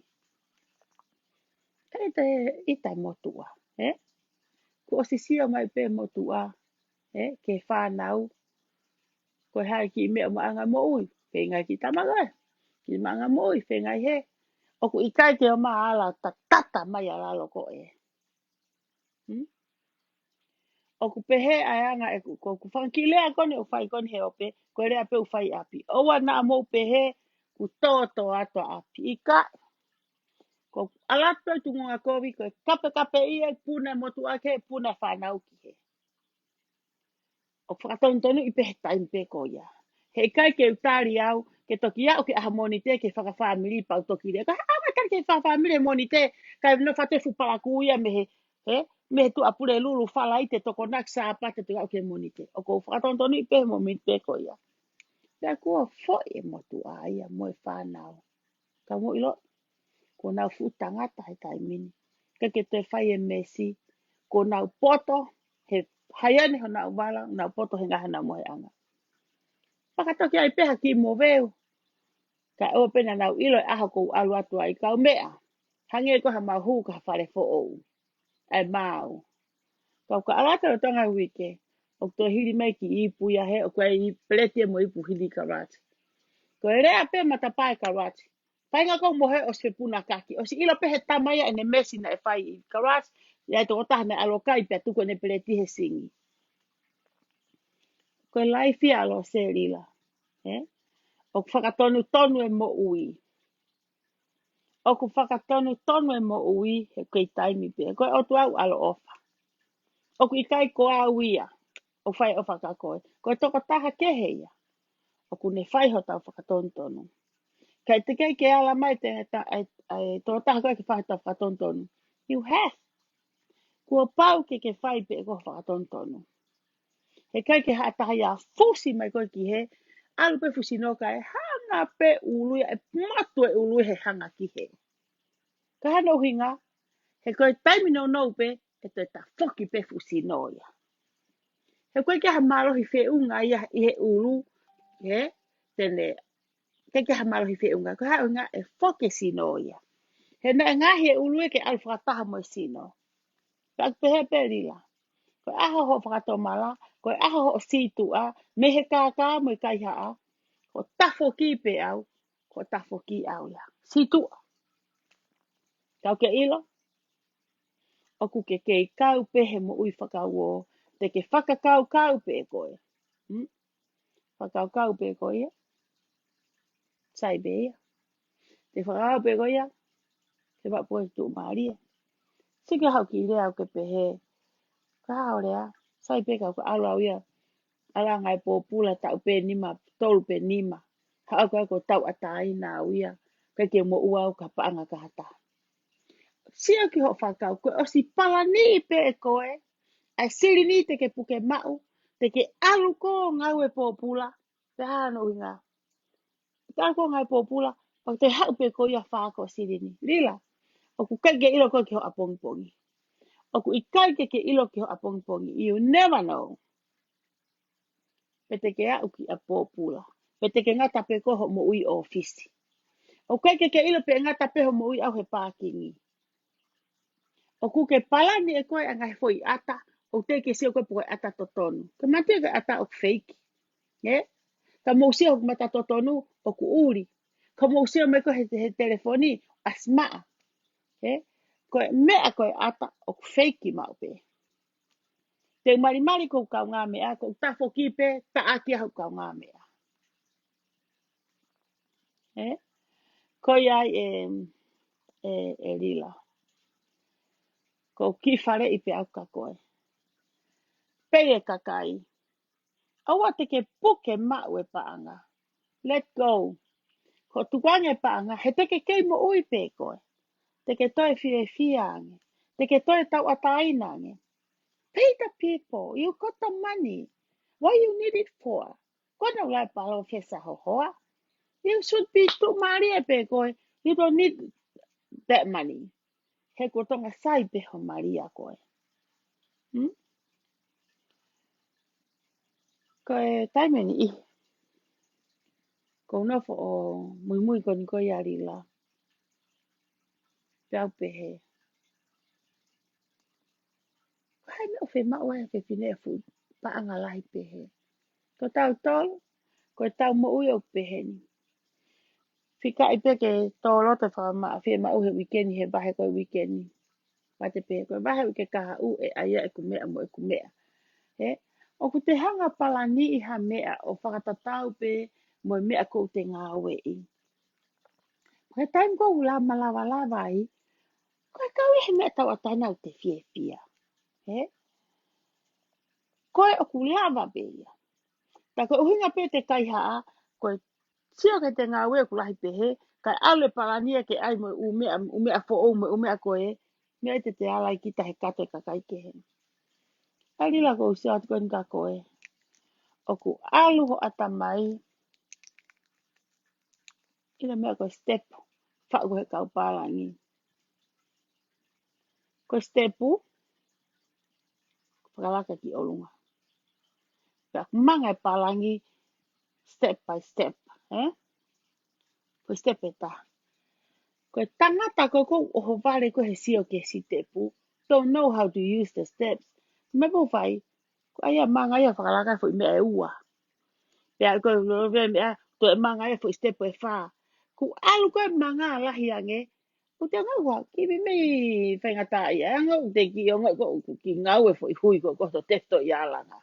Ka ʻita, ʻita e motuʻa, ē? Kuo ʻosi sio mai pē motuʻa, ē, ki he fānau. Ko e hā e kiʻi meʻa ʻoku maʻanga moʻui, feinga ki tama ko ē. Kiʻi maʻanga moʻui, feinga hē. ʻOku ʻikai ke ʻomai ala tatata mai ʻa lalo ko ē. Hmm? ʻOku pehē ʻa e anga ʻeku, ko ʻeku fanga kiʻi lea ko eni ʻoku fai ko eni he ope, ko e lea pē ʻoku fai ʻapi. ʻOua naʻa mou pehē, kuo tōtō atu ʻapi. ʻIkai, ko e ala pē ʻo e tuʻunga kovi, ko e kapekapeʻi e puna motuʻa ki he puna fānau ki hē. ʻOku fakatonutonu ʻi pē he taimi pē ko ia. He ʻikai ke u tali au, ke toki aʻu ki he ʻaho Mōnite ke fakafāmili pea u toki lea. Ka ʻaonga Kali ke fafamili he Mōnite, kae nofo atu e fuʻu palakū ia mei he, he, mei he Tuʻapulelulu Falaite, tokonaki Sāpate, toe aʻu ki he Mōnite. ʻOku ou fakatonutonu pē he Mōnite ko ia. Pea kuo foʻi e motuʻa ia mo e fānau. Ka mou ʻilo, kuo nau fuʻu tangata he taimi ni. ʻIkai ke toe fai e mesi, kuo nau poto, he haiane honau vala, nau poto he ngaahi honau mohenga. Fakatoki ai pē ha kiʻi moveu. Kae ʻoua pē naʻa nau ʻilo e ʻaho ʻoku ou ʻalu atu ai, kau meʻa. Hangē ko ha mau hū ki ha fale foʻou. ʻAi mau. Kau ka ʻalu atu ʻo tonga uike. ʻOku toe hili mai kiʻi ipu ia he, ʻoku ʻi ai e peleti mo e ipu hili karate. Ko e lea pē matapā e karate. Feinga ʻo mohe ʻosi fepunakaki. ʻOsi ʻilo pē he tama ia ʻene mesi naʻe fai ʻi karate. ʻI ai e tokotaha naʻe ʻalu ʻo kai pea tuku ʻene peleti he singi. Ko e laifi ʻa Lose Lila. Ē? ʻOku fakatonutonu e moʻui. ʻOku fakatonutonu e moʻui he kei taimi pē. Ko e ʻOtua ʻoku ʻaloʻofa. ʻOku ʻikai ko au ia ʻoku fai ʻofa kia koe. Ko e tokotaha kehe ia ʻoku ne fai hotau fakatonutonu. Kae teʻeki ke ala mai te, ta, e, e, tokotaha ko ē ke fai hotau fakatonutonu. You have. Kuo pau ke ke fai pē ʻe koe ho fakatonutonu. He ʻikai ke haʻa taha ia fusi mai koe ki hē, ʻalu pē fusi noa kae hanga pē ʻulu ia ʻe matu e ʻulu he hanga ki hē. Ka hano ʻuhinga, he ko e taimi nounou pē, ʻe toe tafoki pē fusi noa ia. He ʻoku ʻikai ke ha mālohi feʻunga ia ʻi he ʻulu, he, te ne, ʻikai ke ha mālohi feʻunga, ko e hā e ʻuhinga ʻe foki e sino ia. He naʻe ngaohi e ʻulu ia ke ʻalu fakataha mo e sino. Pea ʻoku pehē pē Lila. Ko e ʻaho hoʻo fakatomala, ko e ʻaho hoʻo sītuʻa, mei he kākā mo e kaihaʻa, ko e tafoki pē au, ko e tafoki au ia. Sītuʻa. Kau ke ʻilo, ʻoku ke kei kau pē he moʻui fakauō, te ke fakakaukau pē ʻe koe. Hmm? Fakakaukau pē ko ia. Sai pē ia. Te fakakaukau pē ko ia. He vaʻa pē ko e tuʻumālie. Sio ki haʻaku kiʻi lea ʻoku ke pehē. Ka hao lea. Sai pē ka ʻoku ʻalu au ia. ʻAlu ange ʻo pōpula taʻu pē nima, tolu pē nima. Haʻu ko e tauʻatāina au ia. ʻIkai ke moʻua au ki ha paʻanga ki ha taha. Sio ki hoʻo fakakaukau, ko e ʻosi palani pē ʻe koe, ʻa e silini te ke puke maʻu, te ke ʻalu ʻo ngāue pōpula, pea hano ʻuhinga. Te ke ʻalu ʻo ngāue pōpula, pea te haʻu pē ko ia ʻo fai ko e silini. Lila, ʻoku ʻikai ke ʻilo koe ki hoʻo ʻapongipongi. ʻOku ʻikai ke ke ʻilo ki hoʻo ʻapongipongi. You never know. Pe te ke aʻu ki ʻa pōpula. Pe te ke ngata pē ko hoʻo moʻui ʻōfisi. ʻOku ʻikai ke ke ʻilo pe ngata pē hoʻo moʻui ʻau he pākingi. ʻOku ke palani ʻe koe ʻa e ngaahi foʻi ʻata, ʻoku teʻeki ke sio koe pe ko e ʻata totonu. Ke mate ko e ʻata ʻoku feiki. Ē? Ka mou sio hoku mata totonu, ʻoku ʻuli. Ka mou sio mai ko e he, he telefoni, ʻasi maʻa. Ē? Ko e meʻa ko e ʻata, ʻoku feiki maʻu pē. Te u malimali ko hoku kaungāmeʻa, ko u tafoki pē, taʻaki ʻa hoku kaungāmeʻa. Ē? Ko ia ai ē, ē, ē Lila. Ko u kiʻi faleʻi pē au kia koe. Pea ʻe kakai. ʻOua te ke puke maʻu e paʻanga. Let go. Ko e tukuange paʻanga, he te ke kei moʻui pē koe. Te ke toe fiefia ange. Te ke toe tauʻatāina ange. Pay the people. You got the money. What you need it for? Ko ena ʻoku lea ʻa e palōfesa hohoa. You should be tuʻumālie pē koe. You don't need that money. He kuo tonga sai pē ho mali ʻa koe. Hmm? Ko e taimi ni ʻi. Ko u nofo ʻo muimui ko eni ko ia Lila. Pea u pehē. Ko hai meʻa ʻoku fiemaʻu ai ʻe he fefine ʻa e fuʻu paʻanga lahi pehē. Ko tautolu, ko e tau moʻui ʻoku pehē ni. Fikaʻi pē ke tō loto fakamaʻa, fiemaʻu he uike ni, he vahe ko e uike ni. Mate pē ko e vahe uike kahaʻu ʻe ʻai ʻeku meʻa mo ʻeku meʻa. Ē? ʻOku te hanga palaniʻi ha meʻa ʻo fakatatau pē mo e meʻa ʻoku te ngāueʻi. Ko e taimi ʻoku lava lava lava ai, ko e kau ʻi he meʻa tauʻatāina ʻoku te fiefia. Ē? Ko e ʻoku lava pē ia. Tā ko e ʻuhinga pē te kaihaʻa, ko e sio ki he ngāue ʻoku lahi pehē, Kae ʻalu e palani ia ke ʻai mo e ʻū meʻa, ʻū meʻa foʻou mo e ʻū meʻa ko ē, meʻa ʻe te te ala ai kita he kato e kakai kehe. ʻA Lila, ʻoku ou sio atu ko eni kia koe. ʻOku ʻalu ho ʻatamai ʻi he meʻa ko e step, faʻu ko ē he kau pālangi. Ko e step, fakalaka ki ʻolunga. Pea manga e pālangi step by step, ē? Ko e step ʻe taha. Ko e tangata ko ē ʻoku ʻohovale ko ē he sio ki he step, don't know how to use the steps. Meʻa pē ʻoku fai, ko ia manga ia fakalaka e foʻi meʻa ʻe ua. Pea ko e lolo meʻa, toe manga ia foʻi step ʻe fā. Kuo ʻalu ko ē manga lahi ange, ʻoku te ngāue ki mei mei faingataʻaʻia, ʻa e ngāue ʻoku te kiʻi ongoʻi ko ē ʻoku kiʻi ngāue foʻi hui ko ē ʻoku tefito ʻi ʻalanga.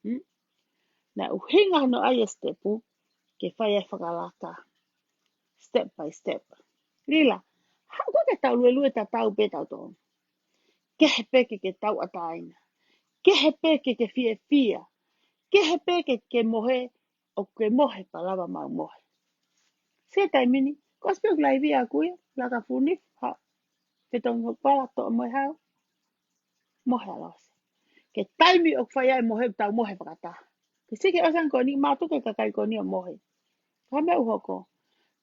Hmm? Naʻe ʻuhinga hono ʻai e step ke fai e fakalaka. Step by step. Lila, haʻu ko ē ke tau luelue tatau pē tautolu. Kehe pē ke ke tauʻatāina. Kehe pē ke ke fiefia. Kehe pē ke ke mohe, ʻoku ke mohe pea lava mau mohe. Sio taimi ni, ko e spek laivi ʻaku ia, laka funi, ha, fetongi hoku pala, toʻo mo e hao. Mohe ʻa Lose. Ko e taimi ʻoku fai ai e mohe, tau mohe fakataha. Ke sio ki he ʻosi ange ko eni, mātuku e kakai ko eni ʻo mohe. Ka meʻa ʻoku hoko,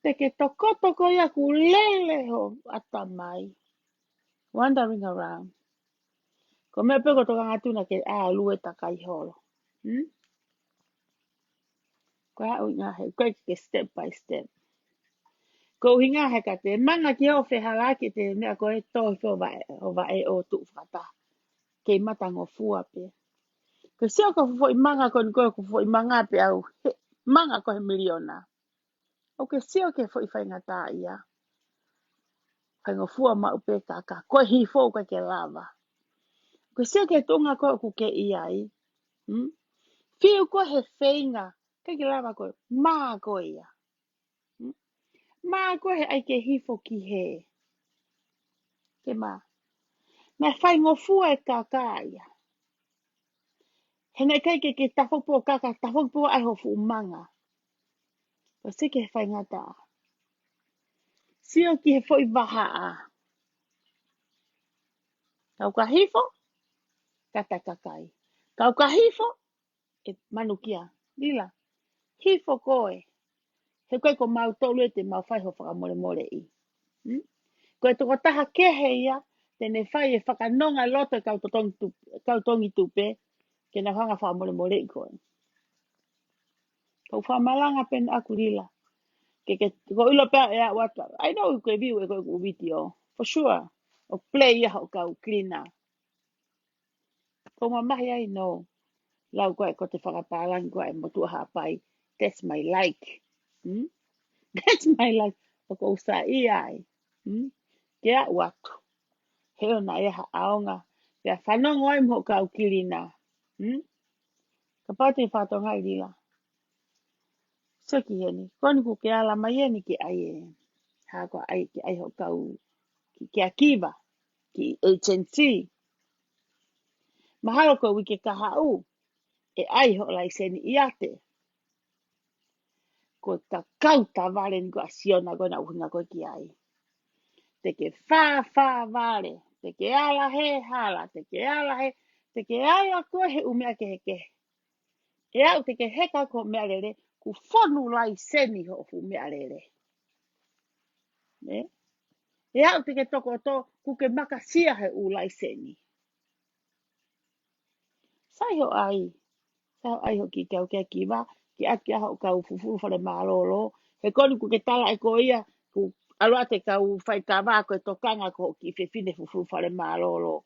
te ke tokotoko ia ʻoku lele ho ʻatamai. Wandering around. Ko e meʻa pē ʻoku tokanga atu na ke ʻalu e takai holo. Hmm? Ko e ʻuhinga he, ko e ke step by step. Ko e ʻuhinga he ka te manga ki hoʻo fehālaaki ʻete meʻa ko ē, tō hifo ho vaʻe, ho vaʻe ʻo tuʻu fakataha. Kei matangofua pē. Ko e sio ko e foʻi manga ko eni ko e foʻi manga pē ʻaʻau, he manga ko ē he miliona. ʻOku ke sio ki he foʻi faingataʻaʻia. Faingofua maʻu pē ka, ka ko e hifo ʻoku ʻikai ke lava. ʻOku ke sio ki he tuʻunga ko ē ʻoku ke ʻi ai. Hmm? Fiu ko ē he feinga, ʻikai ke lava ko ē, mā ko ē ia. Hmm? Mā ko ē he ʻai ke hifo ki hē. Ke mā. Naʻe faingofua e kaka ia. He naʻe ʻikai ke, ke tafoki pē ʻo kaka, tafoki pē ʻo ʻai ho fuʻu manga. Pea sio ki he faingataʻa. Sio ki he foʻi vahaʻa. Kau ka hifo, kata kakai. Kau ka hifo, ʻe manukia. Lila, hifo koe. He ko e ko mautolu ē te mau fai ho fakamolemoleʻi. Hmm? Ko e tokotaha kehe ia, te ne fai e fakanonga loto e kau totongi tupe, kau tongi tupe, ke nau hanga fakamolemoleʻi koe. Kau fakamalanga pē eni ʻaku Lila. Ke, ke, ko ʻilo pē ʻe aʻu atu. I know ʻoku ke view e ko e ʻeku video. For sure. ʻO play ia hoʻo kau cleaner. Ko mamahi ai no. Lau ko ē ko e fakapālangi ko ē motuʻa Haʻapai. That's my like. Hmm? That's my like. ʻOku ou saiʻia ai. Hmm? Ke aʻu atu. He ʻoku ʻi ai ha ʻaonga. Pea fanongo ai mo hoʻo kau cleaner. Hmm? Kapau te ke fakatonga ai Lila. Sio ki heni. Ko eni ʻoku ke ala mai eni ke ʻai e. Ha ko ʻai ke ʻai hoʻo kau ki, ki ʻakiva. Ki agency. Mahalo ko e uike kahaʻu. ʻE ʻai hoʻo laiseni ʻiate. Ko e kakau tavale ni ko ʻa Siona ko ena ʻuhinga ko ē ki ai. Te ke fāfā vale. Te ke ala he hala. Te ke ala he. Te ke ala ko ē he ʻū meʻa kehekehe. ʻE aʻu te ke heka ko e meʻalele, kuo fonu laiseni hoʻo fuʻu meʻalele. Ē? ʻE aʻu te ke tokoto, kuo ke makasia he ʻū laiseni. Sai hoʻo ʻai. Sai hoʻo ʻai hoʻo kiʻi kau ki ʻakiva, ke ʻai ki ai hoʻo kau fufulu fale mālōlō. He ko eni ʻoku ke tala ʻe koe ia, kuo ʻalu atu e kau faikava ko e tokanga ko hoʻo kiʻi fefine fufulu fale mālōlō.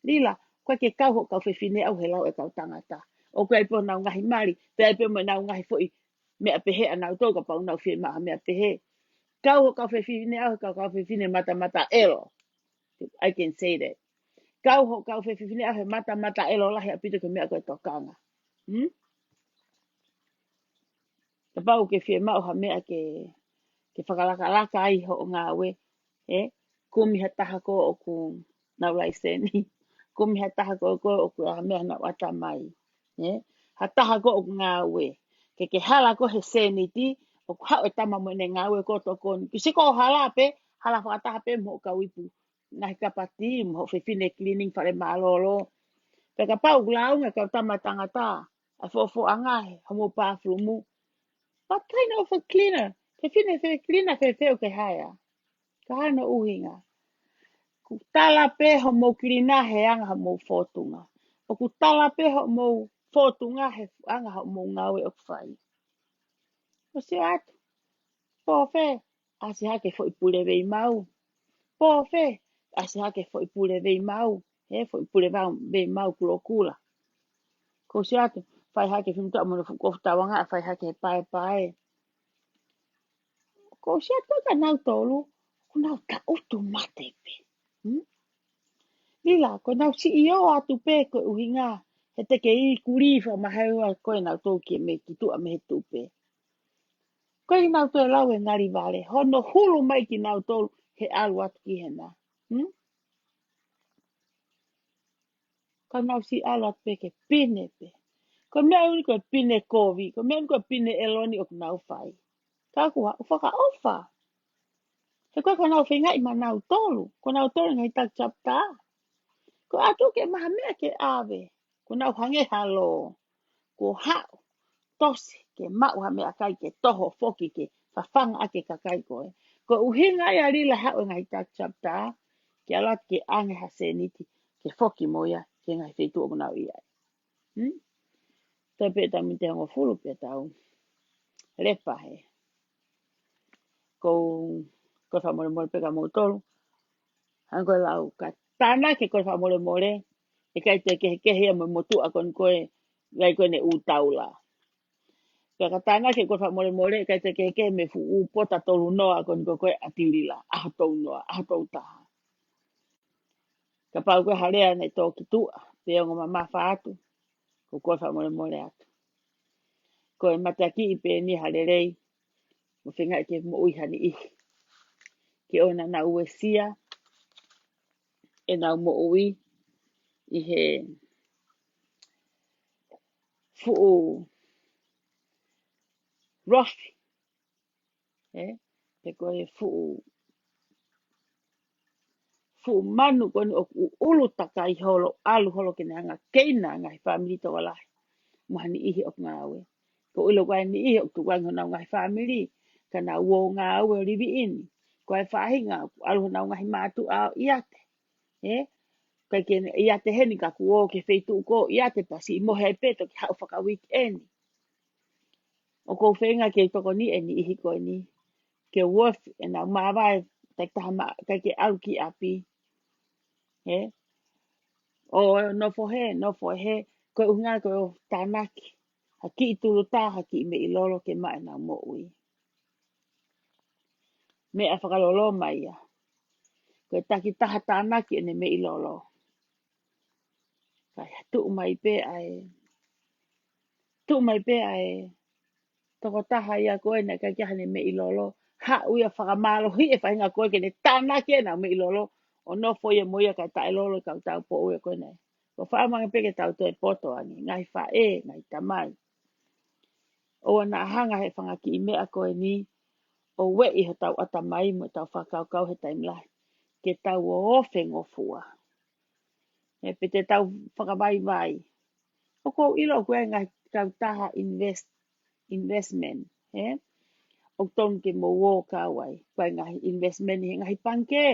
Lila, ʻoku ʻikai ke kau hoʻo kau fefine ʻaʻau he lau e kau tangata. ʻOku ʻi ai pē honau ngaahi mali, pea ʻi ai pē mo ʻenau ngaahi foʻi meʻa pehē ʻanautolu kapau ʻoku nau fiemaʻu ha meʻa pehē. Kau hoʻo kau fefine ʻaʻau he kau, kau fefine matamata ʻelo. I can say that. Kau hoʻo kau fefine ʻaʻau he matamata ʻelo lahi ʻaupito ki he meʻa ko e tokanga. Hmm? Kapau ʻoku ke fiemaʻu ha meʻa ke, ke fakalakalaka ai hoʻo ngāue, ē? Kumi ha taha ko ē ʻoku nau laiseni. Kumi ha taha ko ē ʻoku ʻi ai ha meʻa ʻi honau ʻatamai, ē? Ha taha ko ē ʻoku ngāue. Ke ke hala ko ē he sēniti, ʻOku haʻu e tama mo ʻene ngāue ko tokoni. Ki siko hala pē, hala fakataha pē mo hoʻo kau ipu. Ngaahi kapatī, mo hoʻo fefine cleaning fale mālōlō. Pea kapau ʻoku lāunga e kau tama tangata, ʻa e fofoʻanga he, homou pāfulumu. What kind of a cleaner? Fefine fe cleaner fēfē ʻoku ke hire? Ka hano ʻuhinga. ʻOku tala pē homou cleaner he anga homou fōtunga. ʻOku tala pē homou fōtunga he anga homou ngāue ʻoku fai. ʻOsi atu. Pō fē, ʻasi hake foʻi pule veimau. Pō fē, ʻasi hake foʻi pule veimau. He foʻi pule vau-, veimau kulokula. Ko ʻosi atu, fai hake fimutaʻa mo e fuʻu kofu tauanga, fai hake he paepae. Ko ʻosi atu ka nau tolu, ko nau taʻutu mate pē. Hmm? Lila, ko nau siʻi ō atu pē ko e ʻuhinga, he te ke i kulī fakamaheua ko e nau tolu ki he mei ki tuʻa mei he tupe. Ko e nau toe lau e ngali vale, hono hulu mai ki nau tolu, he ʻalu atu ki hena. Hmm? Ka nau siʻi ʻalu atu pē ke pine pē. Ko e meʻa ʻuli ko e pine kovi, ko e meʻa ʻuli ko e pine ʻeloni ʻoku nau fai. Ka ʻoku haʻu fakaʻofa. He ko e ka nau feingaʻi ma nau tolu, ko nau tolu ngaahi taki chapter. Ko atu ke maha meʻa ke ʻave, ko nau hangē ha lō. Ko haʻu, tosi, ke maʻu ha meʻakai ke toho foki ke fafanga ʻaki e kakai ko ē. Ko e ʻuhinga ia Lila haʻu e ngaahi taki chapter, ke ʻalu atu ke ʻange ha sēniti, ke foki mo ia, ki he ngaahi feituʻu ʻoku nau ʻi ai. Hmm? Toe pē tau miniti ʻe hongofulu pē tau. Lepa he. Ko, ko e fakamolemole pē kia moutolu. Hangē ko e lau, ka tānaki ko e fakamolemole, ʻe ʻikai te kehekehe ia mo e motuʻa ko eni ko e, ʻikai ko eni ʻū taula. Pea ka tānaki ko e fakamolemole, ʻikai te kehekehe mo e fuʻu pota tolu noa ko eni ko e ʻa Lila, ʻaho tolu noa, ʻaho tolu taha. Kapau ko e ha lea naʻe tō ki tuʻa, pe ongo mamafa atu, ko e fakamolemole atu. Ko e mateakiʻi pē eni ha lelei, mo feingaʻi ke moʻui ha niʻihi. Ke ʻoua naʻa nau uesia ʻenau moʻui ʻi he fuʻu rough, ē? Pe ko e fuʻu, fuʻu manu ko eni ʻoku ʻulu takai holo, ʻalu holo ke ne hanga keina ngaahi fāmili tokolahi. Mo ha niʻihi ʻoku ngāue. Ko e ʻilo ko e niʻihi ʻoku tukuange honau ngaahi fāmili, ka nau ō ngāue ʻo livi ʻeni. Ko e faʻahinga, ʻalu honau ngaahi mātuʻa ʻo ʻiate. Ē? Kai ke ʻiate heni ka kuo ō ki he feituʻu ko ʻiate pasi ʻi mohe ai pē toki haʻu faka-weekend. ʻOku ou feinga ke tokoni e niʻihi ko eni. Ke uofi ʻenau māvae, taki taha ma, kai ke ʻalu ki ʻapi. Ē? ʻO nofo he, nofo he, ko e ʻuhinga ko e ʻo tānaki. Ha kiʻi tulutā, ha kiʻi meʻi lolo ke maʻa ʻenau moʻui. Meʻa fakaloloma ia. Ko e taki taha tānaki ʻene meʻi lolo. Kai ha tuʻu mai pē ʻa e, tuʻu mai pē ʻa e tokotaha ia ko ē naʻe ʻikai ke ʻi ai haʻane meʻi lolo. Haʻu ia fakamālohiʻi e faʻahinga ko ē ke ne tānaki ʻenau meʻi lolo. ʻO nofo ia mo ia kae taʻelolo e kau taupoʻou ia ko ē naʻe. Ko e fakaʻamu ange pē ke tau toe poto ange. Ngaahi faʻē, ngaahi tamai. ʻOua naʻa hanga he fanga kiʻi meʻa ko eni, ʻo ueʻi hotau ʻatamai mo ʻetau fakakaukau he taimi lahi. Ke tau ō ʻo fengofua. Ē, pe te tau fakavaivai. ʻOku ou ʻilo ʻoku ʻi ai ngaahi kautaha invest, investment, ē? ʻOku tonu ke mou ō kau ai. Ko e ngaahi investment ʻi he ngaahi pangikē.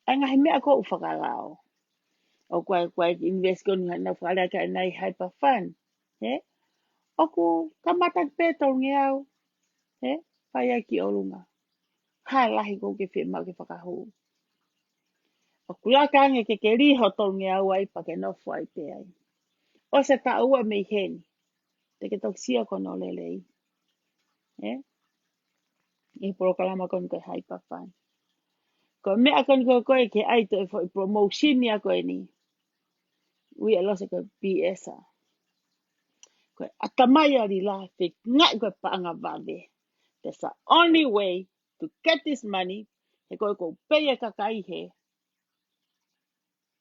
ʻA e ngaahi meʻa ʻoku ou fakalao. ʻOku ʻi ai, ʻoku ʻi ai invest ko eni naʻa nau fakalea ki ai ʻa e ngaahi hyper fund, ē? ʻOku kamata pē tolungeau, ē? Fai ai ki ʻolunga. Hā e lahi ʻoku ke fiemaʻu ke fakahū. ʻOku laka ange ke ke lī ho tolungeau ai pea ke nofo ai pē ai. ʻOsi e taʻu ua mei heni. Te ke toki sio ki hono lelei. Ē? ʻI he polokalama ko eni ko e hyper fund. Ko e meʻa ko eni ko ē ke ʻai toe foʻi promotion ia ko eni. Ui ʻa Lose ko e P S a. Ko e ʻatamai ʻa Lila, feingaʻi ko e paʻanga vave. That's the only way to get this money. He ko e ʻoku pē ia kakai he.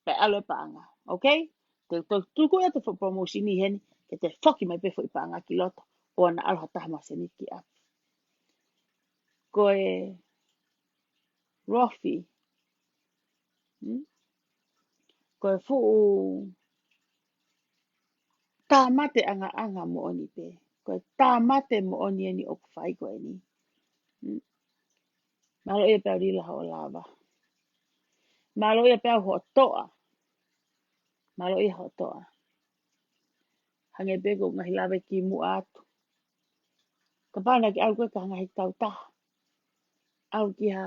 Pea ʻalu e paʻanga. Okay? Te, te tuku ia te foʻi promotion ʻi heni, ke te foki mai pē foʻi paʻanga ki loto. ʻOua naʻa ʻalu ha taha mo ha sēniti ki ʻapi. ko e rofi. Hmm? Ko e fuʻu tāmate ʻangaʻanga moʻoni pē. Ko e tāmate moʻoni eni ʻoku fai ko eni. Hmm? Mālō ia pea Lila hoʻo lava. Mālō ia pea hoʻo toʻa. Mālō ia hoʻo toʻa. Hangē pē ko e ngaahi lave kimuʻa atu. Kapau naʻa ke ʻalu koe ki ha ngaahi kautaha. ʻAlu ki ha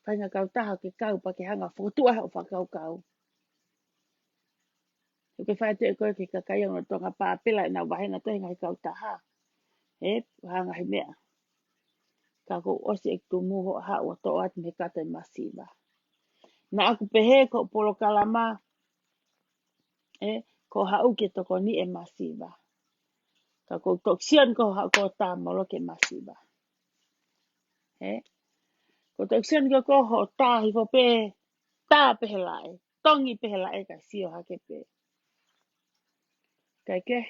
faʻahinga kautaha ke kau pea ke hanga ʻo fokotuʻu hoʻo fakakaukau. He ʻoku ke fai atu ʻe koe ki he kakai ʻo Tonga pāpela ʻenau vāhenga toe ngaahi kautaha. He, ha ngaahi meʻa. Ka kuo ʻosi ʻeku tumu hoʻo haʻu ʻo toʻo atu mei he kato e masiva. Naʻa ku pehē ko e polokalama, ē, ko e haʻu ke tokoni e masiva. Ka ko e toxic ko e haʻu ko e tā molo ki he masiva. Ē? Ko e toxic ko e ko hoʻo tā hifo pē, tā pē he laʻe, tongi pē he laʻe kae sio hake pē. Kae kehe.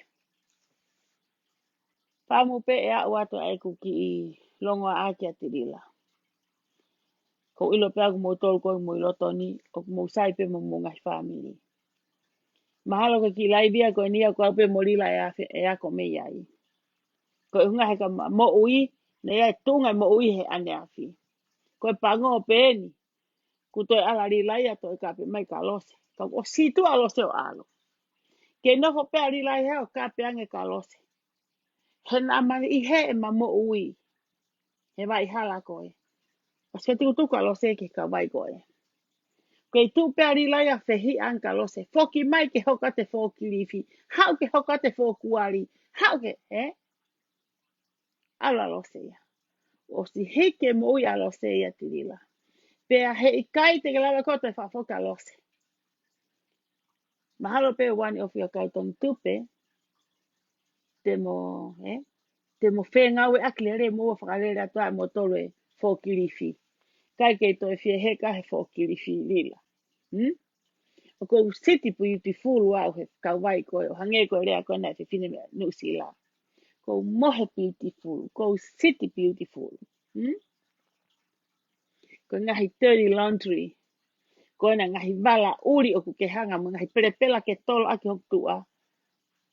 Pea mo pē ʻe aʻu atu ʻa ʻeku kiʻi longoaʻa kia Tilila. Ko e ʻilo pē ʻa kimoutolu ko e mou ʻi loto ni, ʻoku mou sai pē mo homou ngaahi fāmili. Mahalo ko e kiʻi laivi ko eni ʻoku ʻi ai pē mo Lila ʻe afe, ʻe ako mei ai. Ko e ʻuhinga he ka ma-, moʻui, naʻe ʻi ai e tuʻunga moʻui he ʻaneafi. Ko e pango pē eni, kuo toe ʻalu ʻa Lila ia ʻo toe kape mai kia Lose. Ka kuo ʻosi tuʻu ʻa Lose ʻo ʻalu. Kei nofo pē ʻa Lila ia he ʻo kape ange kia Lose. He naʻa ma ʻi heni ʻema moʻui. He vaʻa hala ko ē. ʻOsi tukutuku ʻa Lose ki he kauvai ko ē. Kei tuʻu pē ʻa Lila ia ʻo fehiʻa ange kia Lose. Foki mai ke hoko atu e fokilifi. Haʻu ke hoko atu e fokuali. Haʻu ke, ē? ʻAlu ʻa Lose ia. ʻOsi hiki e moʻui ʻa Lose ia Tilila. Pea heʻikai te ke lava koe ʻo toe fakafoki ʻa Lose. Mahalo pē ʻoku ʻi ai e ʻofa ʻa e kau tonu tupe, te mo, ē? Te mo fengāueʻaki lelei mo ua fakalele atu ʻa moutolu e fokilifi. Kae kei toe fie heka he fokilifi Lila. Hmm? ʻOku ou city beautiful au he kauvai ko ē, ʻo hangē ko e lea ko ena ʻa e fefine mei Nuʻusila. ʻOku ou mohe beautiful, ʻoku ou city beautiful. Hmm? Ko e ngaahi dirty laundry. Ko ena ngaahi vala ʻuli ʻoku ke hanga mo e ngaahi pelepela ke tolo ʻaki hoku tuʻa.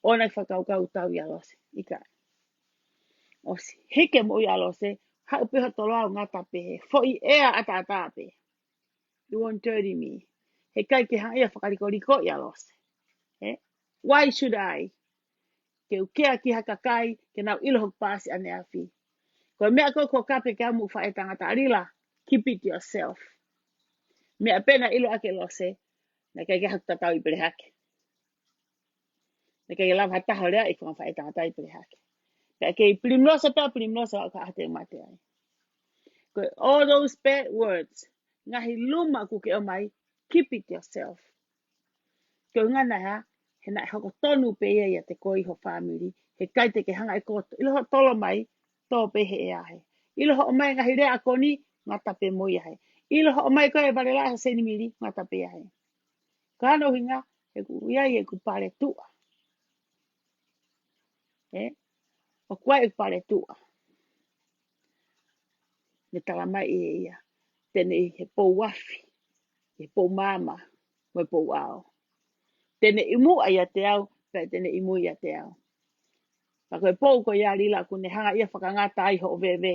ʻOua naʻa ke fakakaukau ʻoku tau ʻia Lose. ʻIkai. ʻOsi hiki e moʻui ʻa Lose, haʻu pē hoʻo tolo ʻo ngata pē he foʻi ʻea ʻataʻatā pē. You won't dirty me. Heʻikai ke hanga ia ʻo fakalikoliko ʻia Lose. Ē? Why should I? Ke u kea ki ha kakai, ke nau ʻilo hoku paasi ʻaneafi. Ko e meʻa ko ē ʻoku kape ki ai hoʻomo faʻētangata Lila, keep it yourself. Meʻa pē naʻe ʻilo ʻaki ʻe Lose, naʻe ʻikai ke haku tatau ʻi Pelehake. Naʻe ʻikai ke lava ha taha ʻo lea ʻi he fanga faʻētangata ʻi Pelehake. Pea kei Pilimilose pē ʻa Pilimilose ʻo ka ʻoua te mate ai. Ko e all those bad words, ngaahi luma ʻoku ke ʻomai, keep it yourself. Ko e ʻuhinga ia, he naʻe hoko tonu pē ia ʻiate koe ʻi ho fāmili, heʻikai te ke hanga ʻe koe ʻo ʻilo hoʻo tolo mai, tō pē he ʻea he. ʻIlo hoʻo ʻomai ngaahi lea ʻakoni, ngata pē mo ia he. ʻIlo hoʻo ʻomai ko e vale laʻe ʻa Senimili, ngata pē ia he. Ko hono ʻuhinga, he ʻoku ʻi ai ʻeku pale tuʻa. Ē? ʻOku ʻi ai ʻeku pale tuʻa. Ne tala mai ʻe ia. Te ne ʻi he pou afi, he pou maama, mo e pou ʻao. Te ne ʻi muʻa ʻiate au, pea te ne ʻi mui ʻiate au. Pea ko e pou ko ia Lila ʻoku ne hanga ia ʻo fakangata ai hoʻo veve.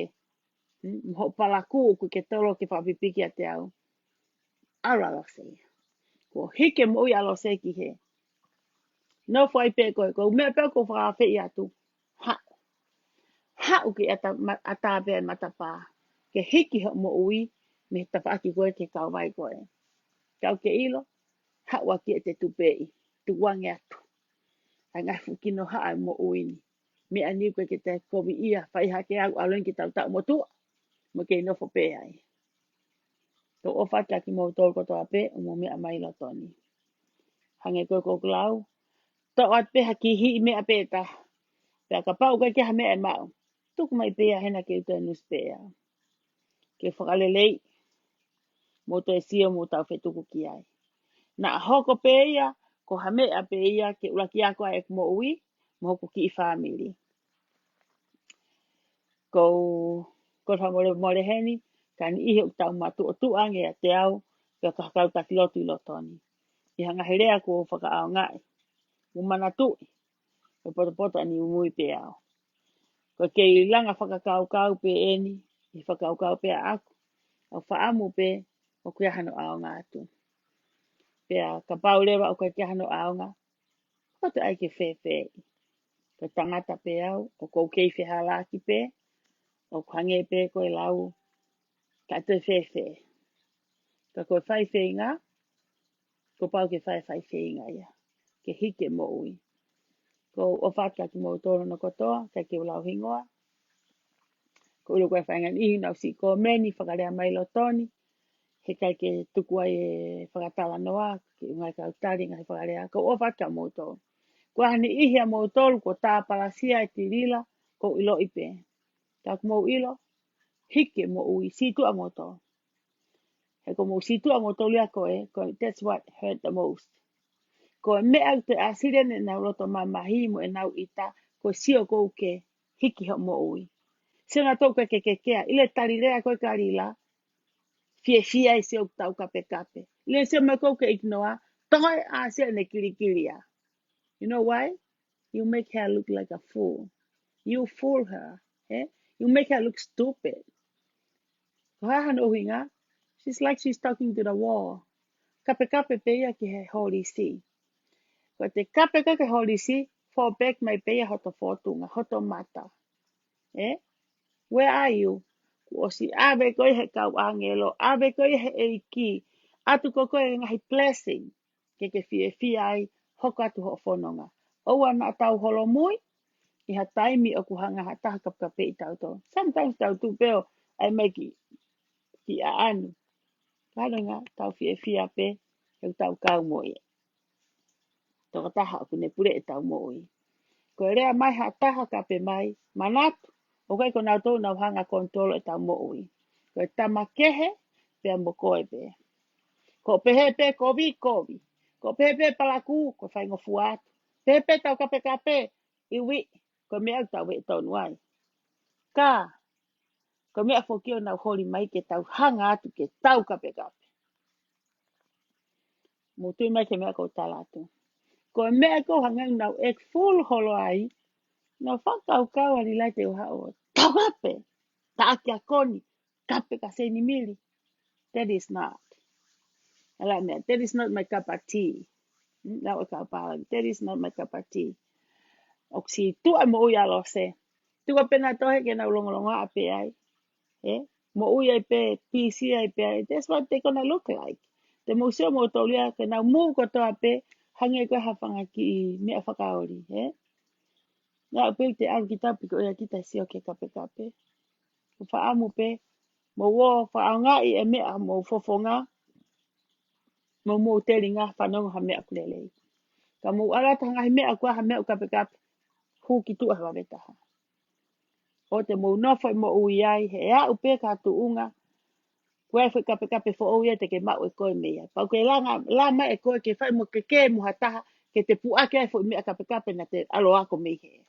Hmm, mo hoʻo palakū ʻoku ke tolo ke fakapipiki ʻiate au. ʻAlu ʻa Lose ia. Kuo hiki e moʻui ʻa Lose ki hē. Nofo ai pē koe, ko e meʻa pē ʻoku ou fakaafeʻi atu. Haʻu. Haʻu ke ʻata, ma-, ʻatā pē e matapā. Ke hiki hoʻo moʻui, mei he tafaʻaki ko ē ki he kauvai ko ē. Kau ke ʻilo, haʻu ʻaki ʻete tupeʻi, tukuange atu. ʻA e ngaahi fuʻu kinohaʻa e moʻui ni. Meʻa ni ʻoku ʻikai ke te kovi ia, fai hake au ʻalu ange ki he taʻu motuʻa. Mo kei nofo pē ai. Tau ʻofa atu kia kimoutolu kotoa pē, ʻoku mou meʻa mai loto ni. Hangē ko ē ʻoku ou lau, toʻo atu pē ha kiʻi meʻa pē taha. Pea kapau ʻoku ʻikai ke ha meʻa ʻe maʻu, tuku mai pē ia hena ke u toe nusi pē au. Ke fakaleleiʻi, mou toe sio mo tau fetuku ki ai. Naʻa hoko pē ia, ko ha meʻa pē ia ke ʻuluaki ako ai ʻeku moʻui, mo hoku kiʻi fāmili. Ko, Ko e fakamolemole heni, ka ʻi he ʻoku tau matuʻotuʻa ange ʻiate au, pea ko e kau taki lotu ʻi loto ni. ʻI he ngaahi lea kuo fakaʻaongaʻi, mo manatuʻi, ʻo potopoto ʻa e muimui pē au. Ko e kei langa fakakaukau pē eni, ʻi he fakakaukau pē ʻaʻaku, ʻoku ou fakaʻamu pē ʻoku ʻi ai hano ʻaonga atu. Pea kapau leva ʻoku ʻikai ke ʻi ai hano ʻaonga, ko e toe ʻai ke fēfē. Ko e tangata pē au, ʻoku ou kei fehālaaki pē, ʻoku hangē pē ko e lau, ka toe fēfē. Ka ko e faifeinga, kuo pau ke fai e faifeinga ia, ke hiki e moʻui. ʻOku ou ʻofa atu kia kimoutolu hono kotoa, ʻikai ke u lau hingoa. ʻOku ou ʻilo ko e faʻahinga niʻihi ʻoku nau siʻi kōmeni fakalea mai ʻi loto ni, heʻikai ke tuku ai e fakatalanoa, ke u ngaahi kau tali ngaahi fakalea, ʻoku ou ʻofa atu kia moutolu. Ko e niʻihi ʻia moutolu, kuo tāpalasia e tilila, ʻoku ou ʻiloʻi pē. Ka ʻoku mou ʻilo, hiki e moʻui, sītuʻa moutolu. He ʻoku mou sītuʻa moutolu ia ko ē, ko e, that's what hurt the most. Ko e meʻa ʻoku te ʻāsili ʻenau loto mamahi mo ʻenau ʻita, ko e sio ʻoku ke hiki hoʻo moʻui. Sio naʻa tau ke ke ke kea, ʻi he tali lea ko e kalila, fiefia ʻi he sio ʻoku tau kapekape. ʻI he sio mai ʻoku ke ignore, toe ʻāsili ʻene kilikili ia. You know why? You make her look like a fool. You fool her. Eh? You make her look stupid. Ko e hā hono ʻuhinga? She's like she's talking to the wall. Kapekape pē ia ki he holisi. Ko e kapekape ki he holisi, fall back mai pē ia hoto fōtunga, hoto mata. Eh? Where are you? Kuo ʻosi ʻave koe ʻe he kau ʻāngelo, ʻave koe ʻe he ʻEiki, ʻatu ko koe e ngaahi blessing ke ke fiefia ai, hoko atu hoʻo fononga. ʻOua naʻa tau holomui ʻi ha taimi ʻoku hanga ha taha kapekapeʻi tautolu. Sometimes tau tuʻu pē ʻo ʻai mai ki, ki ʻaʻanu. Kāinga, tau fiefia pē he ʻoku tau kau mo ia. Tokotaha ʻoku ne puleʻi ʻetau moʻui. Ko e lea mai ha taha kape mai, manatu, ʻoku ʻikai ko nautolu ʻoku nau hanga ʻo control ʻetau moʻui. Ko e tama kehe, pea mo koe pē. Ko e pehē pē kovi, kovi. Ko e pehē pē palakū, ko e faingofua atu. Pehē pē tau kapekape, iwi, ko e meʻa ʻoku tau ʻi ai tonu ai. Ka, ko e meʻa foki ʻoku nau holi mai ke tau hanga atu ke tau kapekape. Mou tui mai ki he meʻa ʻoku ou tala atu. Ko e meʻa ʻoku ou hanga ʻo nau act fool holo ai, nau fakakaukau ʻa e lelei te u haʻu ʻo tau kape, taʻaki ʻa Koni, kape ka seni mili. That is not. ʻAla meʻa, that is not my cup of tea. Hmm, lau e kau Pālangi, that is not my cup of tea. ʻOku sītuʻa e moʻui ʻa Lose. Tuku pē nautolu he ke nau longolongoaʻa pē ai. Eh? Moʻui ai pē, pisi ai pē ai. That's what they're gonna look like. Te mou sio moutolu ia, ke nau mou kotoa pē, hangē ko ha fanga kiʻi meʻa fakaoli, eh? Naʻa pē te ʻalu kita piko ia kita sio ki he kapekape. Ko e fakaʻamu pē, mou ō fakaʻaongaʻi e meʻa mou fofonga, mo mou telinga fanongo ha meʻa ʻoku lelei. Ka mou ʻalu atu ha ngaahi meʻa ʻoku ʻi ai ha meʻa ʻoku kapekape, hū ki tuʻa he vave taha. ʻOua te mou nofo ʻo moʻui ai, he ʻe aʻu pē ki ha tuʻunga, ko e foʻi kapekape foʻou ia te ke maʻu ʻe koe mei ai. Pau ke langa, lama ʻe koe ke fai mo ke kē mo ha taha, ke te puʻaki ai e foʻi meʻa kapekape naʻa te ʻalu ʻo ako mei hē.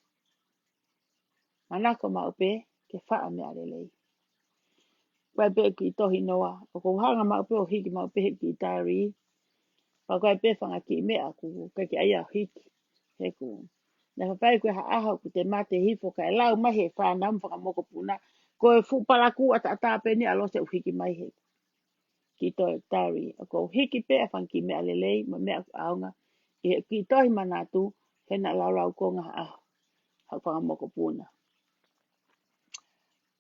Manako maʻu pē ke fai ha meʻa lelei. Ko e pē kiʻi tohi noa, ʻoku ou hanga maʻu pē ʻo hiki maʻu pē he kiʻi diary. Pea ko e pē fanga kiʻi meʻa ʻoku ʻikai ke ʻai au ʻo hiki. He ʻoku, naʻe faifai ko e hā ʻaho ʻoku te mate hifo kae lau mai he fānau mo e fanga mokopuna, ko e fuʻu palakū ʻataʻatā pē eni ʻa Lose ʻoku hiki mai he kiʻi tohi diary. ʻOku ou hiki pē ʻa e fanga kiʻi meʻa lelei mo e meʻa ʻoku ʻaonga ʻi he kiʻi tohi manatu, he naʻa laulau konga ha ʻaho, haʻaku fanga mokopuna.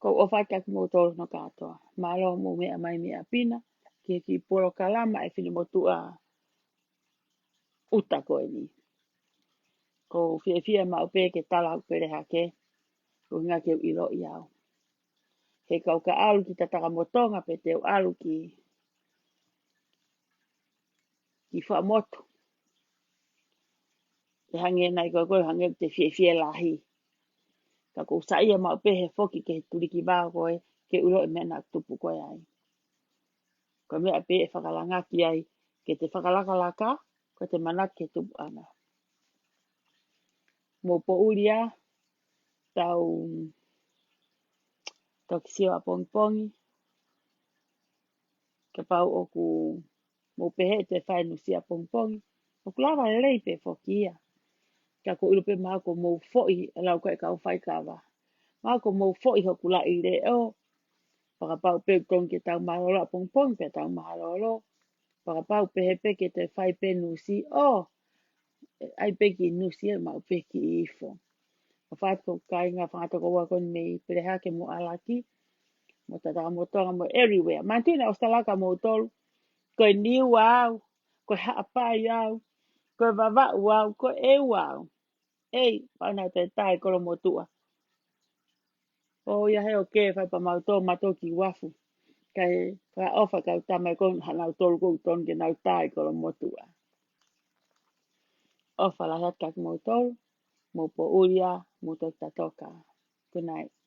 ʻOku ou ʻofa atu kia kimoutolu hono kātoa. Mālō hoʻomou meʻa mai mei ʻapi na ki he kiʻi polokalama ʻa e finemotuʻa ʻuta ko eni. ʻOku ou fiefia maʻu pē ke tala hoku pele hake, ko e ʻuhinga ke u ʻiloʻi au. He kapau ʻoku ou ʻalu ki Tatakamotonga pe te u ʻalu ki, ki Fuaʻamotu, ʻe hangē nai ko e, ko e hangē ʻoku te fiefia lahi. Ka ʻoku ou saiʻia maʻu pē he foki ki he tuliki vao ko ē, ke u ʻiloʻi e meʻa naʻa ku tupu ko ē ai. Ko e meʻa pē ʻe fakalanga ki ai, ke te fakalakalaka, ko ʻete manatu ki he tupuʻanga. Mou poʻuli ā, tau toki sio ʻapongipongi. Kapau ʻoku mou pehē ʻe toe fai nusi ʻapongipongi, ʻoku lava lelei pē foki ia. Ka ʻoku ou ʻilo pē mahalo kuo mou foʻi, ʻe lau ko e kau faikava, mahalo kuo mou foʻi hoku laʻi leʻo. Fakapapau pē ʻoku tonu ke tau mālōlō ʻapongipongi pea tau mālōlō. Fakapapau pehē pē ke toe fai pē nusi, ʻo, ʻai pē kiʻi nusi ʻe maʻu pē kiʻi ifo. ʻOfa atu ki he kāinga fanga tokoua ko eni mei Pelehake mo ʻAlaki, mo Tatakamotonga mo everywhere. Manatuʻi naʻe ʻOsitelēlia kimoutolu, ko e Niua au, ko e Haʻapai au, ko e Vavaʻu au, ko e ʻEua au. ʻEi, pau naʻa toe tā e kolomotuʻa. ʻOiauē, ʻoku fai pē mautolu, mautolu ki uafu. Kae fakaʻofa kau tama ē, ko e haʻanautolu ʻoku tonu ke nau tā e kolomotuʻa. ʻOfa lahi atu kiate kimoutolu, mou poʻuli ā, mou toki tatoka. Good night.